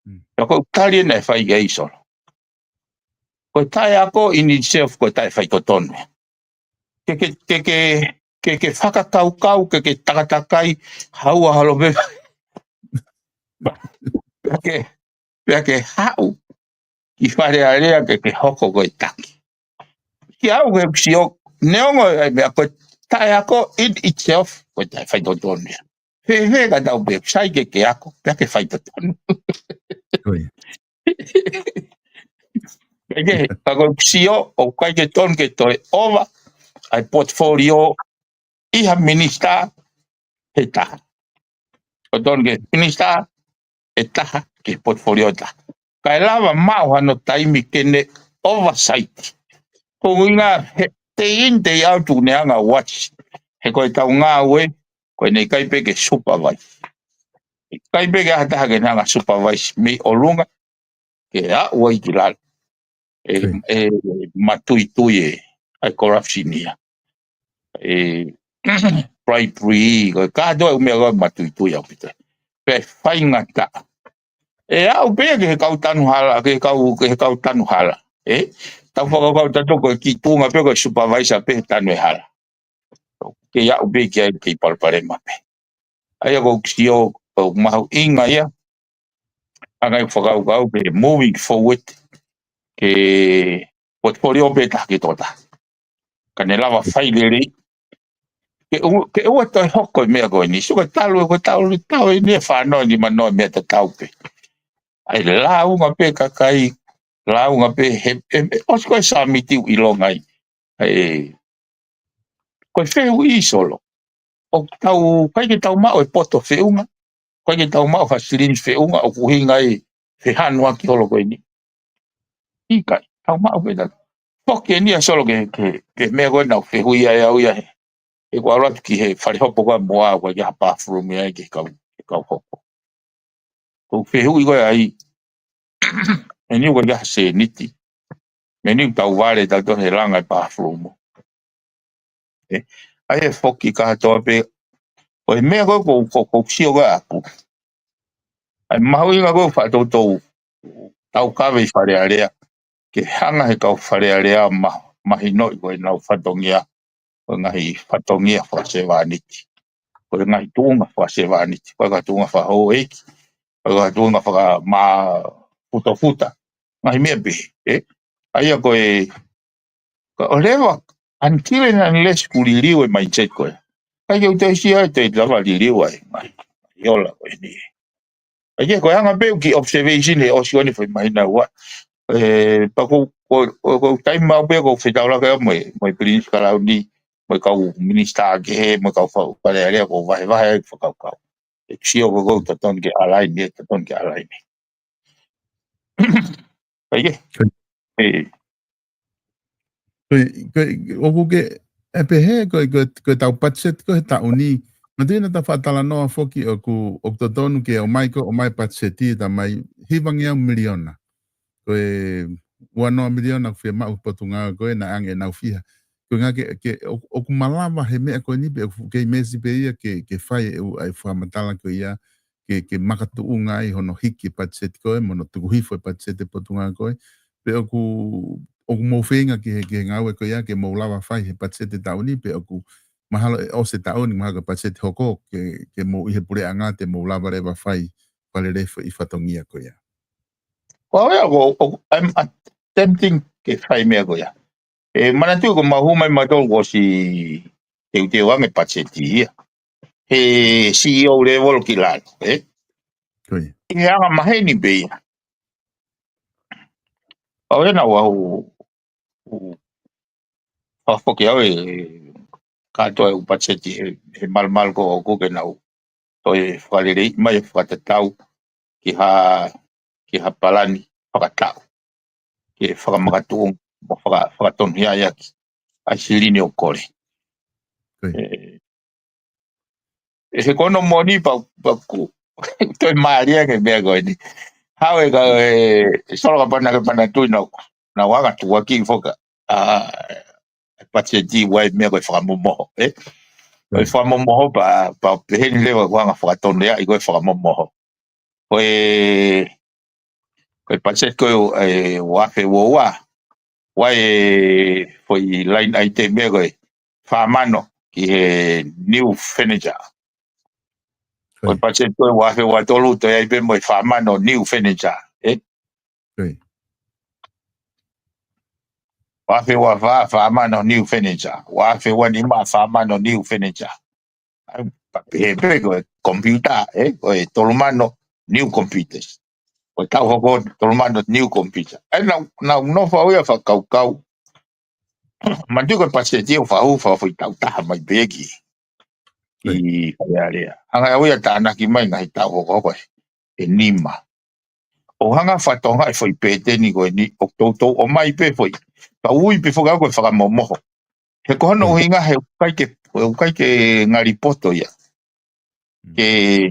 Mm. Pea ko e tali ena ʻe fai ki ai Solo. Ko e taʻeako in itself ko e taʻefaitotonu. Ke, ke, ke, ke, ke, ke fakakaukau, ke, ke takatakai, haʻu ha lopē. Pea ke, pea ke haʻu ki Fale Alea ke, ke hoko ko e taki. Ki au ke sio, neongo e meʻa ko e taʻeako in itself, ko e taʻefaitotonu ia. Fēfē ka tau pehē sai ke, ke ako, pea ke faitotonu. Ko ia. Pea ke, ka ko e sio, ʻoku ʻikai ke tonu ke toe ova ʻa e portfolio ʻi ha minisitā ʻe taha. ʻOku tonu ke minisitā ʻe taha, ki he portfolio ʻe taha. Kae lava maʻu hano taimi ke ne oversight. Ko e ʻuhinga he, day in, day out ʻoku ne hanga ʻo watch. He ko ʻetau ngāue, ko ʻene ʻikai pē ke supervise. ʻIkai pē ke ʻi ai ha taha ke ne hanga ʻo supervise mei ʻolunga, ke aʻu ai ki lalo. ʻE, ʻe matuitui e, ʻa e corruption ia. ʻE, bribery, ko e kātoa e ʻū meʻa ko ē matuitui ʻaupito. Pea faingataʻa. ʻE aʻu pē ki he kau tanu hala, ki he kau, ki he kau tanu hala. ʻE, tau fakakaukau tautolu ko e ki tuʻunga pē ko e supervisor pē he tanu e hala. kei aʻu pē ki ai kei palopalema pē. ʻA ia ʻoku ou sio ʻoku mahuʻinga ia, ʻa e ngaahi fakakaukau ke moving forward, ke portfolio pē taha ki he tokotaha. Ka ne lava fai lelei. Ke ʻoua, ke ʻoua toe hoko e meʻa ko eni. Sio ko e talu, ko e talu, talu eni e fānau ni mano e meʻa tatau pē. ʻAi lāunga pē kakai, lāunga pē he, he, he, ʻosi ko e sāmiti ʻoku ʻilonga ai. ʻAi, ko e fehuʻi Solo. ʻOku tau, ʻikai ke tau maʻu e poto feʻunga, ʻikai ke tau maʻu ha silini feʻunga, ʻoku ʻuhinga ai e fehanuaki holo ko eni. ʻIkai, tau maʻu pē ta. Foki eni ʻa Solo ke, ke, ke meʻa ko ē naʻa ku fehuʻi ai au ia he. ʻE kua ʻalu atu ki he fale hopo ko ē mo au ko ē ki ha bathroom ia ki he kau, ki he kau hopo. Ko e fehuʻi ko ē ai, eni ko ē ki ha sēniti. Meni tau vale tau to he langa e bathroom. ʻE, ʻa ia foki kātoa pē, ko e meʻa ko ē ko, ko, ko sio ko ē ʻaku. ʻAi mahuʻinga ko e faʻa toutou tau kave ʻi Fale Alea. Ke hanga he kau Fale Alea ma, mahinoʻi ko e nau fatongia, ko e ngaahi fatongia fakasevāniti. Ko e ngaahi tuʻunga fakasevāniti, ko e ngaahi tuʻunga fakahouʻeiki, ko e ngaahi tuʻunga fakamāfutafuta. Ngaahi meʻa pē, ē? ʻA ia ko e, ka ʻo leva, until and unless ʻoku liliu e mindset ko ē. ʻIkai ke u toe sio ai, te lava liliu ai, mai, ʻi ola ko eni. ʻA ia ko e anga pē ʻeku kiʻi observation he ʻosi ko eni foʻi māhina ua. ʻE, pea ko, ko, ko, ko e taimi mau pē ko e fetaulaki mo e, mo e Pilinisi Kalauni, mo e kau minisitā kehe, mo e kau fau, Fale Alea ko e vahevahe ai fakakaukau. ʻE sio ko e ko e totonu ke align, ʻe totonu ke align. ʻA ia, ʻe, Ko e, ko e, ʻoku ke, ʻe pehē, ko e, ko e, ko e tau budget ko e taʻu ni. Manatuʻi naʻa ta faʻa talanoa foki ʻoku, ʻoku totonu ke ʻomai ko, ʻomai budget ʻi ta mai hivangeau miliona. Ko e uanoa miliona ʻoku fiemaʻu Potungāue ko ē naʻa ʻange ʻenau fiha. Ko e ngā ke, ke, ʻoku, ʻoku malava he meʻa ko eni pē, ʻoku kei meesi pē ia ke, ke fai e ʻū, ʻa e fakamatala ko ia, ke, ke makatuʻunga ai hono hiki e budget ko ē, mo hono tuku hifo e budget e Potungāue ko ē. Pe ʻoku, ʻoku mou feinga ki he, ki he ngāue ko ia, ke mou lava fai he budget e taʻu ni, pe ʻoku mahalo ʻe ʻosi e taʻu ni, mahalo ko e budget hoko, ke, ke mou ʻi he puleʻanga te mou lava leva fai, fale lefo ʻi fatongia ko ia. Ko au ia, ko, ko, I'm attempting ke fai meʻa ko ia. ʻE, manatuʻi ko mau hū mai mautolu ko ʻosi teuteu ange budget ia. He C E O level ki lalo, ē? Ko ia. ʻI he anga maheni pē ia. Au ena au, au, au foki au ʻe, kātoa e ʻū budget he, he malumalu ko ʻoku ke nau. Toe fakalelei mai e fakatatau ki ha, ki ha palani fakataʻu. Ke fakamakatuʻunga, mo faka-, fakatonuhiaʻi ʻaki ʻa e silini ʻoku kole. Ko ia. ʻE, ʻe he ko hono moʻoni pea, pea ʻoku, toe mālie ange meʻa ko eni. Hau e ka, ʻe, Solo ka pana ke pana tui nau, nau anga tuʻuaki foki, ʻa, e budget ʻi ai e meʻa ko e fakamomoho, ē? Ko e fakamomoho pea, pea pehē ni leva ʻoku anga fakatonuhiaʻi ko e fakamomoho. Ko e, ko e budget ko e, ʻe, ua afe ua ua. Ua e foʻi line item ē ko e fā mano ki he new furniture. Ko e budget ko e ua afe ua tolu toe ai pē mo e fā mano new furniture, ē? Ko ia. Ua afe ua fā, fā mano new furniture. Ua afe ua nima, fā mano new furniture. ʻAi, pea pehē pē ko e computer, ē, ko e tolu mano new computers. Ko e taʻu hoko tolu mano new computer. ʻAi, naʻa, naʻa nofo au ia fakakaukau. Manatuʻi ko e budget ia ʻoku fakahū fakafoʻi taʻu taha mai pē ki, ʻi Fale Alea. Hanga au ia tānaki mai ngaahi taʻu hoko ko ē ʻe nima. ʻO hanga fatongia e foʻi pēteni ko eni, ʻoku toutou ʻomai pē foʻi. Pea ui pē foki au ko e fakamomoho. He ko hono ʻuhinga he ʻoku ʻikai ke, ʻoku ʻikai ke ngali poto ia. Ke,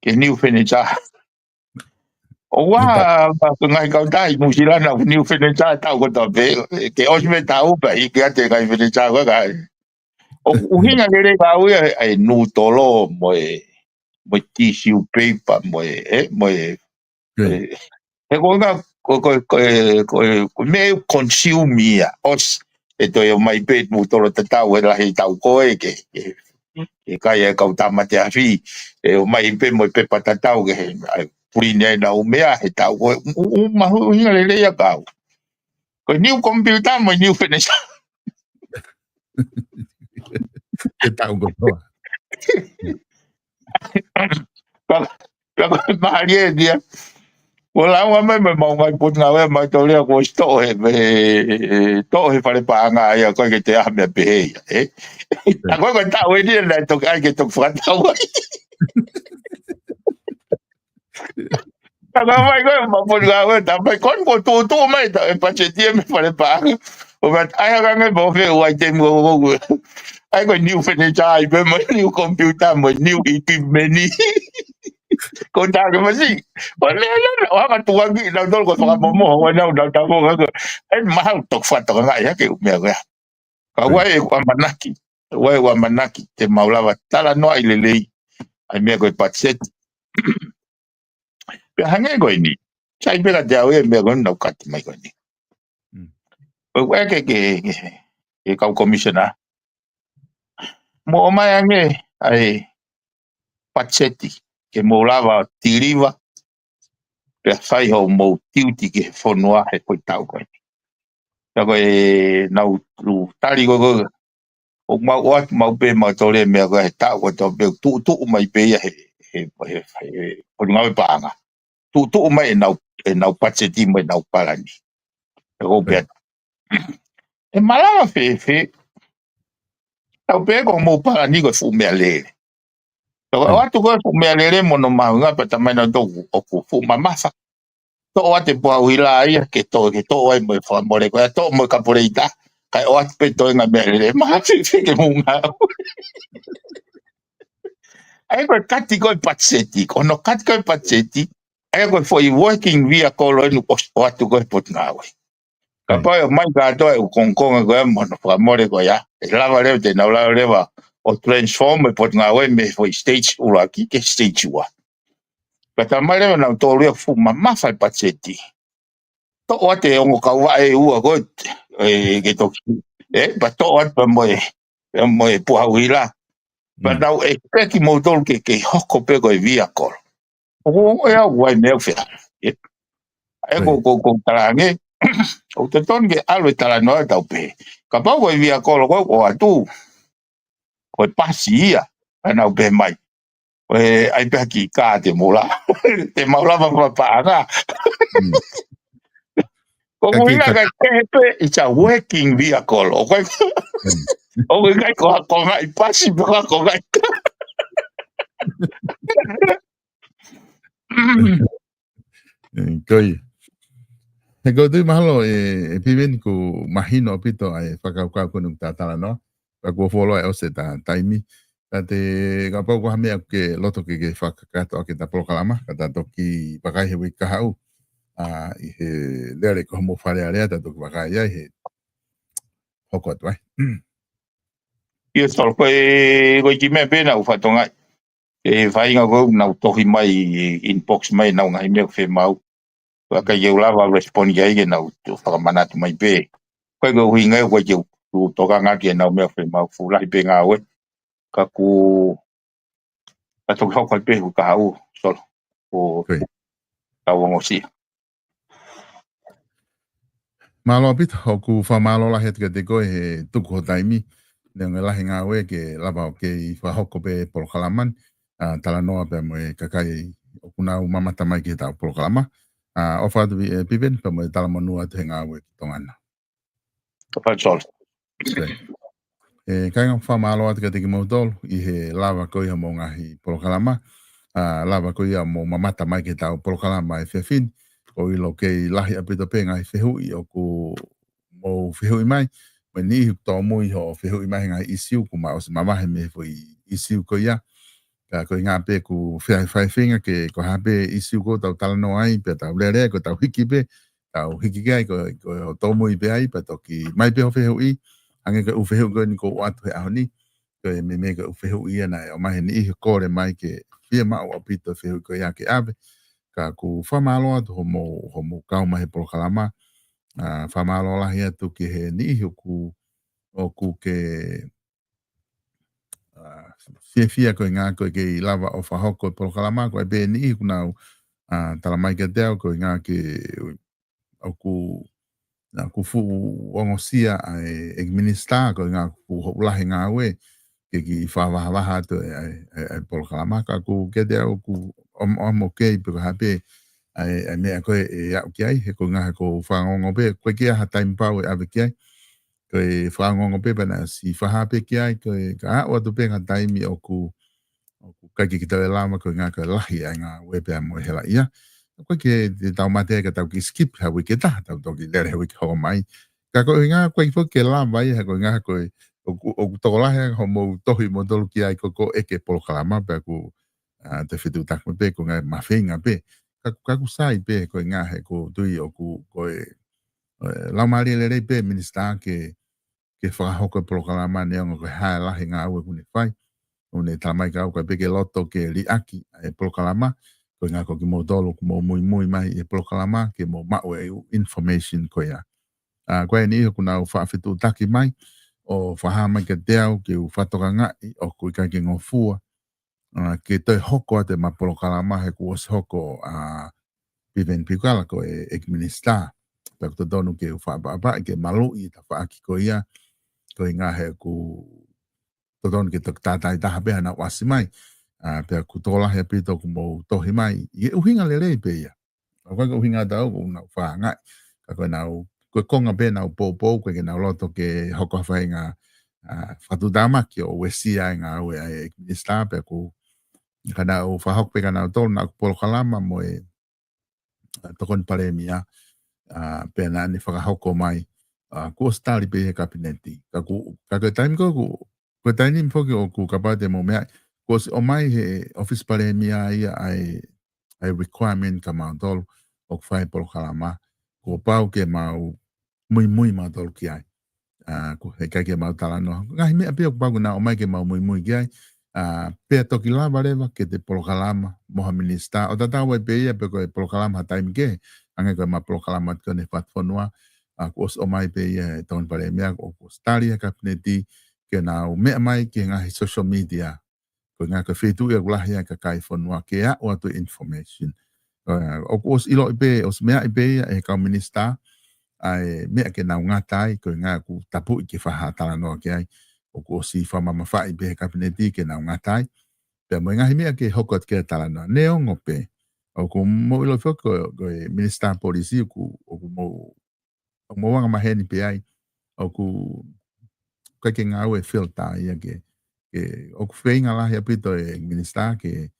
ke new furniture. ʻOua, ngaahi kautaha ʻi New Zealand ʻoku new furniture taʻu kotoa pē, ke ʻosi pē taʻu pea hiki atu e ngaahi furniture ko ē ka. ʻOku ʻuhinga lelei ka au ia, ʻa e nūtolo mo e, mo e tissue paper mo e, ē, mo e, ē, he ko e ngaahi, ko, ko, ko, ko, ko e meʻa ʻoku consume ia, ʻosi, ʻe toe ʻomai pē ʻe kimoutolu tatau he lahi taʻu ko ē ke, ke, ke kai e kau tāmate afi, ʻe ʻomai pē mo e pepa tatau ke he, ʻai, pulini ai ʻenau meʻa he taʻu ko ē, ʻū, ʻū mahuʻinga lelei ʻa kau. Ko e niu komipiuta mo e niu fenisa. He taʻu kotoa. Ka, ka ko e mālie ʻeni ia. Ko e lau mai mo e maʻu ngaahi potungāue ʻa mautolu ia kuo ʻosi toʻo he, he, toʻo he fale paʻanga ia ko e ke te aha meʻa pehē ia, ē? ʻA ko e ko e taʻu ʻeni ia naʻe toki ʻai ke toki fakatau ai. Ka ka mai ko e maʻu potungāue, tā mai ko eni kuo tuʻutuʻu mai ʻetau, e patiseti ia mei he fale paʻanga. ʻO mai ʻai hake ange mo e feʻuaitemi ʻo, ʻo, ʻo. ʻAi ko e niu fenisa ai pē mo e niu komipiuta mo e niu ʻikipimeni. Ko tā ke masi. Ko e meʻa ia naʻa, ʻo hanga tuangi, nautolu ko e fakamomoho, ʻo nau, nau tau ko, ko. ʻE mahalo toki fakatokangaʻi hake ʻū meʻa ko ia. Ka ʻoku ʻi ai ʻeku ʻamanaki, ʻoku ʻi ai ʻeku ʻamanaki, te mau lava talanoaʻi lelei ʻa e meʻa ko e patiseti. Pea hangē ko eni, sai pē kiate au e meʻa ko eni naʻa ku kati mai ko eni. Mm. ʻOku ʻeke ke, ke, ke kau komisena. Mou ʻomai ange ʻa e patiseti, ke mou lava ʻo tiliva, pea fai hoʻomou tiuti ki he fonua he ko e taʻu ko eni. Ka ko e nau lu tali ko ko, ʻoku mau ʻoatu maʻu pē mautolu e meʻa ko e he taʻu ko e taʻu pē tuʻutuʻu mai pē ia he, he, he, he, potungāue paʻanga. Tuʻutuʻu mai ʻenau, ʻenau patiseti mo ʻenau palani. ʻE ko pē. ʻE malava fēfē, tau pē ko hoʻomou palani ko e fuʻu meʻalele. Ka ko e ʻoatu ko e fuʻu meʻalele mo hono mahuʻinga pea tā mai nautolu ʻoku fuʻu mamafa. Toʻo atu e puha ʻuhila ia ke toʻo, ke toʻo ai mo e fakamole ko ia, toʻo mo e kapuleita. Kae ʻoatu pē toenga meʻalele, maha fēfē ke mou ngāue. ʻA ia ko e kati ko e patiseti, ko hono kati ko e patiseti, ʻa ia ko e foʻi working vehicle ʻeni ʻoku ʻoatu ko e potungāue. Kapau ʻe ʻomai kātoa e ʻū kongokonga ko ia mo hono fakamole ko ia, ʻe lava leva, te nau lava leva ʻo transform e potungāue mei he foʻi stage ʻuluaki ki he stage ua. Ka tā mai leva nautolu ia fuʻu mamafa e patiseti. Toʻo atu e ongo kauvaʻe ʻe ua ko ē, ʻe, ke toki, ē, pea toʻo atu pea mo e, pea mo e puha ʻuhila. Pea nau ʻekisipeki moutolu ke, ke hoko pē ko e vehicle. ʻOku ongo ia ʻoku ʻi ai meʻa ʻoku feʻunga. Ē? ʻA ia ko, ko, ko e talaange, ʻoku totonu ke ʻalu e talanoa ʻo tau pehē. Kapau ko e vehicle ko ē ʻoku ʻoatu, ko e pasi ia, ʻa nau pehē mai. ʻE, ʻai pē ha kiʻi kā te mou lava. Te mau lava fakapaʻanga. Mm. Ko e ʻuhinga ka ke pehē pē, it's a working vehicle. ʻOku ʻikai, ʻoku ʻikai ko ha kongaʻi pasi, pe ko ha kongaʻi kā. ʻE, ko ia. He ʻoku ou tui mahalo ʻe, ʻe Piveni ʻoku mahino ʻaupito ʻa e fakakaukau ko eni ʻoku ta talanoa. Ka kuo fuoloa ʻe ʻosi ʻeta taimi. Ka te kapau ko ha meʻa ʻoku ke loto ke ke fakakakato ʻaki ʻeta polokalama, ka ta toki vakai he uike kahaʻu. ʻA, ʻi he lele ko hoʻomou Fale Alea, ta toki vakai ai he hoko atu ai. ʻIo, Solo, ko e, ko e kiʻi meʻa pē naʻa ku fakatokangaʻi. ʻE faʻahinga ko ē naʻa nau tohi mai, inbox mai, ʻenau ngaahi meʻa ʻoku fiemaʻu. Ka ʻikai ke u lava respond ki ai ke nau toe fakamanatu mai pē. Ko e ʻuhinga ia ʻoku ʻikai ke u tokanga ki heʻenau meʻa ʻoku fiemaʻu, fuʻu lahi pē ngāue. Ka ʻoku ta toki hoko ai pē he uike kahaʻu, Solo. ʻO tau ongosia. Mālō ʻaupito, ʻoku fakamālō lahi atu kiate koe he tuku ho taimi. Neongo e lahi ngāue ke lava ʻo kei fakahoko pē polokalama ni, ʻa, talanoa pea mo e kakai ʻoku nau mamata mai ki heʻetau polokalama. ʻA, ʻofa atu ʻe Piveni pea mo e talamonū atu he ngāue ki Tonga na. ʻOfa atu, Solo. ʻE, kāinga, fakamālō atu kiate kimoutolu ʻi he lava ko ia hoʻomou ngaahi polokalama. ʻA, lava ko ia hoʻomou mamata mai ki heʻetau polokalama he efiafi ni. ʻOku ou ʻilo ʻoku kei lahi ʻaupito pē ngaahi fehuʻi ʻoku mou fehuʻi mai. Mo e niʻihi ʻoku tōmui hoʻo fehuʻi mai he ngaahi ʻīsiu ʻoku ma ʻosi mavahe mei he foʻi ʻīsiu ko ia. Ka ko e ʻuhinga pē ʻoku fai, fai feinga ke ko e hā pē ʻīsiu ʻoku tau talanoa ai, pea tau lele, ko ʻetau hiki pē, tau hiki ki ai, ko, ko hoʻo tōmui pē ai, pea toki mai pē hoʻo fehuʻi, hangē ko e ʻū fehuʻi ko eni ʻoku ʻoatu he ʻaho ni, ko e meimei ko e ʻū fehuʻi ia naʻe ʻomai he niʻihi ʻoku kole mai ke fiemaʻu ʻaupito e fehuʻi ko ia ke ʻave. Ka ʻoku fakamālō atu hoʻomou, hoʻomou kau mai he polokalama, ʻa, fakamālō lahi atu ki he niʻihi ʻoku ʻoku ke, ʻa, fiefia koeʻuhinga ko e kei lava ʻo fakahoko e polokalama, ko e pē ʻe niʻihi kuo nau, ʻa, tala mai kiate au koeʻuhinga ke ʻoku, naʻa ku fuʻu ongosia ʻa e, ʻEiki Minisitā, koeʻuhinga ʻoku fuʻu hoʻo lahi e ngāue, ke kiʻi fakavahavaha atu e, e, e, e polokalama, ka ʻoku kiate au ʻoku ʻom-, ʻoku okay pe ko e hā pē ʻa e, ʻa e meʻa ko ē ʻe aʻu ki ai, he koeʻuhinga he ʻoku ou fanongo pē, ʻoku ʻikai ke ʻi ai ha taimi pau ʻe ʻave ki ai, ko e fanongo pē pea naʻe ʻosi fakahā pē ki ai, ko e ka aʻu atu pē ki ha taimi ʻoku, ʻoku ʻikai ke tau lava koeʻuhinga ko e lahi ʻa e ngāue pea mo e helaʻia. ʻOku ʻikai ke te tau mate ai ka tau kiʻi skip ha uike ʻe taha, tau toki lele he uike hoko mai. Ka koeʻuhinga ʻoku ʻikai foki ke lava ia, he koeʻuhinga ko e, ʻoku, ʻoku tokolahi ʻa hoʻomou tohi moutolu ki ai ko ē ʻoku ʻeke e polokalama pea ʻoku, ʻa, te fetuʻutaki mai pē koeʻuhinga mafeinga pē. Ka, ka ʻoku sai pē koeʻuhinga he ʻoku ou tui ʻoku, ko e, e, laumālie lelei pē Minisitā ke, ke fakahoko e polokalama neongo ko e hā e lahi e ngāue ʻoku ne fai. ʻOku ne tala mai kiate au ʻoku ʻikai pē ke loto ke liʻaki e polokalama, koeʻuhinga ko kimoutolu ʻoku mou muimui mai he polokalama, ke mou maʻu e ʻū information ko ia. ʻA, ko e niʻihi ʻoku nau faʻa fetuʻutaki mai, ʻo fakahā mai kiate au ke u fakatokangaʻi ʻoku ʻikai ke ngofua, ʻa, ke toe hoko atu ʻema polokalama he kuo ʻosi hoko ʻa Piveni Piukala ko e ʻEiki Minisitā. Pea ʻoku totonu ke u faʻapaʻapaʻi ke maluʻi e tafaʻaki ko ia, koeʻuhinga he ʻoku totonu ke toki tātāitaha pē haʻanau ʻasi mai. ʻA, pea ʻoku tokolahi ʻaupito ʻoku mou tohi mai. ʻI he ʻuhinga lelei pē ia. ʻOku ʻikai ko e ʻuhinga ʻatautolu ʻoku nau fāngaʻi. Ka ko ʻenau, ko e konga pē ʻenau poupou, ʻoku ʻikai ke nau loto ke hoko ha faʻahinga, ʻa, fakatuʻutāmaki ʻo uesia e ngāue ʻa e ʻEiki Minisitā pea ʻoku, ka nau fakahoko pē kia nautolu, naʻa ku polokalama mo e, ʻa, Tokoni Palēmia, ʻa, pea naʻa ne fakahoko mai, ʻa, kuo ʻosi tali pē ʻe he Kapineti. Ka ʻoku, ka ko e taimi ko ē ʻoku, ko e taimi ni foki ʻoku kapau te mou meaʻi, kuo ʻosi ʻomai he ʻOfisi Palēmia ia ʻa e, ʻa e requirement kia mautolu ʻoku fai e polokalama, kuo pau ke mau muimui mautolu ki ai. ʻA, ʻoku ʻikai ke mau talanoa. Ngaahi meʻa pē ʻoku pau ke nau ʻomai ke mau muimui ki ai. ʻA, pea toki lava leva ke te polokalama mo ha minisitā. ʻO tatau ai pē ia pe ko e polokalama ha taimi kehe, hangē ko ʻema polokalama atu ko eni he Fatufonua. ʻA, kuo ʻosi ʻomai pē ia ʻe he Tokoni Palēmia, ʻoku ʻosi tali ʻe he Kapineti ke nau meʻa mai ki he ngaahi social media. Koeʻuhinga ko e feituʻu ia ʻoku lahi ai e kakai e fonua ke aʻu atu e information. ʻA, ʻoku ʻosi ʻiloʻi pē, ʻosi meaʻi pē ia ʻe he kau minisitā ʻa e meʻa ke nau ngata ai, koeʻuhinga ʻoku tapuʻi ke fai ha talanoa ki ai. ʻOku ʻosi fakamamafaʻi pē ʻe he Kapineti ke nau ngata ai. Pea mo e ngaahi meʻa ke hoko atu ki ai e talanoa. Neongo pē, ʻoku mou ʻilo foki ko, ko e Minisitā Polisi ʻoku, ʻoku mou, ʻoku mou anga maheni pē ai. ʻOku ʻikai ke ngāue e filter ia ke, ke, ʻoku feinga lahi ʻaupito e minisitā ke,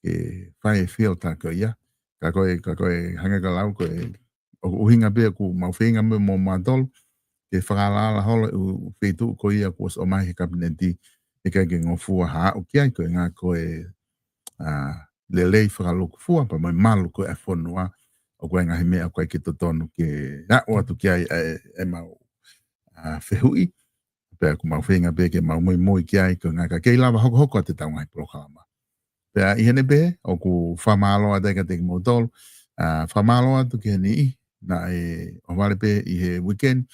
ke fai e filter ko ia. Ka ko e, ka ko e hangē ko e lau ko e, ʻoku ʻuhinga pē ʻoku mau feinga mo, mo mautolu ke fakaalaala holo e ʻū feituʻu ko ia kuo ʻosi ʻomai ʻe he Kapineti, ʻikai ke ngofua ha aʻu ki ai, koeʻuhinga ko e, ʻa, lelei fakalūkufua pea mo e malu ko ē ʻa e fonua, ʻoku ʻi ai e ngaahi meʻa ʻoku ʻikai ke totonu ke aʻu atu ki ai ʻa e, ʻemau, ʻa, fehuʻi, pea ʻoku mau feinga pē ke mau muimui ki ai, koeʻuhinga ka kei lava hokohoko atu ʻetau ngaahi polokalama. Pea ʻi heʻene pehē, ʻoku fakamālō atu ai kiate kimoutolu, ʻa, fakamālō atu ki he niʻihi naʻe ʻohovale pē ʻi he weekend,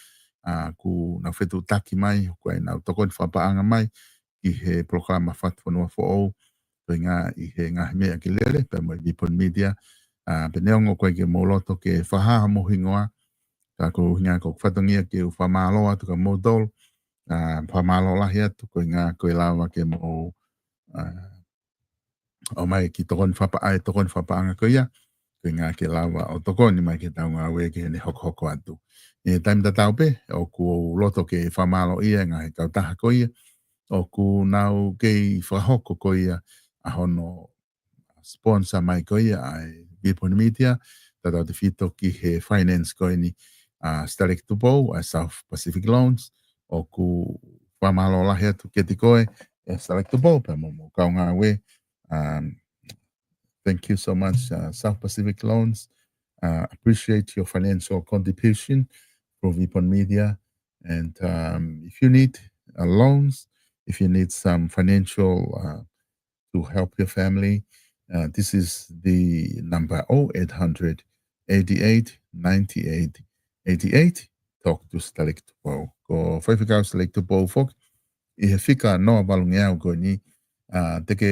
ʻa, kuo nau fetuʻutaki mai, ʻoku ʻi ai ʻenau tokoni fakapaʻanga mai ki he polokalama Fatufonua Foʻou, koeʻuhinga ʻi he ngaahi meʻa ke lele, pea mo e VPON Media, ʻa, pea neongo ʻoku ʻikai ke mou loto ke fakahā homou hingoa, ka ko e ʻuhinga ko e fatongia ke u fakamālō atu kia moutolu, ʻa, fakamālō lahi atu, koeʻuhinga ko e lava ke mou, ʻa, ʻomai e kiʻi tokoni fakapaʻanga, tokoni fakapaʻanga ko ia, koeʻuhinga ke lava ʻo tokoni mai ki heʻetau ngāue ke ne hokohoko atu. ʻI he taimi tatau pē, ʻoku ou loto ke fakamālō ia e ngaahi kautaha ko ia, ʻoku nau kei fakahoko ko ia ʻa hono sponsor mai ko ia ʻa e VPON Media, tautautefito ki he finance ko eni ʻa Sitaleki Tupou, ʻa South Pacific Loans, ʻoku fakamālō lahi atu kiate koe, ʻe Sitaleki Tupou, pea mo, mo e kau ngāue. Um, thank you so much, uh, South Pacific Loans. Uh, appreciate your financial contribution for VPON Media. And, um, if you need, uh, loans, if you need some financial, uh, to help your family, uh, this is the number, oh eight hundred, eighty-eight, ninety-eight, eighty-eight. talk to Sitaleki Tupou. Ko Faifekau Sitaleki Tupou foki, ʻi he fika noa valungeau ko eni, ʻa, te ke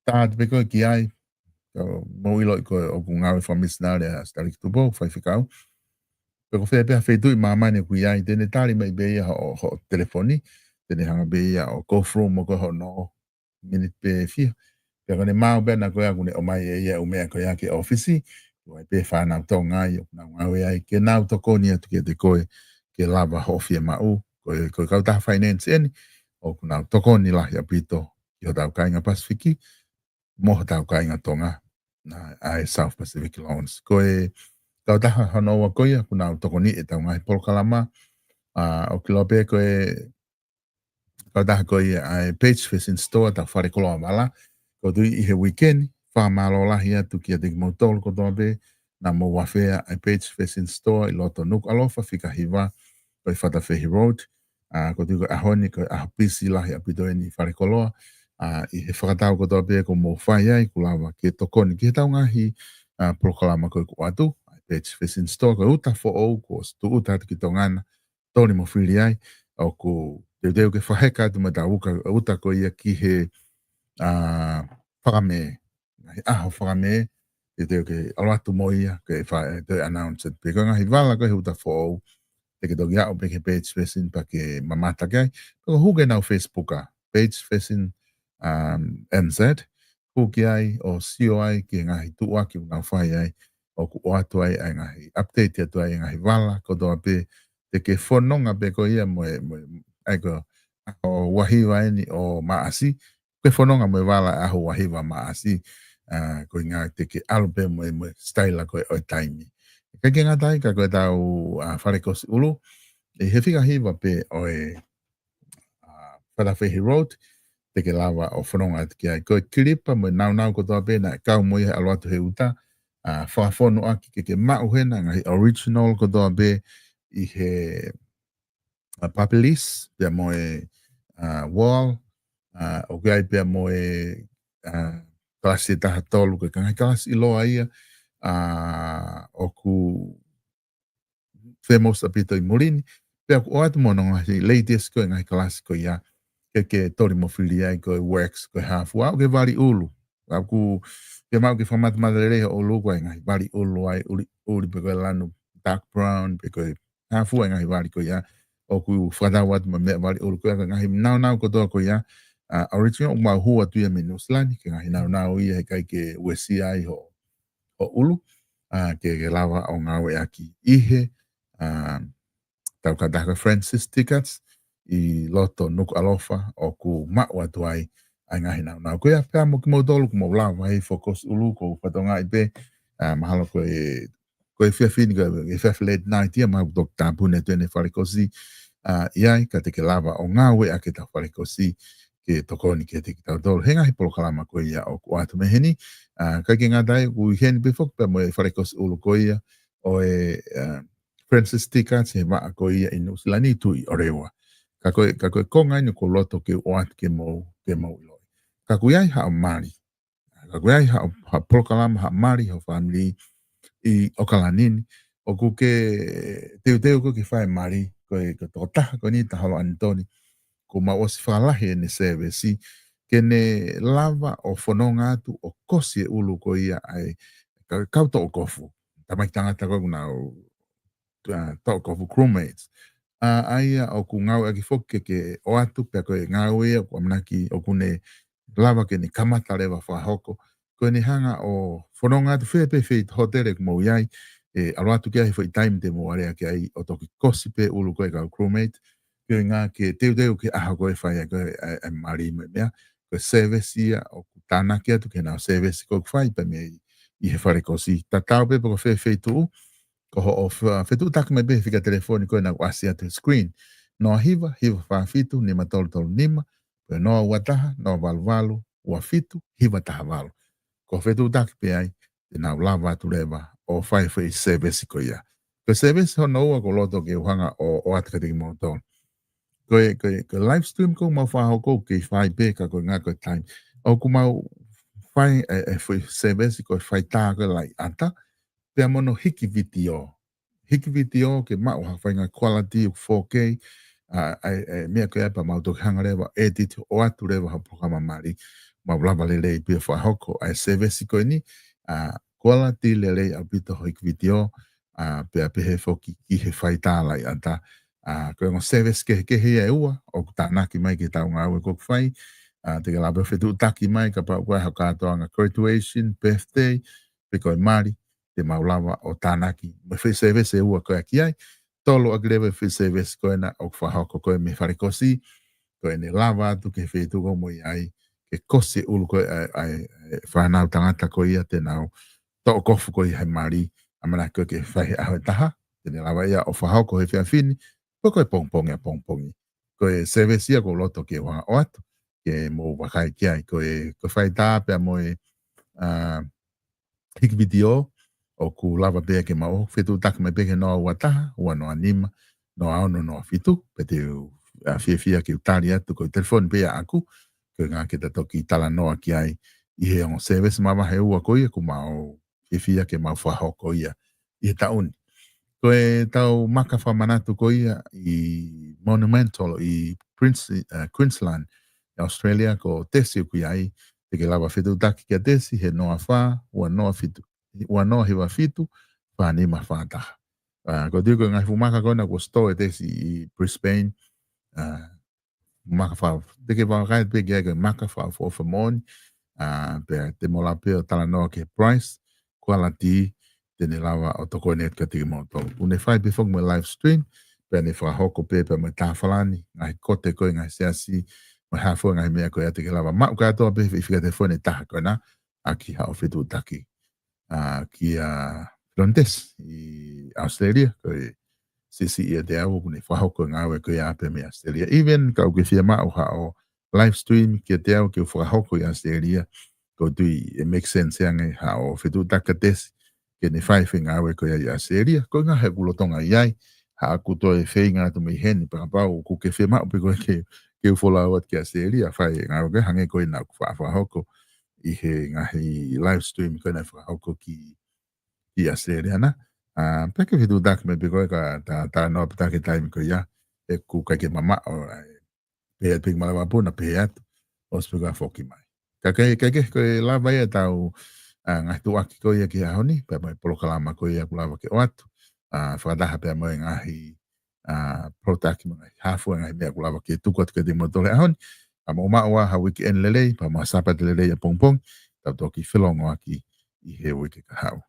tā atu pē koe ki ai, ka mou ʻiloʻi ko ē ʻoku ngāue fakamisinale ʻa Sitaleki Tupou, Faifekau. Pe ko fē pē ha feituʻu ʻi māmani ʻoku ʻi ai, te ne tali mai pē ia hoʻo, hoʻo telefoni, te ne hanga pē ia ʻo go through mo koe hono miniti pē fiha. Pea ko ʻene maau pē ʻana ko ia ʻoku ne ʻomai ʻe ia ʻū meʻa ko ia ki he ʻōfisi, ʻoku ʻi ai pē fānau Tonga ai, ʻoku nau ngāue ai, ke nau tokoni atu kiate koe, ke lava hoʻo fiemaʻu, ko e, ko e kautaha finance eni, ʻoku nau tokoni lahi ʻaupito ki hotau kāinga Pasifiki, mo hotau kāinga Tonga, ʻa, ʻa e South Pacific Loans. Ko e kautaha hono ua ko ia, ʻoku nau tokoniʻi ʻetau ngaahi polokalama, ʻa, ʻoku ʻiloa pē ko e kautaha ko ia ʻa e Page Fashion Store, ʻetau fale koloa vala. ʻOku ou tui ʻi he weekend, fakamālō lahi atu kiate kimoutolu kotoa pē naʻa mou afea ʻa e Page Fashion Store ʻi loto Nukuʻalofa, fika hiva, ko e Fatafehi Road. ʻA, ʻoku ou tui ko e ʻaho ni, ko e ʻaho pisi lahi ʻaupito eni ʻi fale koloa. ʻA, ʻi he fakatau kotoa pē ʻoku mou fai ai, ʻoku lava ke tokoni ki heʻetau ngaahi, ʻa, polokalama ko ē kuo ʻoatu, ʻa e Page Fashion Store, ko e uta foʻou kuo ʻosi tūʻuta atu ki Tonga na, toli mo fili ai, ʻoku teuteu ke fakaheka atu mo ʻetau uka, uta ko ia ki he, ʻa, Fakamē, ngaahi ʻaho Fakamē, teuteu ke ʻalu atu mo ia, ke fa-, ʻe toe announce atu pē. Ko e ngaahi vala ko ē he uta foʻou, te ke toki aʻu pē ki he Page Fashion pea ke mamata ki ai. Pea ko e hū ki heʻenau Facebook ʻa, Page Fashion, um, N Z, hū ki ai ʻo sio ai ki he ngaahi tuʻuaki ʻoku nau fai ai, ʻoku ʻoatu ai ʻa e ngaahi update atu ai ʻa e ngaahi vala kotoa pē, te ke fononga pē koe ia mo e, mo e, ʻa ia ko e ʻaho ua hiva eni ʻo Maʻasi, ke fononga mo e vala ʻaho ua hiva Maʻasi, ʻa, ko e ʻuhinga te ke ʻalu pē mo e, mo e style ko ē ʻo e taimi. ʻIkai ke ngata ai ka ko ʻetau, ʻa, Falekosi ʻUlu, ʻi he fika hiva pē ʻo e, ʻa, Fatafehi Road, te ke lava ʻo fononga atu ki ai. Ko e kilipa mo e naunau kotoa pē naʻe kau mo ia he ʻalu atu he uta, ʻa, fakafonu ʻaki ke ke maʻu hena ngaahi original kotoa pē ʻi he, ʻa, Papelis, pea mo e, ʻa, Wall, ʻa, ʻoku ʻi ai pea mo e, ʻa, kalasi ʻe taha tolu, ko e ngaahi kalasi ʻiloa ia, ʻa, ʻoku famous ʻaupito ʻi muli ni, pea ʻoku ʻoatu mo hono ngaahi latest ko ē ngaahi kalasi ko ia, ke ke toli mo fili ai ko e wax, ko e hā fua, ʻoku ke vali ʻulu. ʻOku ke maʻu ke fakamatamata lelei ho ʻulu ko e ngaahi vali ʻulu ai, ʻuli, ʻuli pe ko e lanu dark brown, pe ko e hā fua e ngaahi vali ko ia, ʻoku fakatau atu mo e meʻa vali ʻulu ko ia, ko e ngaahi naunau kotoa ko ia, ʻa, original, ʻoku mau hū atu ia mei Nuʻusila ni, ko e ngaahi naunau ia he ʻikai ke uesia ai ho, ho ʻulu, ʻa, ke, ke lava ʻo ngāueʻaki ʻi he, ʻa, ʻetau kautaha ko e Francis Tickets ʻi loto Nukuʻalofa ʻoku maʻu atu ai ʻa e ngaahi naunau ko ia. Pea mo kimoutolu ʻoku mou lava ʻi Falekosi ʻUlu, ʻoku ou fakatokangaʻi pē, ʻa, mahalo ko e, ko e efiafi ni, ko e efiafi late night ia, mahalo ʻoku toki tāpuni atu ʻene falekosi, ʻa, ʻi ai, ka te ke lava ʻo ngāueʻaki ʻetau falekosi ke tokoni kiate kitautolu he ngaahi polokalama ko ia ʻoku ʻoatu mei heni, ʻa, ʻikai ke ngata ai, ʻoku ʻi heni pē foki pea mo e Falekosi ʻUlu ko ia ʻo e, ʻa, Francis Tickets he vaʻa ko ia ʻi Nuʻusila ni, Tuʻi ʻOreua. Ka ko e, ka ko e konga eni ʻoku ou loto ke u ʻoatu ke mou, ke mou ʻiloʻi. Ka ʻoku ʻi ai haʻo mali, ka ʻoku ʻi ai haʻo, haʻo polokalama, haʻo mali ho fāmili ʻi ʻAokalani ni, ʻoku ke teuteu koe ke fai mali, ko e, ko e tokotaha ko eni, Taholo ʻAnitoni, kuo mau ʻosi fakalahi ʻene sēvesi, ke ne lava ʻo fononga atu ʻo kosi e ʻulu ko ia ʻa e ka-, kau toʻokofu. Tamaiki tangata ko ē ʻoku nau, ʻa, toʻokofu, crewmates. ʻA, ʻa ia ʻoku ngāueʻaki foki ke, ke ʻoatu pea ko e ngāue ia ʻoku ʻamanaki ʻoku ne lava ke ne kamata leva fakahoko. Ko ʻene hanga ʻo fononga atu fē pē feituʻu, hōtele ʻoku mou ʻi ai, ʻe ʻalu atu ki ai he foʻi taimi te mou alea ki ai ʻo toki kosi pē ʻulu ko ē kau crewmate, ko e ʻuhinga ke teuteu ki he ʻaho ko ē fai ai ko ē ʻa e, ʻa e mali mo e meʻa, ko e sēvesi ia ʻoku tānaki atu ki heʻenau sēvesi ko ē ʻoku fai pē mei ʻi he Falekosi. Tatau pē pe ko fē feituʻu, ko hoʻo fe-, fetuʻutaki mai pē he fika telefoni ko ē naʻá ku ʻasi atu he screen. Noa hiva, hiva fā fitu, nima tolu tolu nima, pe noa ua taha, noa valu valu, ua fitu, hiva taha valu. Ko hoʻo fetuʻutaki pē ai, te nau lava atu leva ʻo fai e foʻi sēvesi ko ia. Ko e sēvesi hono ua ʻoku ou loto ke u hanga ʻo, ʻoatu kiate kimoutolu. Ko e, ko e, ko e live stream ʻoku mau fakahoko ʻoku kei fai pē ka ko e ʻuhinga ko e taimi. ʻOku mau fai e, e foʻi sēvesi ko e fai tā ko ē laʻi ʻata, pea mo hono hiki vitiō. hiki vitiō ke maʻu ha faʻahinga quality ʻoku four K, ʻa, ʻa, ʻa e meʻa ko ia pea mau toki hanga leva ʻo edit ʻo ʻoatu leva ha polokalama mali, mau lava lelei pē ʻo fakahoko ʻa e service ko eni, ʻa, quality lelei ʻaupito hoʻo hiki vitiō, ʻa, pea pehē foki ki he fai tālaʻiʻata. ʻA, ko e ongo service kehekehe ia ʻe ua ʻoku tānaki mai ki heʻetau ngāue ko ē ʻoku fai, ʻa, te ke lava ʻo fetuʻutaki mai kapau ʻoku ʻi ai haʻo kātoanga graduation, birthday, pe ko e mali, te mau lava ʻo tānaki. Mo e foʻi service ʻe ua ko ia ki ai, tolu ʻaki leva e foʻi service ko ena ʻoku fakahoko ko ē mei Falekosi, ko ʻene lava atu ki he feituʻu ko ē ʻoku mou ʻi ai, ke kosi e ʻulu ko ē ʻa e, ʻa e, ʻa e fānau tangata ko ia te nau toʻo kofu ko ia he mali, ʻamanaki ko ē ke fai he ʻaho ʻe taha, te ne lava ia ʻo fakahoko he efiafi ni, pe ko e pongipongi ʻapongipongi. Ko e service ia ʻoku ou loto ke u hanga ʻo ʻoatu, ke mou vakai ki ai, ko e, ko e fai tā pea mo e, ʻa, hiki vitiō, ʻoku lava pē ke mau fetuʻutaki mai pē ki he noa ua taha, ua noa nima, noa ono noa fitu, pea te u, ʻa, fiefia ke u tali atu, ko e telefoni pē ia ʻaʻaku, ko e ʻuhinga ke ta toki talanoa ki ai ʻi he ongo service mavahe ʻe ua ko ia ʻoku mau fiefia ke mau fakahoko ia ʻi he taʻu ni. Ko ʻetau maka fakamanatu ko ia ʻi Monumental ʻi Prince, ʻa, Queensland, ʻi Australia, ko Tesi ʻoku ʻi ai, te ke lava fetuʻutaki kia Tesi he noa fā, ua noa fitu, ua noa hiva fitu, fā nima fā taha. ʻA, ʻoku ou tui ko e ngaahi fuʻu maka ko ena kuo store ʻe Tesi ʻi Brisbane, ʻa, maka fa-, te ke vakai pē ki ai ko e maka fakaʻofoʻofa moʻoni, ʻa, pea te mou lava pē ʻo talanoa ki he price, quality, te ne lava ʻo tokoni atu kiate kimoutolu. ʻOku ne fai pē foki mo e live stream, pea ne fakahoko pē pea mo e tā falani, ngaahi kote ko ē, ngaahi siasi, mo e hā fua ngaahi meʻa ko ia te ke lava maʻu kātoa pē he fika telefoni ʻe taha ko ena, ʻaki haʻo fetuʻutaki, ʻa, kia Filoni Tesi ʻi Australia, ko e siʻisiʻi ʻiate au ʻoku ne fakahoko e ngāue ko ia pē mei Australia. Even kapau ʻoku ke fiemaʻu haʻo live stream kiate au ke u fakahoko ʻi Australia, ʻoku ou tui ʻe make sense ange haʻo fetuʻutaki kia Tesi ke ne fai e foʻi ngāue ko ia ʻi Australia. Ko e ʻuhinga he ʻoku lolotonga ʻi ai haʻaku toe feinga atu mei heni, pea kapau ʻoku ke fiemaʻu pē koe ke, ke u folau atu ki Australia, fai e ngāue ko ia hangē ko ia naʻa ku fa-, fakahoko ʻi he ngaahi live stream ko ena naʻe fakahoko ki, ki Australia na. ʻA, pea ke fetuʻutaki mai pē koe ka ta, ta noa pē taki taimi ko ia, ʻoku ʻikai ke mamaʻo, ʻa, pehē atu pē ki malava puna, pehē atu, ʻosi pē ka foki mai. Ka ke, ka ke, ko e lava ia ʻetau, ʻa, ngaahi tuʻuaki ko ia ki he ʻaho ni, pea mo e polokalama ko ia ʻoku lava ke ʻoatu, ʻa, fakataha pea mo e ngaahi, ʻa, product mo e ngaahi hā fua ngaahi meʻa ʻoku lava ke tuku atu kiate kimoutolu he ʻaho ni. Ka mou maʻu ā ha weekend lelei, pea mo ha Sāpate lelei ʻapongipongi, tau toki felongoaki ʻi he uike kahaʻu.